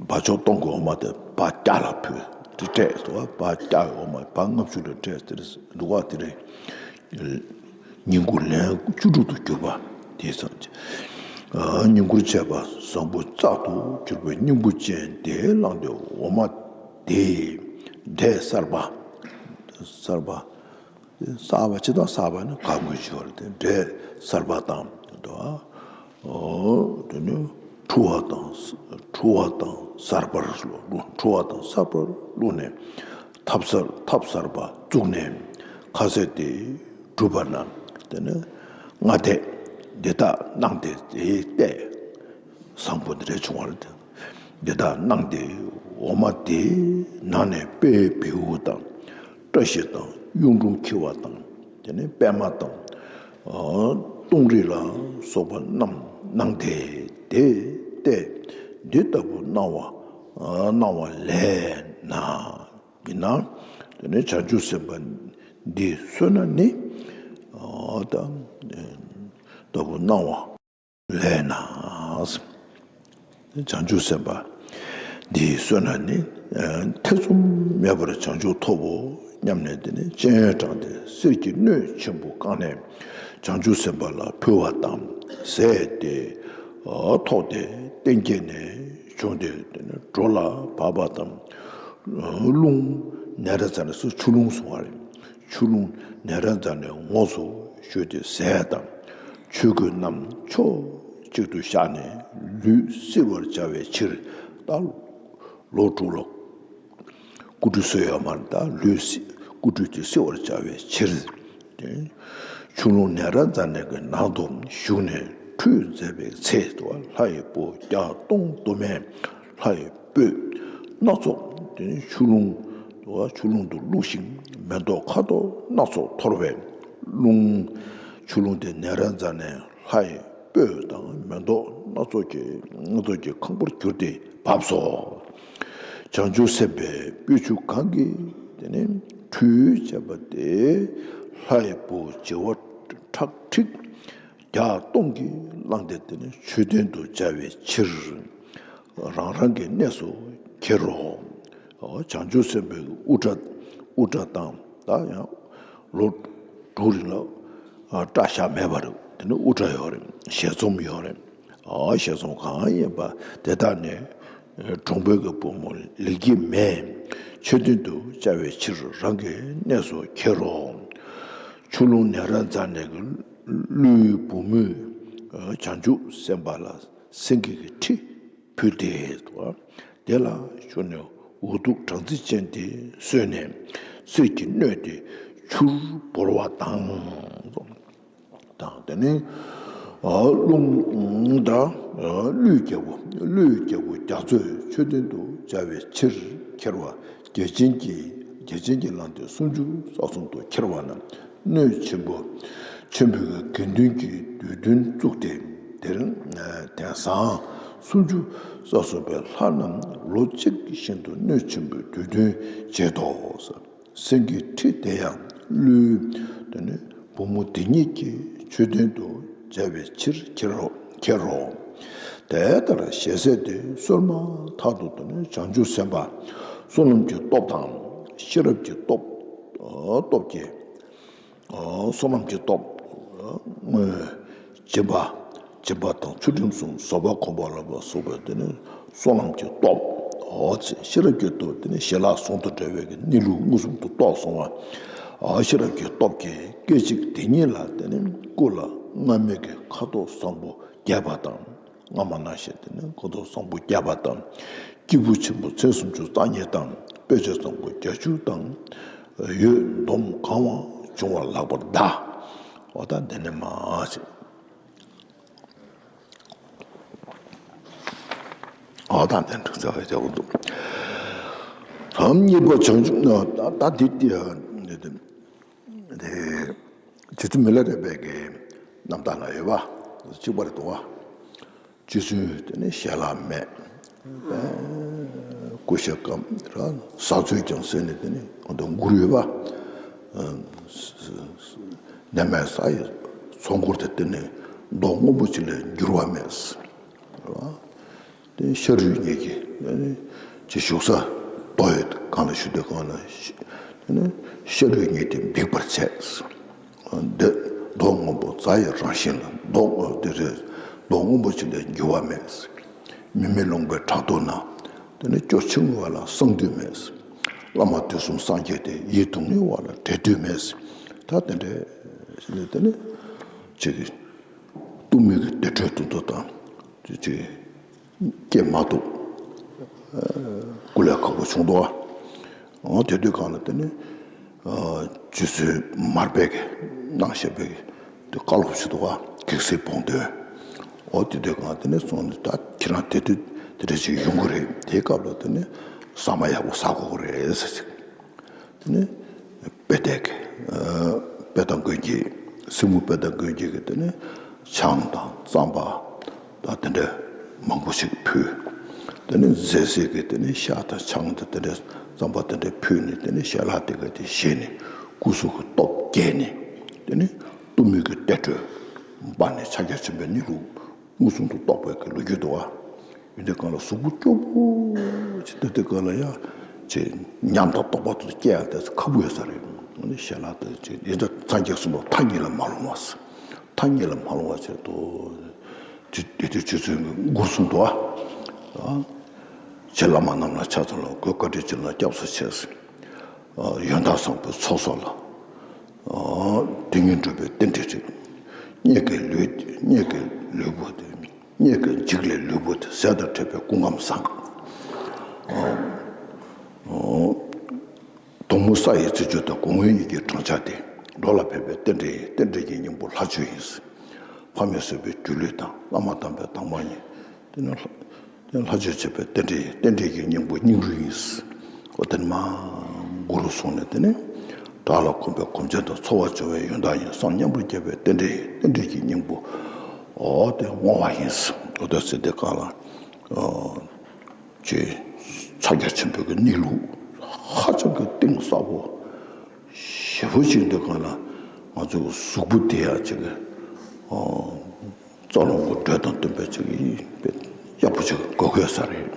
བ་ཅོ་སྟོང་གི་འོ་མ་དེ་བ་སྐྱ་ལ་ཕུལ། དེ་སྤྲད་སོ། བ་སྐྱ་གི་འོ་མ་བ་ལྔ་བཅུ་ལ་སྤྲད། དེ་འདུག་བ། དེ་རེད། བསྙེན་བཀུར་ལན་བཅུ་དྲུག་ཏུ་གྱུར་པ་དེ་ཙམ་གྱིས། ཨ། བསྙེན་བཀུར་བྱས་པ་བཟང་པོ་བཙག་ཏུ་གྱུར་པའི་སྙིང་པོ་ཅན་དེ་བླངས་ཏེ་འོ་མ་དེ་འབྲས་གསར་པ། གསར་པ། གསར་པ་ཇི་ལྟར་གསར་པ་ནི་གང་གི་ཞོར་དེ་འབྲས་གསར་པ་དང་དུ། ཨོ། དེ་ནི་འཁྲུ་བ་དང་འཁྲུ་བ་དང་གསར་པར་བླུགས། འཁྲུ་བ་དང་གསར་པར་བླུགས་ནས་ཐབ་གསར་ཐབ་གསར་པ་བཙུགས་ནས་ཁ་ཟས་དེ་གྲུབ་པ་ན། དེ་ནི་སྔ་ལྟས་འདི་དག་སྣང་སྟེ་དེའི་ལྟས་བཟང་པོ་འདི་འདྲ་བྱུང་བ་རེད། འདི་དག་སྣང་སྟེ་འོ་མ་དེའི་ནང་ནས་དཔལ་བེའུ་དང་། བཀྲ་ཤིས་དང་གཡུང་དྲུང་འཁྱིལ་བ་དང་། དེ་ནས་པདྨ་དང་། ཨ། ཏུང་རི་ལ་སོགས་པ་རྣམས་སྣང་སྟེ་དེ་ལྟས་འདི་ལྟ་བུ་སྣང་བ། ཨ། སྣང་བ་ལེགས་ན། ཡིན་ན། དེ་ནས་བྱང་ཆུབ་སེམས་དཔའ་འདི་གསོས་ན་ནི། ཨ། ད་ལྟ་བུ་སྣང་བ་ལེགས་ན། བྱང་ཆུབ་སེམས་དཔའ་འདི་གསོས་ན་ནི། ཨ། ཐེ་ཚོམ་མེད་པར་བྱང་ཆུབ་ཐོབ་བོ་སྙམ་ནས། དེ་ནས་སྤྱན་དྲངས་ཏེ་གསེར་གྱི་སྣོད་ཆེན་པོ་བཀང་ནས་བྱང་ཆུབ་སེམས་དཔའ་ལ་ཕུལ་བ་དང་། ཟས་དེ་ཐོགས་ཏེ་སྟེང་གི་ནས་བྱུང་སྟེ། དེ་ནས་གྲོ་ལ་བབས་པ་དང་། རླུང་ནཻ་རཉྫ་ནས་སུ། ཆུ་རླུང་གསུང་བ་རེད། ཆུ་རླུང་ནཻ་རཉྫ་ནས་ངོགས་སུ་བཞུར་ཏེ་ཟས་དང་ཆོས་གོས་རྣམས་ཕྱོགས་གཅིག་ཏུ་བཞག་ནས་ལུས་བསིལ་བར་བྱ་བའི་ཕྱིར། ད་ལོ་དྲུག་ལ་སྐུ་ཁྲུས་གསོལ་ཡོད་མ་རེད། ད་ལུས་བསིལ། སྐུ་ཁྲུས་དེ་བསིལ་བར་བྱ་བའི་ཕྱིར། ཆུ་རླུང་ནཻ་རཉྫ་ནའི་གི་ནང་དུ་ཞུགས་ནས་ཁྲུས་མཛད་པའི་ཚེ། ལྷ་ཡི་བུ་བརྒྱ་སྟོང་དུ་མས་ལྷ་ཡི་སྤོས་སྣ་ཚོགས། དེ་ནི་ཆུ་རླུང་དུ། ཆུ་རླུང་དུ་བླུགས་ཤིང་མེ་ཏོག་ཁ་དོག་སྣ་ཚོགས་འཐོར་བའི་རླུང་། ཆུ་རླུང་དེ་ནཻ་རཉྫ་ནའི་ལྷ་ཡི་སྤོས་དང་མེ་ཏོག་སྣ་ཚོགས་ཀྱི། སྣ་ཚོགས་ཀྱི་ཁང་བུར་གྱུར་ཏེ་བབས་སོ། བྱང་ཆུབ་སེམས་དཔའི་སྤོས་ཆུ་གང་གིས་དེ་ནི་ཁྲུས་བྱས་པ་དེ་ལྷ་ཡི་བུ་བྱེ་བ་ཁྲག་ཁྲིག་བརྒྱ་སྟོང་གིས་བླངས་ཏེ། དེ་ནི་མཆོད་རྟེན་དུ་བྱ་བའི་ཕྱིར་རང་རང་གི་གནས་སུ་ཁྱེར་རོ། བྱང་ཆུབ་སེམས་དཔའི་དབུ་སྐྲ། དབུ་སྐྲ་དང་། ད་ཡང་ལོ་དྲུག་རིང་ལ་སྐྲ་བཞར་མེད་པ་རེད། དེ་ནི་དབུ་སྐྲ་ཡོད་རེད། ཞལ་ཚོམ་ཡོད་རེད། ཨ། ཞལ་ཚོམ་གང་ཡིན་པ་དེ་དག་ནི་གྲོང་པའི་གི་བུ་མོ་ལེགས་སྐྱེས་མས་མཆོད་རྟེན་དུ་བྱ་བའི་ཕྱིར་རང་གི་གནས་སུ་ཁྱེར་རོ། ཆུ་རླུང་ནཻ་རཉྫ་ནའི་གི་ཀླུའི་བུ་མོས་བྱང་ཆུབ་སེམས་དཔའ་ལ་སེང་གེ་གི་ཁྲི་ཕུལ་ཏེ། དེ་ལ་ཞུགས་ནས་འུ་ཐུག་སྦྲང་རྩི་ཅན་དེ་གསོལ་ནས་གསེར་གྱི་སྣོད་དེ་ཆུར་བོར་བ་དང་། དང་། དེ་ནས་རླུང་དང་ཀླུའི་རྒྱལ་པོ། ཀླུའི་རྒྱལ་པོ་རྒྱ་མཚོས་མཆོད་རྟེན་དུ་བྱ་བའི་ཕྱིར་ཁྱེར་བ། རྒྱལ་ཆེན་གྱིས། རྒྱལ་ཆེན་གྱིས་བླངས་ཏེ་སུམ་ཅུ་རྩ་གསུམ་དུ་ཁྱེར་བ་ན། སྣོད་ཆེན་པོ་ཆེན་པོའི་དགེ་འདུན་གྱི་འདུས་མདུན་བཙུགས་ཏེ། དེར་དེང་སང་སུམ་ཅུ་རྩ་གསུམ་པའི་ལྷ་རྣམས་ལོ་གཅིག་བཞིན་དུ་སྣོད་ཆེན་པོའི་འདུས་མདུན་བྱེད་དོ། སེང་གེའི་ཁྲི་དེ་ཡང་ཀླུའི། དེ་ནི་བུ་མོ་དེ་ཉིད་ཀྱིས་མཆོད་རྟེན་དུ་བྱ་བའི་ཕྱིར་ཁྱེར་རོ། ཁྱེར་རོ། དེ་ལྟར་ཞལ་ཟས་དེ་གསོལ་མ་ཐག་ཏུ། དེ་ནི་བྱང་ཆུབ་སེམས་དཔའ་བསོད་ནམས་ཀྱི་སྟོབས་དང་ཤེས་རབ་ཀྱི་སྟོབས། སྟོབས་ཀྱིས། བསོད་ནམས་ཀྱི་སྟོབས། སྦྱིན་པ། སྦྱིན་པ་དང་ཚུལ་ཁྲིམས་སྲུང་། བཟོད་པ་སྒོམ་པ་ལ་སོགས་པའི་དེ་ནི་བསོད་ནམས་ཀྱི་སྟོབས། འོ་ཚེ་ཤེས་རབ་ཀྱི་སྟོབས། དེ་ནི་ཞི་ལྷག་ཟུང་དུ་འབྲེལ་བའི་གནས་ལུགས་མངོན་སུམ་དུ་རྟོགས་སོང་བ། ཤེས་རབ་ཀྱི་སྟོབས་ཀྱིས་སྐད་ཅིག་དེ་ཉིད་ལ་དེ་ནི་སྐུ་ལ་སྔ་མའི་གི་ཁ་དོག་བཟང་པོ་རྒྱས་པ་དང་། སྔ་མ་ནང་བཞིན་དེ་ནི་ཁ་དོག་བཟང་པོ་རྒྱས་པ་དང་། སྐྱེས་བུ་ཆེན་པོ་མཚན་སུམ་ཅུ་རྩ་གཉིས་དང་། དཔེ་བྱད་བཟང་པོ་བརྒྱད་ཅུ་དང་། འོད་འདོམ་གང་བ་བྱུང་བ་ལགས་པར་གདའ། འོ་ད་འདི་ནི་མ་ཟད། འོ་ད་འདི་འགྲིག་ཚར་བའི་རྒྱལ་པོ་འདུག་གཏམ་གཉིས་པ་བྱང་ཆུབ་ན། ད་ད་འདི་འདི་འདི་རྗེ་བཙུན་མི་ལ་རས་པའི་གི་རྣམ་ཐར་ལ་ཡོད་པ། གཅིག་པ་རེད་འདུག་བ། རྗེ་བཙུན་དེ་ནི་ཞལ་ལག་མེད། སྐུ་ཤ་སྐམ་ར། ཟ་ཚོད་ཀྱང་ཟེར་ནས་དེ་ནི་ང་ཚོ་མགུར་ཡོད་པ། ནས་མེད་ས་ཡི་ཚོགས་འཁོར་དེ་དེ་ནི་མདོག་སྔོན་པོ་ཅིག་ལས་འགྱུར་བ་མེད། དེ་ཤ་རུས་གཉིས་ཀྱི་དེ་ནི་ཅི་བཞུགས་ས་རྡོ་ཡི་སྒང་ལ་བཞུགས་དུས་སྒང་ལ་དེ་ནི་ཤ་རུས་གཉིས་དེ་འབིགས་པར་བྱས། འདི་མདོག་སྔོན་པོ་རྫ་ཡི་རང་བཞིན་ལ། མདོག་དེ་རེད། མདོ་སྔོན་པོ་ཅིག་ལས་འགྱུར་བ་མེད། མི་མེད་ལུང་པའི་བྲག་རྡོ་ན། དེ་ནི་སྐྱོ་ཆུང་བ་ལ་གསང་འདུས་མེད། བླ་མ་དུས་གསུམ་སངས་རྒྱས་ཏེ། ཡིད་དུ་ནི་བ་ལ་འབྲལ་འདོད་མེད། ད་དེ་འདྲའི་ཞིག་ལས་དེ་ནི་ཅིག་གཏུམ་མོའི་གི་བདེ་དྲོད་དུ་འདུག་དང་ཅིག་སྐྱེ་མ་ཐུབ། སྐུ་ལས་ཁག་པོ་བྱུང་འདུག་བ། འོ་དེ་དུས་གང་ལ་དེ་ནི་རྗེ་བཙུན་མར་པས་ཀྱི་གནང་བཞག་པའི་དེ་བཀའ་སློབ་ཞིག་འདུག་བ། གེགས་སེལ་བོང་བསྟོད། འོ་དེ་དུས་གང་དེ་ནི་སོང་ནས་ད་ཁྱེད་རང་དེ་དུས་དེ་འདྲ་ཞིག་ཡོང་གི་རེད། དེའི་སྐབས་ལ་དེ་ནི་ཟ་མ་ཡག་པོ་ཟ་དགོས་ཀྱི་རེད་ཟེར་ཅིག་དེ་ནི་དཔེ་དེབ་ཀྱི་དཔེ་དང་མགོན་སྐྱེས། སྲིང་མོ་དཔེ་དང་མགོན་སྐྱེས་ཀྱི་དེ་ནི་ཆང་དང་རྩམ་པ་དང་དེ་འདྲ་མང་པོ་ཞིག་ཕུལ། དེ་ནི་མཛེས་སྲས་ཀྱི་དེ་ནི་ཤ་དང་ཆང་དང་དེ་འདྲ་རྩམ་པ་དེ་འདྲ་ཕུལ་ནས། དེ་ནི་ཞལ་ལག་དེ་ག་དེ་བཞེས་ནས་སྐུ་གཟུགས་ཀྱི་སྟོབས་རྒྱས་ནས། དེ་ནི་གཏུམ་མོའི་གི་བདེ་དྲོད་སྤར་ནས་ཕྱག་རྒྱ་ཆེན་པོའི་གནས་ལུགས་མངོན་སུམ་དུ་རྟོགས་པའི་གི་ལོ་རྒྱུས་འདུག་བ། ཡིན་དུས་གང་ལ་གཟུགས་པོ་སྐྱོ་པོ་ཅིག་དེ་དུས་གང་ལ་ཡང་ཅིག་ཉམས་དང་རྟོགས་པ་དེ་ཚོ་སྐྱེ་ཡག་དེ་ཚོ་ཁག་པོ་ཡོད་ས་རེད། ཨ་ནི་ཞལ་ལག་དེ་ཅིག་ཡིན་ད་སངས་རྒྱས་གསུངས་པ་མཐའ་གཉིས་ལ་མ་ལྷུང་བ། མཐའ་གཉིས་ལ་མ་ལྷུང་བ་བྱས་ཏོ། དེ་དེ་དུས་རྗེ་བཙུན་གྱི་མགུར་གསུངས་འདུག་བ། ཨ། ཕྱི་བླ་མ་རྣམས་ལ་ཕྱག་འཚལ་ལོ། གུས་བཀའ་དྲིན་ཅན་ལ་སྐྱབས་སུ་མཆི། ཡོན་བདག་བཟང་པོའི་ཚོགས་བསོད་ལ། དེ་ཉིད་འགྲུབ་པའི་རྟེན་འབྲེལ་རིགས། སྙེད་ཀྱི་ལུས་སྙེད་ཀྱི་ལུས་པོ་དེ། སྙེད་ཀྱི་འཇིགས་ལས་ལུས་པོ་དེ། ཟས་དང་འཕྲད་པའི་སྐུ་ཁམས་བཟང་། དོན་མོ་ས་ཡི་རྩི་བཅུད་དང་། གོང་འོག་གཉིས་ཀྱི་བགྲང་བྱ་སྟེ། འགྲོ་ལ་ཕན་པའི་རྟེན་འབྲེལ་ཡིན། རྟེན་འབྲེལ་གྱི་སྙིང་པོ་ལྷ་ཆོས་ཡིན། ཕ་མས་གསོས་པའི་སྒྱུ་ལུས་དང་། བླ་མ་དམ་པའི་དམ་པ་ཉིད། དེ་ནི་ལྷ་ཆོས་བྱེད་པའི་རྟེན་འབྲེལ་ཡིན། རྟེན་འབྲེལ་གྱི་སྙིང་པོ་སྙིང་རུས་ཡིན། འོ་དེ་ནི་མ་མགུར་རུ་སོང་ནས། དེ་ནི་བྲག་ལ་འཁོད་པའི་གོམ་ཆེན་དང་། འཚོ་བ་འབྱུང་བའི་ཡོན་བདག་ཡིན། སྲང་མཉམ་པོར་བརྒྱབ་པའི་རྟེན་འབྲེལ་ཡིན། རྟེན་འབྲེལ་གྱི་སྙིང་པོ་འོ་དེ་བསྔོ་བ་ཡིན། འོ་དེ་ཟེར་དུས་གང་ལ། ཅེས་ཕྱག་རྒྱ་ཆེན་པོའི་གི་གནས་ལུགས་ཧ་ཅང་གི་གཏིང་ཟབ་པོ་ཞེ་པོ་ཅིག་འདུག་ག་ལ། ང་ཚོའི་གཟུགས་པོ་དེ་ཡང་ཅིག་གི་རྩ་རླུང་གི་དྲོད་དང་བསྟུན་པའི་ཅིག་གི་ཡག་པོ་ཅིག་དགོས་དགོས་ས་རེད།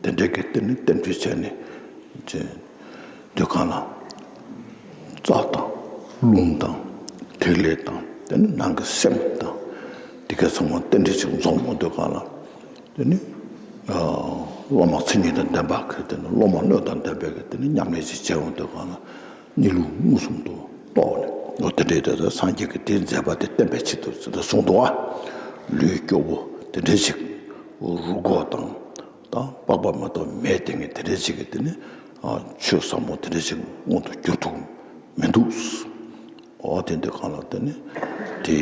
དེ་འདྲའི་གི་དེ་ནི་རྟེན་འབྲེལ་བྱས་ནས་ཅེས། དུས་གང་ལ་རྩ་དང་རླུང་དང་ཐིག་ལེ་དང་། དེ་ནི་ནང་གི་སེམས་དང་། དེ་ག་ཚང་མ་རྟེན་འབྲེལ་ཅིག་འཛོམས་འོང་དུས་གང་ལ། དེ་ནི་སློབ་མ་མཚན་ཉིད་དང་ལྡན་པ་གི། དེ་ནི་སློབ་མ་སྣོད་དང་ལྡན་པའི་གི། དེ་ནི་ཉམས་ལེན་ཅིག་བྱེད་འོང་དུས་གང་ལ། གནས་ལུགས་མངོན་སུམ་དུ་རྟོགས་ནས། འོ་དེ་འདྲའི་དེ་ཚོ་སངས་རྒྱས་ཀྱི་དེའི་མཛད་པ་དེ་བསྟན་པའི་ཆེད་དུ་གསུངས་འདུག་བ། ལུས་སྐྱོ་བོ་དེ་འདྲའི་ཞིག་རུས་ཁོག་དང་། དང་པགས་པ་མ་གཏོགས་མེད་དེ་ངས་དེ་འདྲའི་ཞིག་གི་དེ་ནི་ཆོས་ཟབ་མོ་དེ་འདྲའི་ཞིག་མངོན་དུ་གྱུར་ཐུབ་མི་འདུག་འོ་དེ་འདི་གང་ལ་དེ་ནི་དེ་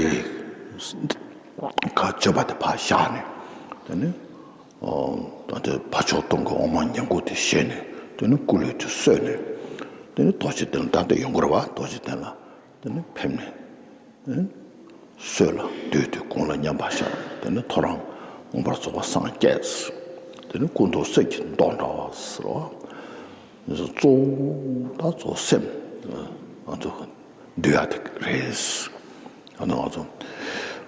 ཁ་སྤྱོད་པ་དེ་ཕར་བཞག་ནས། དེ་ནི་ད་ལྟའི་བ་མཆོག་སྟོང་གི་འོ་མ་ཉིད་སྐུ་དེ་བཞེས་ནས། དེ་ནི་སྐུ་ལུས་དེ་གསོལ་ནས། དེ་ནི་རྡོ་རྗེ་གདན་ལ་ད་ལྟ་ཡོང་གི་རེད་བ། རྡོ་རྗེ་གདན་ལ་དེ་ནི་ཕེབས་ནས། སྲོད་ལ་བདུད་དེ་དགུང་ལ་མཉམ་པར་བཞག་དེ་ནི་ཐོ་རངས་མངོན་པར་རྫོགས་པར་སངས་རྒྱས། དེ་ནི་སྐུ་མདོག་གསེར་གྱི་མདོག་འདྲ་བ་ཟེར་བ། གཙོ་བོ་ད་གཙོ་བོ་སེམས་ང་ཚོ་འདུལ་ཡག་དེ་རེད། ཨ་ནི་ང་ཚོ་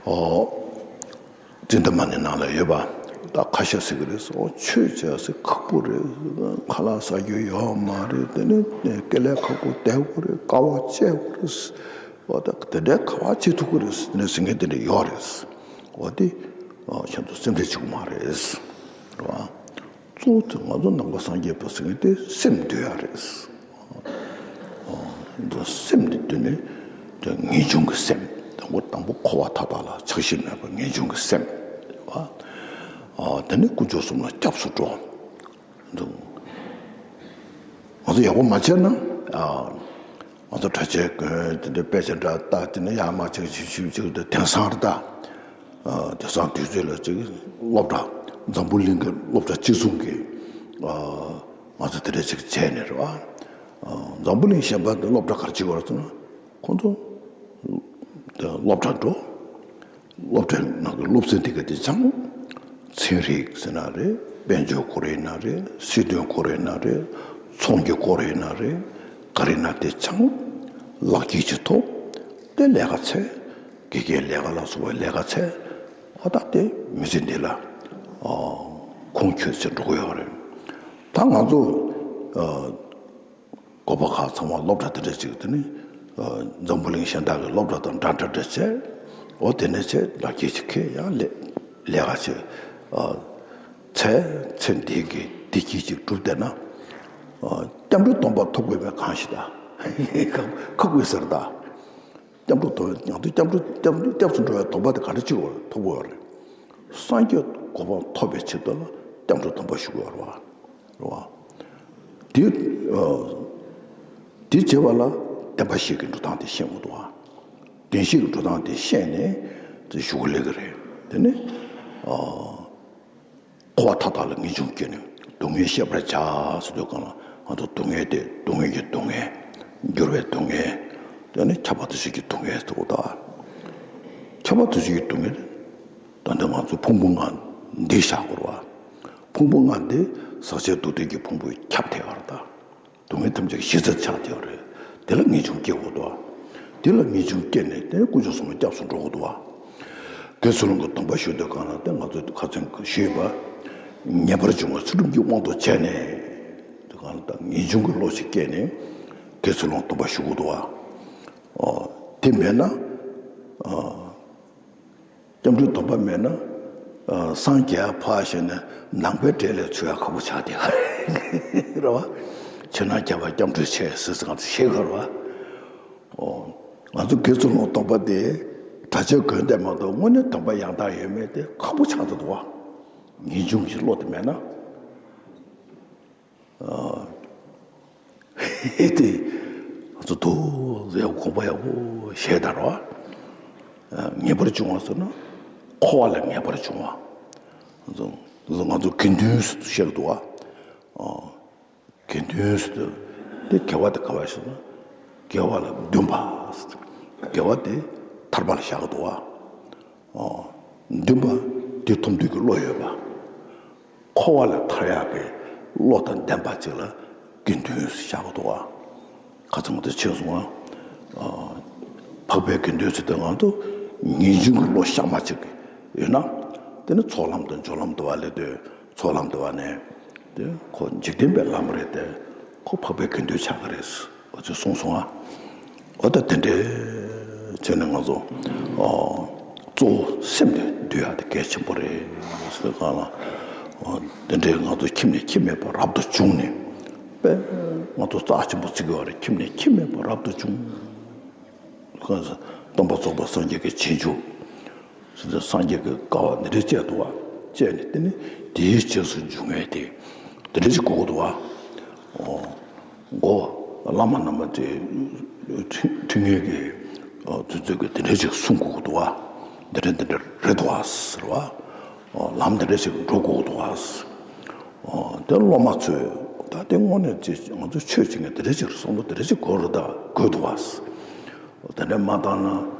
ཨོ། འཛིན་གྲྭ་མ་ཎི་ནང་ལ་ཡོད་པ་ད་ཁ་ཤས་ཟེར་གི་རེད། ཨོ་ཆོས་བྱེད་ཟེར་ཁག་པོ་རེད། ཁ་ལག་ཟ་རྒྱུ་ཡོད་མ་རེད། དེ་ནི་དཀའ་ལས་ཁག་པོ་བསྡད་དགོས་རེད། དཀའ་བ་སྤྱད་དགོས་རེད། འོ་ད་དེ་འདྲའི་དཀའ་བ་སྤྱད་ཐུབ་ཀྱི་རེད་ཟེར་ནས་ཟེར་མཁན་དེ་འདྲ་ཡོད་རེད། འོ་དེ་ཁྱེད་ཚོ་སེམས་ཁྲལ་བྱེད་དགོས་མ་རེད། རེད་བ། གཙོ་བོ་དེ་ང་ཚོ་ནང་པ་སངས་རྒྱས་པ་ཟེར་མཁན་དེ་སེམས་འདུལ་ཡག་རེད། འོ་འདི་སེམས་འདི་འདུལ་ནས་དེ་ངེས་འབྱུང་གི་སེམས། དང་པོ་དང་པོ་འཁོར་བ་མཐའ་དག་ལ་ཆགས་ཞེན་མེད་པ་ངེས་འབྱུང་གི་སེམས། རེད་བ། དེ་ནས་དཀོན་མཆོག་གསུམ་ལ་སྐྱབས་སུ་འགྲོ། འདུག་ང་ཚོ་ཡག་པོ་མ་བྱས་ན། ཨ། ང་ཚོ་གྲྭ་ཆས་གོན་དེ་འདྲ་དཔེ་ཆ་འདྲ་ལྟ། དེ་ནས་ཡར་མར་ཅིག་ཞིབ་ཞིབ་ཅིག་དེ་དེང་སང་རེད་ད། ཨ། དེང་སང་དུས་ཚོད་ལ་ཅིག་སློབ་གྲྭ་འཛམ་བུ་གླིང་གི་སློབ་གྲྭ་སྤྱི་མཚུངས་ཀྱི། ཨ། ང་ཚོ་དེ་འདྲ་ཅིག་བྱས་ནས་རེད་བ། ཨ། འཛམ་བུ་གླིང་གཞན་པ་དེ་སློབ་གྲྭ་ག་རེ་བྱེད་དགོས་རེད་ཟེར་ན། ཁོང་ཚོ་དེ་སློབ་གྲྭ་འགྲོ། སློབ་གྲྭའི་ནང་གི་སློབ་ཚན་དེ་ག་དེ་སྦྱངས། ཚན་རིག་ཟེར་ན་རེད། དཔལ་འབྱོར་སྐོར་ཡིན་ན་རེད། སྲིད་དོན་སྐོར་ཡིན་ན་རེད། ཚོང་གི་སྐོར་ཡིན་ན་རེད། ག་རེ་ཡིན་ན་དེ་སྦྱངས། ལག་འཁྱེར་ཅིག་ཐོབ། དེ་ལས་ཀ་བྱས། དགེ་རྒན་ལས་ཀ་ལ་སོགས་པའི་ལས་ཀ་བྱས། འོ་ད་དེ་མི་ཚེ་འདི་ལ་ཨ་ཁུངས་འཁྱོལ་ཚེ་འགྲོ་གི་ཡོད་རེད། ད་ང་ཚོ་ཨ། དགོན་པ་ཁག་ཚང་མ་སློབ་གྲྭ་དེ་འདྲ་ཅིག་དེ་ནི་འཛམ་བུ་གླིང་གཞན་དག་གི་སློབ་གྲྭ་དང་འདྲ་འདྲ་འདྲ་བྱས། འོ་དེ་ནས་བྱས་ལག་འཁྱེར་ཅིག་ཁྱེར་ཡང་སླེབས། ལས་ཀ་བྱེད། ཨ། ཚེ་ཚེ་འདི་གི་བདེ་སྐྱིད་ཅིག་སྒྲུབ་བསྡད་ན། ཨ། སྐྱབས་འགྲོའི་སྡོམ་པ་ཐོབ་དགོས་པའི་གང་ཞིག་ད། ཁག་པོའི་ཟེར་ད། སྐྱབས་འགྲོ་དོན་ང་ཚོ་སྐྱབས་འགྲོ་སྐྱབས་འགྲོ་སྐྱབས་སུ་འགྲོ་བའི་སྡོམ་པ་དེ་ག་འདྲ་ཅིག་ཐོབ་དགོས་པ་རེད། སངས་རྒྱས་གོ་འཕང་ཐོབ་པའི་ཆེད་དུ་ལ་སྐྱབས་འགྲོའི་སྡོམ་པ་ཞུ་དགོས་པ་རེད་བ། རེད་བ། དེ། ཨ། དེ་བྱེད་པ་ལ་བདེན་པ་བཞི་གི་འགྲོ་སྟངས་དེ་ཤེས་དགོས་འདུག་བ། བདེན་བཞི་གི་འགྲོ་སྟངས་དེ་ཤེས་ནས་དེ་ཞུ་གི་ལས་ཀྱི་རེད། དེ་ནི། ཨ། འཁོར་བ་མཐའ་དག་ལ་ངེས་འབྱུང་སྐྱེས་ནས་སྡུག་བསྔལ་ཤེས་པར་བྱ་ཟེར་དུས་གང་ལ་ང་ཚོ་སྡུག་བསྔལ་དེ་སྡུག་བསྔལ་གྱི་སྡུག་བསྔལ། འགྱུར་བའི་སྡུག་བསྔལ། དེ་ནི་ཁྱབ་པ་དུ་ཞིག་གི་སྡུག་བསྔལ་ཟེར་དགོས་ད། ཁྱབ་པ་དུ་ཞིག་གི་སྡུག་བསྔལ། ད་ལྟ་ང་ཚོ་ཕུང་པོ་ལྔ་འདི་བཞག་དགོས་རེད་བ། ཕུང་པོ་ལྔ་འདི་ཟག་བཅས་སྡུག་བསྔལ་གྱི་ཕུང་པོས་ཁྱབ་བསྡད་པ་རེད་ད། སྡུག་བསྔལ་ཐམས་ཅད་ཀྱི་གཞི་རྩར་ཆགས་བསྡད་པ་རེད། དེ་ལ་ངེས་འབྱུང་སྐྱེ་དགོས་འདུག་བ། དེ་ལ་ངེས་འབྱུང་སྐྱེས་ནས་དེ་ནས་དཀོན་མཆོག་གསུམ་ལ་སྐྱབས་སུ་འགྲོ་དགོས་འདུག་བ། དགེ་ཚུལ་སློང་གི་སྡོམ་པ་ཞུ་དུས་གང་ལ་དེ་ང་ཚོས་ཁ་ཚོན་ཞུས་པ། ངེས་པར་འབྱུང་བ་ཚུལ་ཁྲིམས་ཀྱི་དབང་དུ་བྱས་ནས། དེ་གང་ལ་ད་ངེས་འབྱུང་གི་བློ་ཞིག་སྐྱེས་ནས་དགེ་ཚུལ་སློང་སྡོམ་པ་ཞུ་དགོས་འདུག་བ། ཨོ། དེ་མེད་ན། ཨ། སྐྱབས་འགྲོའི་སྡོམ་པ་མེད་ན། ཨ། སངས་རྒྱས་ཕར་བཞག་ནས་ནང་པའི་གྲལ་ལ་ཚུད་ཡ་ཁག་པོ་ཆགས་བསྡད་པ་རེད་བ། ཕྱི་ནང་རྒྱལ་བ་སྐྱབས་འགྲོའི་ཆས་ཟེར་ཟེར་ང་ཚོ་ཤེས་དགོས་རེད་བ། ཨོ། ང་ཚོ་དགེ་ཚུལ་སློང་སྡོམ་པ་དེ་གྲྭ་ཆས་གོན་བསྡད་མ་གཏོགས་དངོས་གནས་སྡོམ་པ་ཡང་དག་ཡོད་མེད་དེ་ཁག་པོ་ཆགས་བསྡད་འདུག་བ། ངེས་འབྱུང་གི་བློ་དེ་མེད་ན། ཨ། དེ་ང་ཚོ་དུ་ཡག་པོ་དགོངས་པ་ཡག་པོ་བཞེས་དང་རོ། ཨ། ངེས་པར་འབྱུང་བ་ཟེར་ན་འཁོར་བ་ལ་ངེས་པར་འབྱུང་བ། ང་ཚོ་ང་ཚོ་དགེ་འདུན་ཟེར་དུ་བཤད་ཀྱི་འདུག་བ། ཨ། དགེ་འདུན་ཟེར་དུས་དེ་དགེ་བ་དེ་ག་བ་ཞིག་ན་དགེ་བ་ལ་འདུན་པ། དགེ་བ་དེ་ཐར་པ་ལ་བཞག་གི་འདུག་བ། ཨོ། འདུན་པ་དེ་ཐུབ་འདོད་ཀྱི་བློ་ཡོད་པ། འཁོར་བ་ལས་ཐར་ཡག་གི་བློ་དང་ལྡན་པ་ཅིག་ལ་དགེ་འདུན་ཟེར་བཞག་གི་འདུག་བ། ཁ་ཚང་དེ་ཆོས་སོང་ང་། ཨོ། འཕགས་པའི་དགེ་འདུན་ཟེར་དུས་ང་ཚོ་ངེས་འབྱུང་གི་བློ་གཤའ་མ་ཅིག་ཡོད་ན། དེ་ནི་ཚོགས་ལམ་དང་སྦྱོར་ལམ་དུ་བ་ལས་དུས། ཚོགས་ལམ་དུ་བ་ནས། དེ་ཁོ་འཇིག་རྟེན་པའི་ལམ་རེད་དེ། ཁོ་འཕགས་པའི་དགེ་འདུན་ཆགས་ཀྱི་རེད། འོ་ཚོས་གསུངས་སོང་ང་། འོ་ད་དེ་འདྲའི་བྱས་ནས་ང་ཚོ། ཨོ། གཙོ་བོ་སེམས་དེ་འདུལ་ཡག་དེ་གལ་ཆེན་པོ་རེད་ཟེར་གང་ལ། ཨོ། དེ་འདྲའི་ང་ཚོ་ཁྱིམ་ནས་ཁྱིམ་མེད་པར་རབ་ཏུ་བྱུང་ནས། དཔེ་ང་ཚོ་རྩ་ཆེན་པོ་བརྩི་གི་ཡོད་རེད། ཁྱིམ་ནས་ཁྱིམ་མེད་པར་རབ་ཏུ་བྱུང་། སྟོན་པ་རྫོགས་པའི་སངས་རྒྱས་ཀྱི་རྗེས་འཇུག་ཟེར་ཏེ་སངས་རྒྱས་ཀྱི་སྐལ་བ་འདི་འདྲ་བཅས་འདུག་བ། བཅས་ནས་དེ་ནི་དེའི་རྗེས་སུ་འཇུག་མཁན་དེ་འདི་འདྲ་ཅིག་དགོས་འདུག་བ། ཨོ། མགོ་བླ་མ་རྣམ་པ་དེ་ཁྲི་ཁྲི་ངན་གྱི་དུས་ཚོད་ཀྱི་འདི་འདྲ་ཅིག་གསུང་དགོས་འདུག་བ། འདི་འདྲ་འདི་འདྲ་རེད་འདུག་བ་ཟེར་བ། ཨོ། ལམ་འདི་འདྲ་ཅིག་འགྲོ་དགོས་འདུག་བ། ཨོ། དེ་སློབ་མ་ཚོས་ད་དེ་དངོས་གནས་ཅིག་ང་ཚོ་ཆོས་བྱེད་མཁན་འདི་འདྲ་ཅིག་བསམ་བློ་འདི་འདྲ་ཅིག་དགོས་རེད་ད་དགོས་འདུག་བ། དེ་འདྲ་མ་བཏང་ན།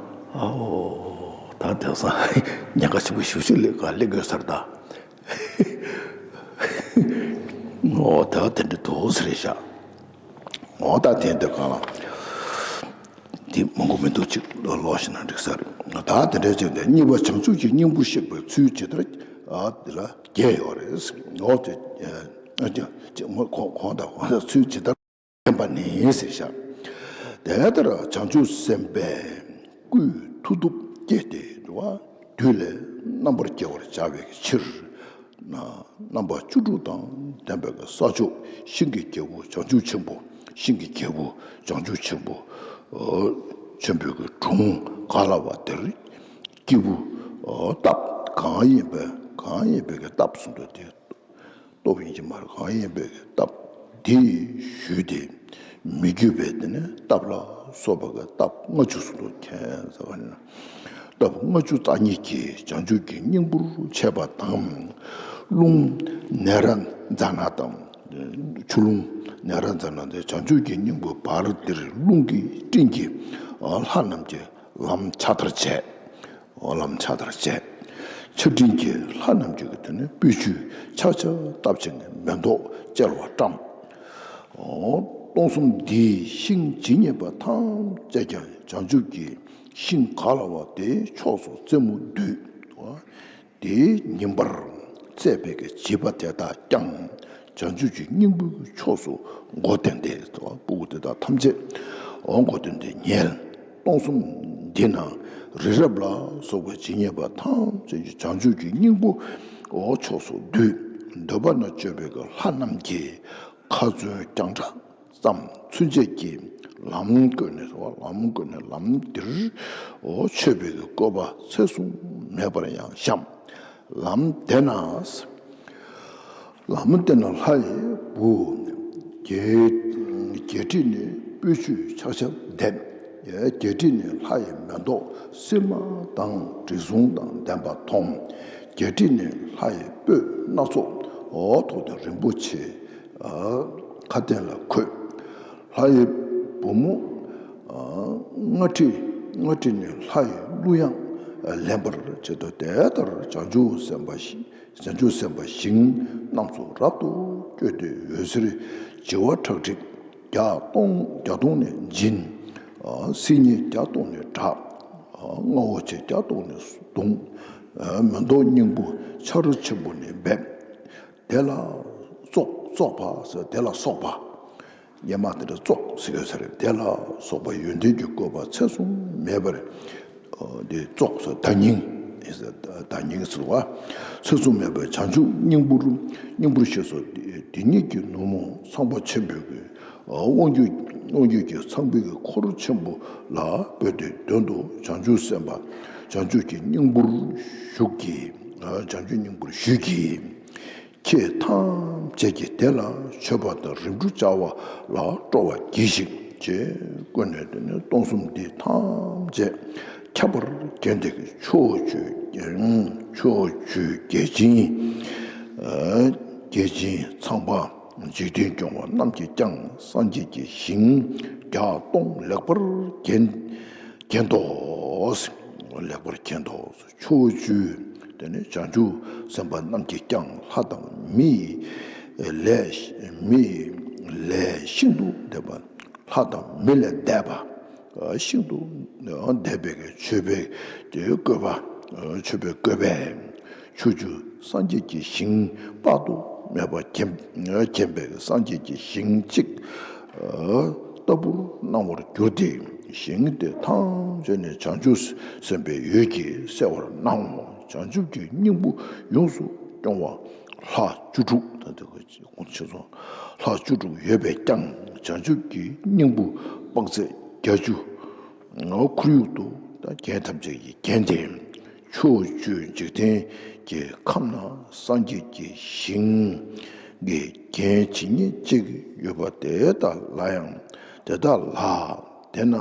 ཨའོ། ད་དེང་སང་ཉེན་ཁ་ཆེན་པོ་ཞེ་པོ་ཅིག་སླེབས་ག་སླེབས་དགོས་ས་རེད་ད། ཨོ། ད་དེ་འདྲ་འདུག་ཟེར་རེད་ཤག། ཨོ། ད་དེ་འདྲ་གང་ལ། དེ་མང་པོ་མི་འདུག་ཅིག་ལོག་ཤེ་ན་འགྲིག་ས་རེད། ད་དེ་འདྲ་ཅིག་འདི་གཉིས་པ་བྱང་ཆུབ་ཀྱི་སྙིང་པོ་གཤེགས་པའི་ཚུལ་ཇི་ལྟར། ཨ། དེ་ལ་བརྒྱད་ཡོད་རེད། ཨོ། དེ་ཨ་ཅེ་ཅེ་མོ་གོང་གོང་དང་གོང་དང་ཚུལ་ཇི་ལྟར། བསྟན་པ་ནི་ཟེར་བཞག། དེ་ལྟར་བྱང་ཆུབ་སེམས་དཔའི་སྐུའི་མཐུ་སྟོབས་བསྐྱེད་དེ་འགྲོ་བ་དུས་ལས་རྣམ་པར་རྒྱལ་བར་བྱ་བའི་ཕྱིར། རྣམ་པ་བཅུ་དྲུག་དང་ལྡན་པའི་ས་ཕྱོགས་ཤིང་གི་རྒྱལ་པོ་བྱང་ཆུབ་ཆེན་པོ། ཤིང་གི་རྒྱལ་པོ་བྱང་ཆུབ་ཆེན་པོ་ཆེན་པོའི་གི་དྲུང་ག་ལ་བ་དེར་སྐྱེས་བུ་སྟོབས་གང་ཡིན་པའི་གང་ཡིན་པའི་གི་སྟོབས་གསུངས་འདུག་སྟེ། སྟོབས་ཡིན་གྱི་མ་རེད། གང་ཡིན་པའི་སྟོབས་འདི་ཞུས་ཏེ། མི་བསྐྱོད་པའི་དེ་ནས་སྟོབས་ལ་སོགས་པ་གི་སྟོབས་ལྔ་བཅུ་སུ་འདུག་མཁྱེན་ཟེར་བ་ནི། སྟོབས་ལྔ་བཅུ་རྩ་གཉིས་ཀྱིས་བྱང་ཆུབ་ཀྱི་སྙིང་པོར་བྱེད་པ་དང་། རླུང་ནེ་རཉྫ་ན་དང་། ཆུ་རླུང་ནེ་རཉྫ་ན་དེ་བྱང་ཆུབ་ཀྱི་སྙིང་པོའི་བར་དེར་རླུང་གི་སྤྲིན་གྱིས་ལྷ་རྣམས་ཀྱི་ལམ་ཕྱག་དར་བྱས། འོ། ལམ་ཕྱག་དར་བྱས། ཆར་སྤྲིན་གྱིས་ལྷ་རྣམས་ཀྱི་དོན་ནི་སྤོས་ཆུས་ཕྱག་ཕྱག་བཏབ་ཅིང་མེ་ཏོག་བཅལ་བ་བཀྲམ། འོ། སྟོང་གསུམ་འདིའི་ཤིང་ཇི་སྙེད་པ་ཐམས་ཅད་ཀྱང་བྱང་ཆུབ་ཀྱི་ཤིང་ག་ལ་བ་དེའི་ཕྱོགས་སུ་རྩེ་མོ་བསྡུས། འོ། དེའི་ཉིན་པར་བརྩེགས་པའི་བྱིས་པ་དེ་དག་ཀྱང་བྱང་ཆུབ་ཀྱི་སྙིང་པོའི་ཕྱོགས་སུ་མགོ་བསྟན་ཏེ། འོ། སྤུ་གུ་དེ་དག་ཐམས་ཅད། འོ། མགོ་བསྟན་ཏེ་ཉལ། སྟོང་གསུམ་འདི་ན་རི་རབ་ལ་སོགས་པ་ཇི་སྙེད་པ་ཐམས་ཅད་ཀྱི་བྱང་ཆུབ་ཀྱི་སྙིང་པོ་འོ་ཕྱོགས་སུ་འདུས། འདོད་པ་ན་སྤྱོད་པའི་གི་ལྷ་རྣམས་ཀྱིས་ཁ་ཚོན་རྒྱང་གྲགས་ཙམ་ཚུན་ཆད་ཀྱི་ལམ་བཀོད་ནས་སོ། ལམ་བཀོད་ནས་ལམ་འདིར་འོ་མཆོད་པའི་གི་བཀོད་པ་ཚད་གཟུང་མེད་པར་ཡང་བཤམས། ལམ་དེ་ན། ལམ་དེ་ན་ལྷ་ཡི་བུ། བརྒྱད་བརྒྱད་ཁྲི་ནས་སྤོས་ཆུས་ཕྱག་ཕྱག་འདེབས། བརྒྱད་ཁྲི་ནས་ལྷ་ཡི་མེ་ཏོག་སིལ་མ་དང་དྲི་བསུང་དང་ལྡན་པ་མཐོང་། བརྒྱད་ཁྲི་ནས་ལྷ་ཡི་སྤོས་སྣ་ཚོགས་འོ་ཐོག་ཏུ་རིན་པོ་ཆེ་ཁ་གདན་ལ་འཁོད། ལྷ་ཡི་བུ་མོ་ལྔ་ཁྲི་ལྔ་ཁྲི་ནས་ལྷ་ཡི་གླུ་དབྱངས་ལེན་པར་བྱེད་དོ། དེ་ལྟར་བྱང་ཆུབ་སེམས་དཔའ་ཞིག་བྱང་ཆུབ་སེམས་དཔའ་ཞིང་རྣམས་སུ་རབ་ཏུ་བསྐྱོད་དེ་འོད་ཟེར་བྱེ་བ་ཁྲག་ཁྲིག་བརྒྱ་སྟོང་བརྒྱ་སྟོང་ནས་འབྱིན། སིལ་སྙན་བརྒྱ་སྟོང་ནས་གྲགས། རྔ་བོ་ཆེ་བརྒྱ་སྟོང་ནས་གདུང་། མེ་ཏོག་སྙིང་པོ་ཆར་ཆེན་པོ་ནས་འབེབས། དེ་ལ་སོགས་སོགས་པ་ཟེར། དེ་ལ་སོགས་པ། སྔོན་མ་དེ་འདྲ་སོགས་ཟེར་ཡོད་ས་རེད། དེ་ལ་སོགས་པ་ཡོན་ཏན་གྱི་བཀོད་པ་ཚད་གཟུང་མེད་པར། འདི་སོགས་སོ་བརྡ་རྙིང་། བརྡ་རྙིང་ཟེར་བ། ཚད་གཟུང་མེད་པའི་བྱང་ཆུབ་སྙིང་པོར་སྙིང་པོར་ཤེས་སོ། དེ་ཉིད་ཀྱི་ནུབ་མོ་ཚངས་པ་ཆེན་པོའི་གི་དབང་ཕྱུག་དབང་ཕྱུག་གི་ཚངས་པའི་གི་འཁོར་ཆེན་པོ་ལ་འབོད་དེ་མདུན་དུ་བྱང་ཆུབ་སེམས་དཔའ་བྱང་ཆུབ་ཀྱི་སྙིང་པོར་བཞུགས་ཀྱིས། བྱང་ཆུབ་སྙིང་པོར་བཞུགས་ཀྱིས། ཁྱེད་ཐམས་ཅད་ཀྱིས་དེ་ལ་མཆོད་པ་དང་རིམ་གྲོ་བྱ་བ་ལ་སྤྲོ་བ་གྱིས་ཤིག་ཅེས་བསྐུལ་ནས། དེ་ནས་སྟོང་གསུམ་འདི་ཐམས་ཅད་ཁྱབ་པར་བརྒྱན་ཏེ། ཕྱོགས་བཅུའི་ཕྱོགས་བཅུའི་རྒྱལ་ཆེན་རྒྱལ་ཆེན་ཚངས་པ་འཇིག་རྟེན་སྐྱོང་བ་རྣམས་ཀྱིས་ཀྱང་སངས་རྒྱས་ཀྱི་ཞིང་བརྒྱ་སྟོང་ལེགས་པར་བརྒྱན་བརྒྱན་ཏོ། ལེགས་པར་བརྒྱན་ཏོ། ཕྱོགས་བཅུའི་དེ་ནི་བྱང་ཆུབ་སེམས་དཔའ་རྣམས་ཀྱིས་ཀྱང་ལྷ་དང་མིའི་ལས་མིའི་ལས་ཤིན་ཏུ་འདས་པ། ལྷ་དང་མི་ལས་འདས་པ། ཤིན་ཏུ་འདས་པའི་མཆོད་པའི་བཀོད་པ། མཆོད་པའི་བཀོད་པས་ཕྱོགས་བཅུ་སངས་རྒྱས་ཀྱི་ཞིང་དཔག་ཏུ་མེད་པ་བརྒྱན་བརྒྱན་པའི་སངས་རྒྱས་ཀྱི་ཞིང་གཅིག་ལྟ་བུར་སྣང་བར་གྱུར་ཏེ། ཞིང་དེ་ཐམས་ཅད་ནི་བྱང་ཆུབ་སེམས་དཔའི་འོད་ཀྱིས་གསལ་བར་སྣང་ངོ་། བྱང་ཆུབ་ཀྱི་སྙིང་པོ་ཡོངས་སུ་སྐྱོང་བ་ལྷ་བཅུ་དྲུག་དང་དེ་ཁོང་ཆེ་སོང་། ལྷ་བཅུ་དྲུག་ཡོད་པས་ཀྱང་བྱང་ཆུབ་ཀྱི་སྙིང་པོ་དཔག་ཚད་བརྒྱད་ཅུ་ཁོར་ཡུག་ཏུ་རྒྱན་ཐམས་ཅད་ཀྱིས་བརྒྱན་ཏེ། ཕྱོགས་བཅུའི་འཇིག་རྟེན་གྱི་ཁམས་ན་སངས་རྒྱས་ཀྱི་ཞིང་གི་རྒྱན་ཇི་སྙེད་ཅིག་ཡོད་པ་དེ་དག་ལ་ཡང་དེ་དག་ལ་དེ་ན་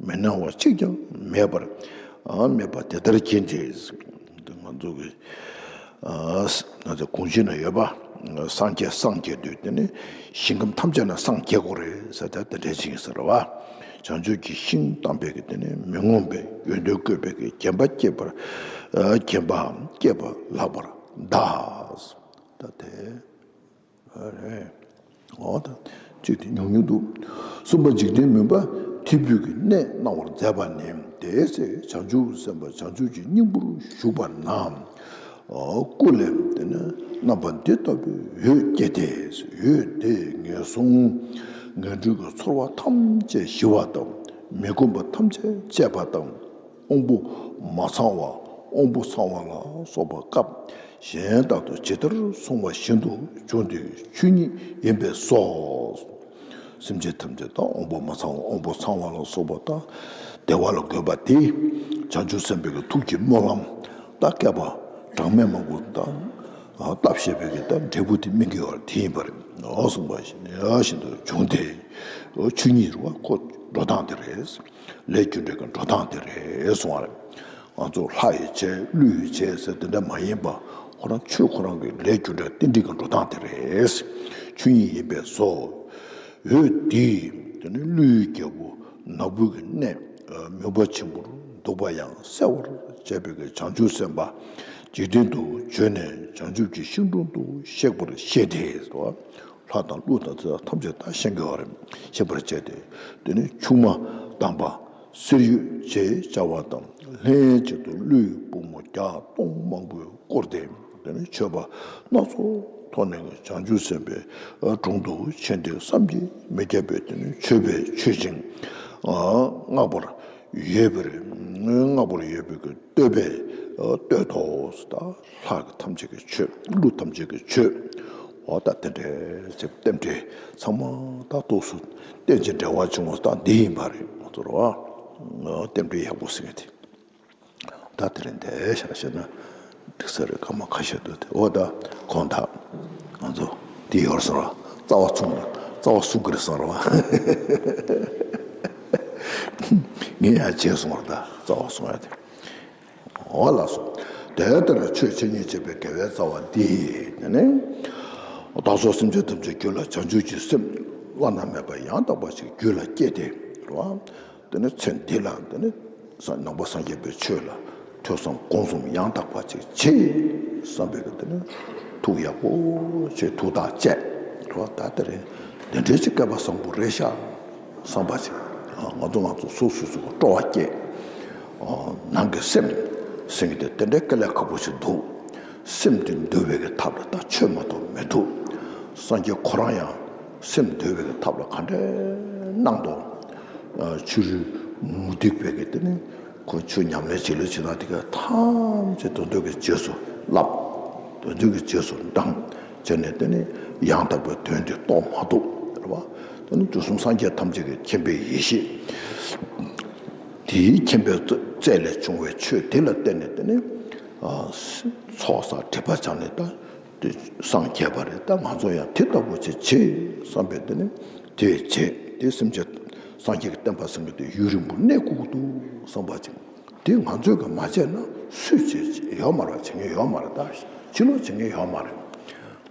མི་སྣང་བ་གཅིག་ཀྱང་མེད་པར་མེད་པ་དེ་ལྟར་བརྒྱན་ཏེ། ང་ཚོ་གི་ང་ཚོ་གོང་ཞུས་ན་ཡོད་པ། སངས་རྒྱས་སངས་རྒྱས་དུས་དེ་ནི་ཞིང་ཁམས་ཐམས་ཅད་ན་སངས་རྒྱས་དགོས་རེད་ཟེར་ད་དེ་འདྲའི་ཅིག་ཡིན་ཟེར་བ། བྱང་ཆུབ་ཀྱི་ཤིང་དམ་པའི་གི་དེ་ནི་མི་མངོན་པའི་ཡོན་ཏན་བཀོད་པའི་གི་བརྒྱན་པ་བསྐྱེད་པར་བརྒྱན་པའམ་བསྐྱེད་པ་ལགས་པར་གདའ། ད་དེ་རེད། འོ་ད་གཅིག་དེ་ཉུང་ཉུང་འདུག་གསུམ་པ་འཇིག་རྟེན་མུན་པ་ཐིབས་པོའི་གི་གནས་སྣང་བར་མཛད་པ་ནི། དེའི་ཚེ་བྱང་ཆུབ་སེམས་དཔའ་བྱང་ཆུབ་ཀྱི་སྙིང་པོར་ཞུགས་པ་ན། སྐུ་ལས་དེ་ནས་རྣམ་པ་འདི་ལྟ་བུའི་འོད་སྐྱེས་ཏེ། འོད་དེས་ངན་སོང་ངན་འགྲོའི་གི་ཚོར་བ་ཐམས་ཅད་ཞི་བ་དང་། མི་ཁོམ་པ་ཐམས་ཅད་བཅད་པ་དང་། དབང་པོ་མ་ཚང་བ་དབང་པོ་ཚང་བ་ལ་སོགས་པ་སྐབས་གཞན་དག་ཏུ་ཇི་ལྟར་གསུངས་པ་བཞིན་དུ་བྱུང་སྟེ་ཆོས་ཉིད་ཡིན་པས་སོ། སེམས་ཅན་ཐམས་ཅད་དང་དབང་པོ་མ་ཚང་བ་དབང་པོ་ཚང་བ་ལ་སོགས་པ་དང་བདེ་བ་ལ་འགོད་པ་དེ་བྱང་ཆུབ་སེམས་དཔའི་གི་ཐུགས་ཀྱི་སྨོན་ལམ་དང་བསྐལ་པ་གྲངས་མེད་མང་པོ་དང་བཏབ་བཞག་པའི་གི་དང་འབྲས་བུ་དེ་སྨིན་གྱི་ཡོད་པ་དེ་ཡིན་པ་རེད། འོ་གསུངས་པ་བཞིན་དུ་བྱུང་སྟེ་ཆོས་ཉིད་རུ་བ་ཁོ་འགྲོ་སྟངས་དེ་རེད། ལས་རྒྱུ་འབྲས་ཀྱི་འགྲོ་སྟངས་དེ་རེད་གསུངས་པ་རེད། ང་ཚོ་ལྷ་ཡིས་བྱས་ཀླུ་ཡིས་བྱས་ཟེར་དེ་འདྲ་མ་ཡིན་པ། ཁོ་རང་ཆོས་ཁོ་རང་གི་ལས་རྒྱུ་འབྲས་རྟེན་འབྲེལ་གྱི་འགྲོ་སྟངས་དེ་རེད། ཆོས་ཉིད་ཡིན་པས་སོ། འོད་འདིས་དེ་ནི་ཀླུའི་རྒྱལ་པོ་ནག་པོའི་གི་གནས་མུན་པ་ཆེན་པོར་འདུག་པ་ཡང་གསལ་བར་བྱེད་པའི་གི་བྱང་ཆུབ་སེམས་དཔའ་འཇིག་རྟེན་དུ་བྱོན་ནས་བྱང་ཆུབ་ཀྱི་ཤིང་དྲུང་དུ་གཤེགས་པར་བཤད་དེ། ལྷ་དང་ཀླུ་དང་ཚེ་དང་ཐམས་ཅད་ད་ཤེས་དགོས་པ་རེད། ཤེས་པར་བྱས་ཏེ། དེ་ནི་ཆུང་མ་དམ་པ་གསེར་འོད་ཅེས་བྱ་བ་དང་། ལྷན་ཅིག་ཏུ་ཀླུའི་བུ་མོ་བརྒྱ་སྟོང་མང་པོས་བསྐོར་ཏེ། དེ་ནི་མཆོད་པ་སྣ་ཚོགས་ཐོགས་ནས་བྱང་ཆུབ་སེམས་དཔའི་དྲུང་དུ་ཕྱིན་ཏེ། བསམ་གྱིས་མི་ཁྱབ་པའི་དེ་ནི་མཆོད་པས་མཆོད་ཅིང་ ཨ་ལྔ་པོར་ཡོད་པའི་ལྔ་པོར་ཡོད་པའི་གི་བསྟོད་པས་བསྟོད་དོ། ད་ལྷ་གི་ཐམས་ཅད་ཀྱི་ཆོས། ཀླུ་ཐམས་ཅད་ཀྱི་ཆོས། འོ་ད་དེ་འདྲའི་ཚེ་རྟེན་འབྲེལ་ཚང་མ་ད་ཏོག་སུ་རྟེན་ཅིང་འབྲེལ་བ་བྱུང་བ་ད་འདི་ཡིན་པ་རེད། ང་ཚོ་རེད་བ། རྟེན་འབྲེལ་ཡག་པོ་ཟེར་མཁན་དེ། ད་དེ་རིང་དེ་ཤ་ཤེ་ན་འགྲིག་ས་རེད། སྐར་མ་ཁ་ཤས་འདུག་སྟེ། འོ་ད་གོང་དག་ང་ཚོ་འདི་ཡོར་སོང་ར། རྩ་བ་ཚུགས་ར། རྩ་བ་ཚུགས་ཀྱི་རེད་སོང་ར་བ། ངས་ཡང་བརྗེད་སོང་ར། ད་རྩ་བ་ཚུགས་ཡ་དེ། འོ་ལགས་སོ། དེ་ལྟར་ཆོས་འཆད་ཉན་བྱེད་པའི་དགེ་བའི་རྩ་བ་འདི་ནི། བདག་སོགས་སེམས་ཅན་ཐམས་ཅད་རྒྱུད་ལ་བྱང་ཆུབ་ཀྱི་སེམས་བླ་ན་མེད་པ་ཡང་དག་པ་ཞིག་རྒྱུད་ལ་སྐྱེས་ཏེ་རེད་བ། དེ་ནས་ཚེ་འདི་ལ་དེ་ནས་ནང་པ་སངས་རྒྱས་པའི་ཆོས་ལ་ཐོས་བསམ་སྒོམ་གསུམ་ཡང་དག་པ་ཅིག་བྱེད་བསམ་པའི་གི་དེ་ནས་ཐུགས་ཡག་པོ་བྱས། ཐུགས་ཐག་བཅད་རོགས། ད་དེ་རིང་དེ་འདྲའི་ཅིག་སྐལ་པ་བཟང་པོ་རེད་ཤག་བསམ་པ་ཅིག། ང་ཚོ་ང་ཚོ་སོ་སོ་སོ་སོ་སྤྲོ་བ་སྐྱེས། ནང་གི་སེམས་ཟེར་མཁན་དེ་དེ་འདྲའི་དཀའ་ལས་ཁག་པོ་ཞིག་འདུག། སེམས་དེ་འདུལ་བའི་གི་ཐབས་ལ་ད་ཆོས་མ་གཏོགས་མི་ཐུབ། སངས་རྒྱས་ཁོ་རང་ཡང་སེམས་འདུལ་བའི་གི་ཐབས་ལ་ག་འདྲའི་གནང་དོ། ཨ་ཕྱི་རོལ་མུ་སྟེགས་པའི་གི་དེ་ནི་ཁོ་ཆོས་ཉམས་ལེན་བྱེད་ལུགས་བྱེད་སྟངས་དེ་ག་ཐམས་ཅད་དོན་དུ་གི་རྗེས་སུ་བསླབ། དོན་དུ་གི་རྗེས་སུ་འབྲང་བྱས་ནས་དེ་ནི་ཡང་དག་པའི་དོན་དེ་རྟོགས་མ་ཐུབ་རེད་བ། དེ་ནི་དུས་གསུམ་སངས་རྒྱས་ཐམས་ཅད་ཀྱི་མཁྱེན་པའི་ཡེ་ཤེས། དེའི་མཁྱེན་པའི་རྩལ་ལས་བྱུང་བའི་ཆོས་དེ་ལ་བརྟེན་ནས་དེ་ནི་ཨ་ཚོགས་བསགས་སྒྲིབ་པ་སྦྱངས་ནས་ད་དེ་སངས་རྒྱས་པ་རེད། ད་ང་ཚོ་ཡང་དེ་ལྟ་བུ་ཅིག་བྱེད་བསམ་པའི་དེ་ནི་དེ་བྱེད། དེ་སེམས་ཅན་སངས་རྒྱས་ཀྱི་བསྟན་པ་ཟེར་མཁན་དེ་ཡུན་རིང་པོ་གནས་དགོས་ཀྱི་འདུག་བསམ་པ་ཅིག། དེ་ང་ཚོས་ཀྱང་མ་བྱས་ན་སུས་བྱེད་ཡོད་མ་རེད། བྱེད་མཁན་ཡོད་མ་རེད། ད་ཕྱི་ལོགས་བྱེད་མཁན་ཡོད་མ་རེད།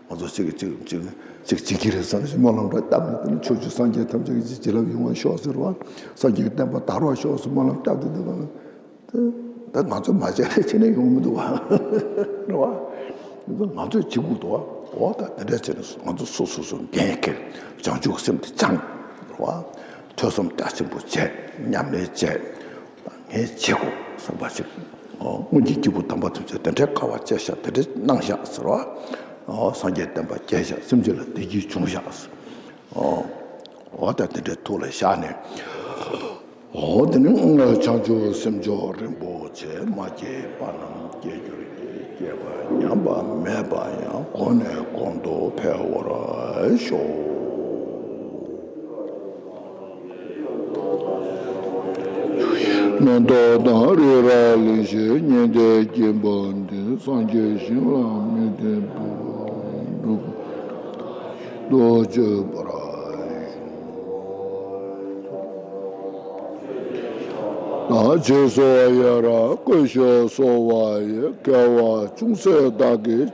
ང་ཚོ་གཅིག་གིས་གཅིག་གཅིག་གཅིག་བྱེད་ཀྱི་རེད་བསམ་ཞིག་སྨོན་ལམ་འདྲ་བཏབ་ནས་དེ་ནི་ཕྱོགས་བཅུའི་སངས་རྒྱས་ཐམས་ཅད་ཀྱི་བྱིན་རླབས་ཡོང་བ་ཤོག་ཟེར་བ། སངས་རྒྱས་ཀྱི་བསྟན་པ་དར་བ་ཤོག་ཟེར་སྨོན་ལམ་བཏབ་སྟེ་འདུག་ག། ད་ང་ཚོས་མ་བྱས་ན་ཁྱེད་ནས་ཡོང་མི་འདུག་བ། རེད་བ། ང་ཚོས་བྱེད་དགོས་འདུག་བ། འོ་ད་དེ་འདྲ་བྱས་ནས་ང་ཚོ་སོ་སོ་སོ་འགན་འཁྱེར། བྱང་ཆུབ་སེམས་དེ་བཅངས། རེད་བ། ཐོས་བསམ་རྒྱ་ཆེན་པོ་བྱས། ཉམས་ལེན་བྱས། ངས་བྱེད་དགོས་བསམ་པ་ཞིག། སྔོན་གྱི་སྐྱེས་བུ་དམ་པ་ཐམས་ཅད་དེ་འདྲའི་དཀའ་བ་སྤྱད་ཤག། དེ་འདྲའི་གནང་ཤག་ཟེར་བ། སངས་རྒྱས་བསྟན་པ་རྒྱས་ཤག། སེམས་ཅན་ལ་བདེ་སྐྱིད་བྱུང་ཤག། འོ་ད་དེ་འདྲའི་ཐུགས་ལ་བཞག་ནས། འོ་དེ་ནི་བྱང་ཆུབ་སེམས་མཆོག་རིན་པོ་ཆེ། མ་སྐྱེས་པ་རྣམས་སྐྱེ་གྱུར་ཅིག། སྐྱེས་པ་ཉམས་པ་མེད་པ་ཡང་། གོང་ནས་གོང་དུ་འཕེལ་བར་ཤོག། རྣམ་རྟོག་དང་རིགས་ར་གླེང་གཞི་ཉན་ཐོས་ཀྱིན་པ་འདི། སངས་རྒྱས་ཞིང་ལ་མི་ལྡན་པའི་སྒྲུབ་ཏུ་བཅུག་པར་ཞུ། ད་རྗེས་སུ་ཡི་རང་བཀོད་ཤིང་གསོལ་བ་ཡི། དགེ་བ་ཅུང་ཟད་བདག་གིས་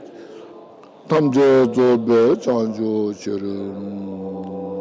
ཐམས་ཅད་རྫོགས་པའི་བྱང་ཆུབ་ཕྱིར།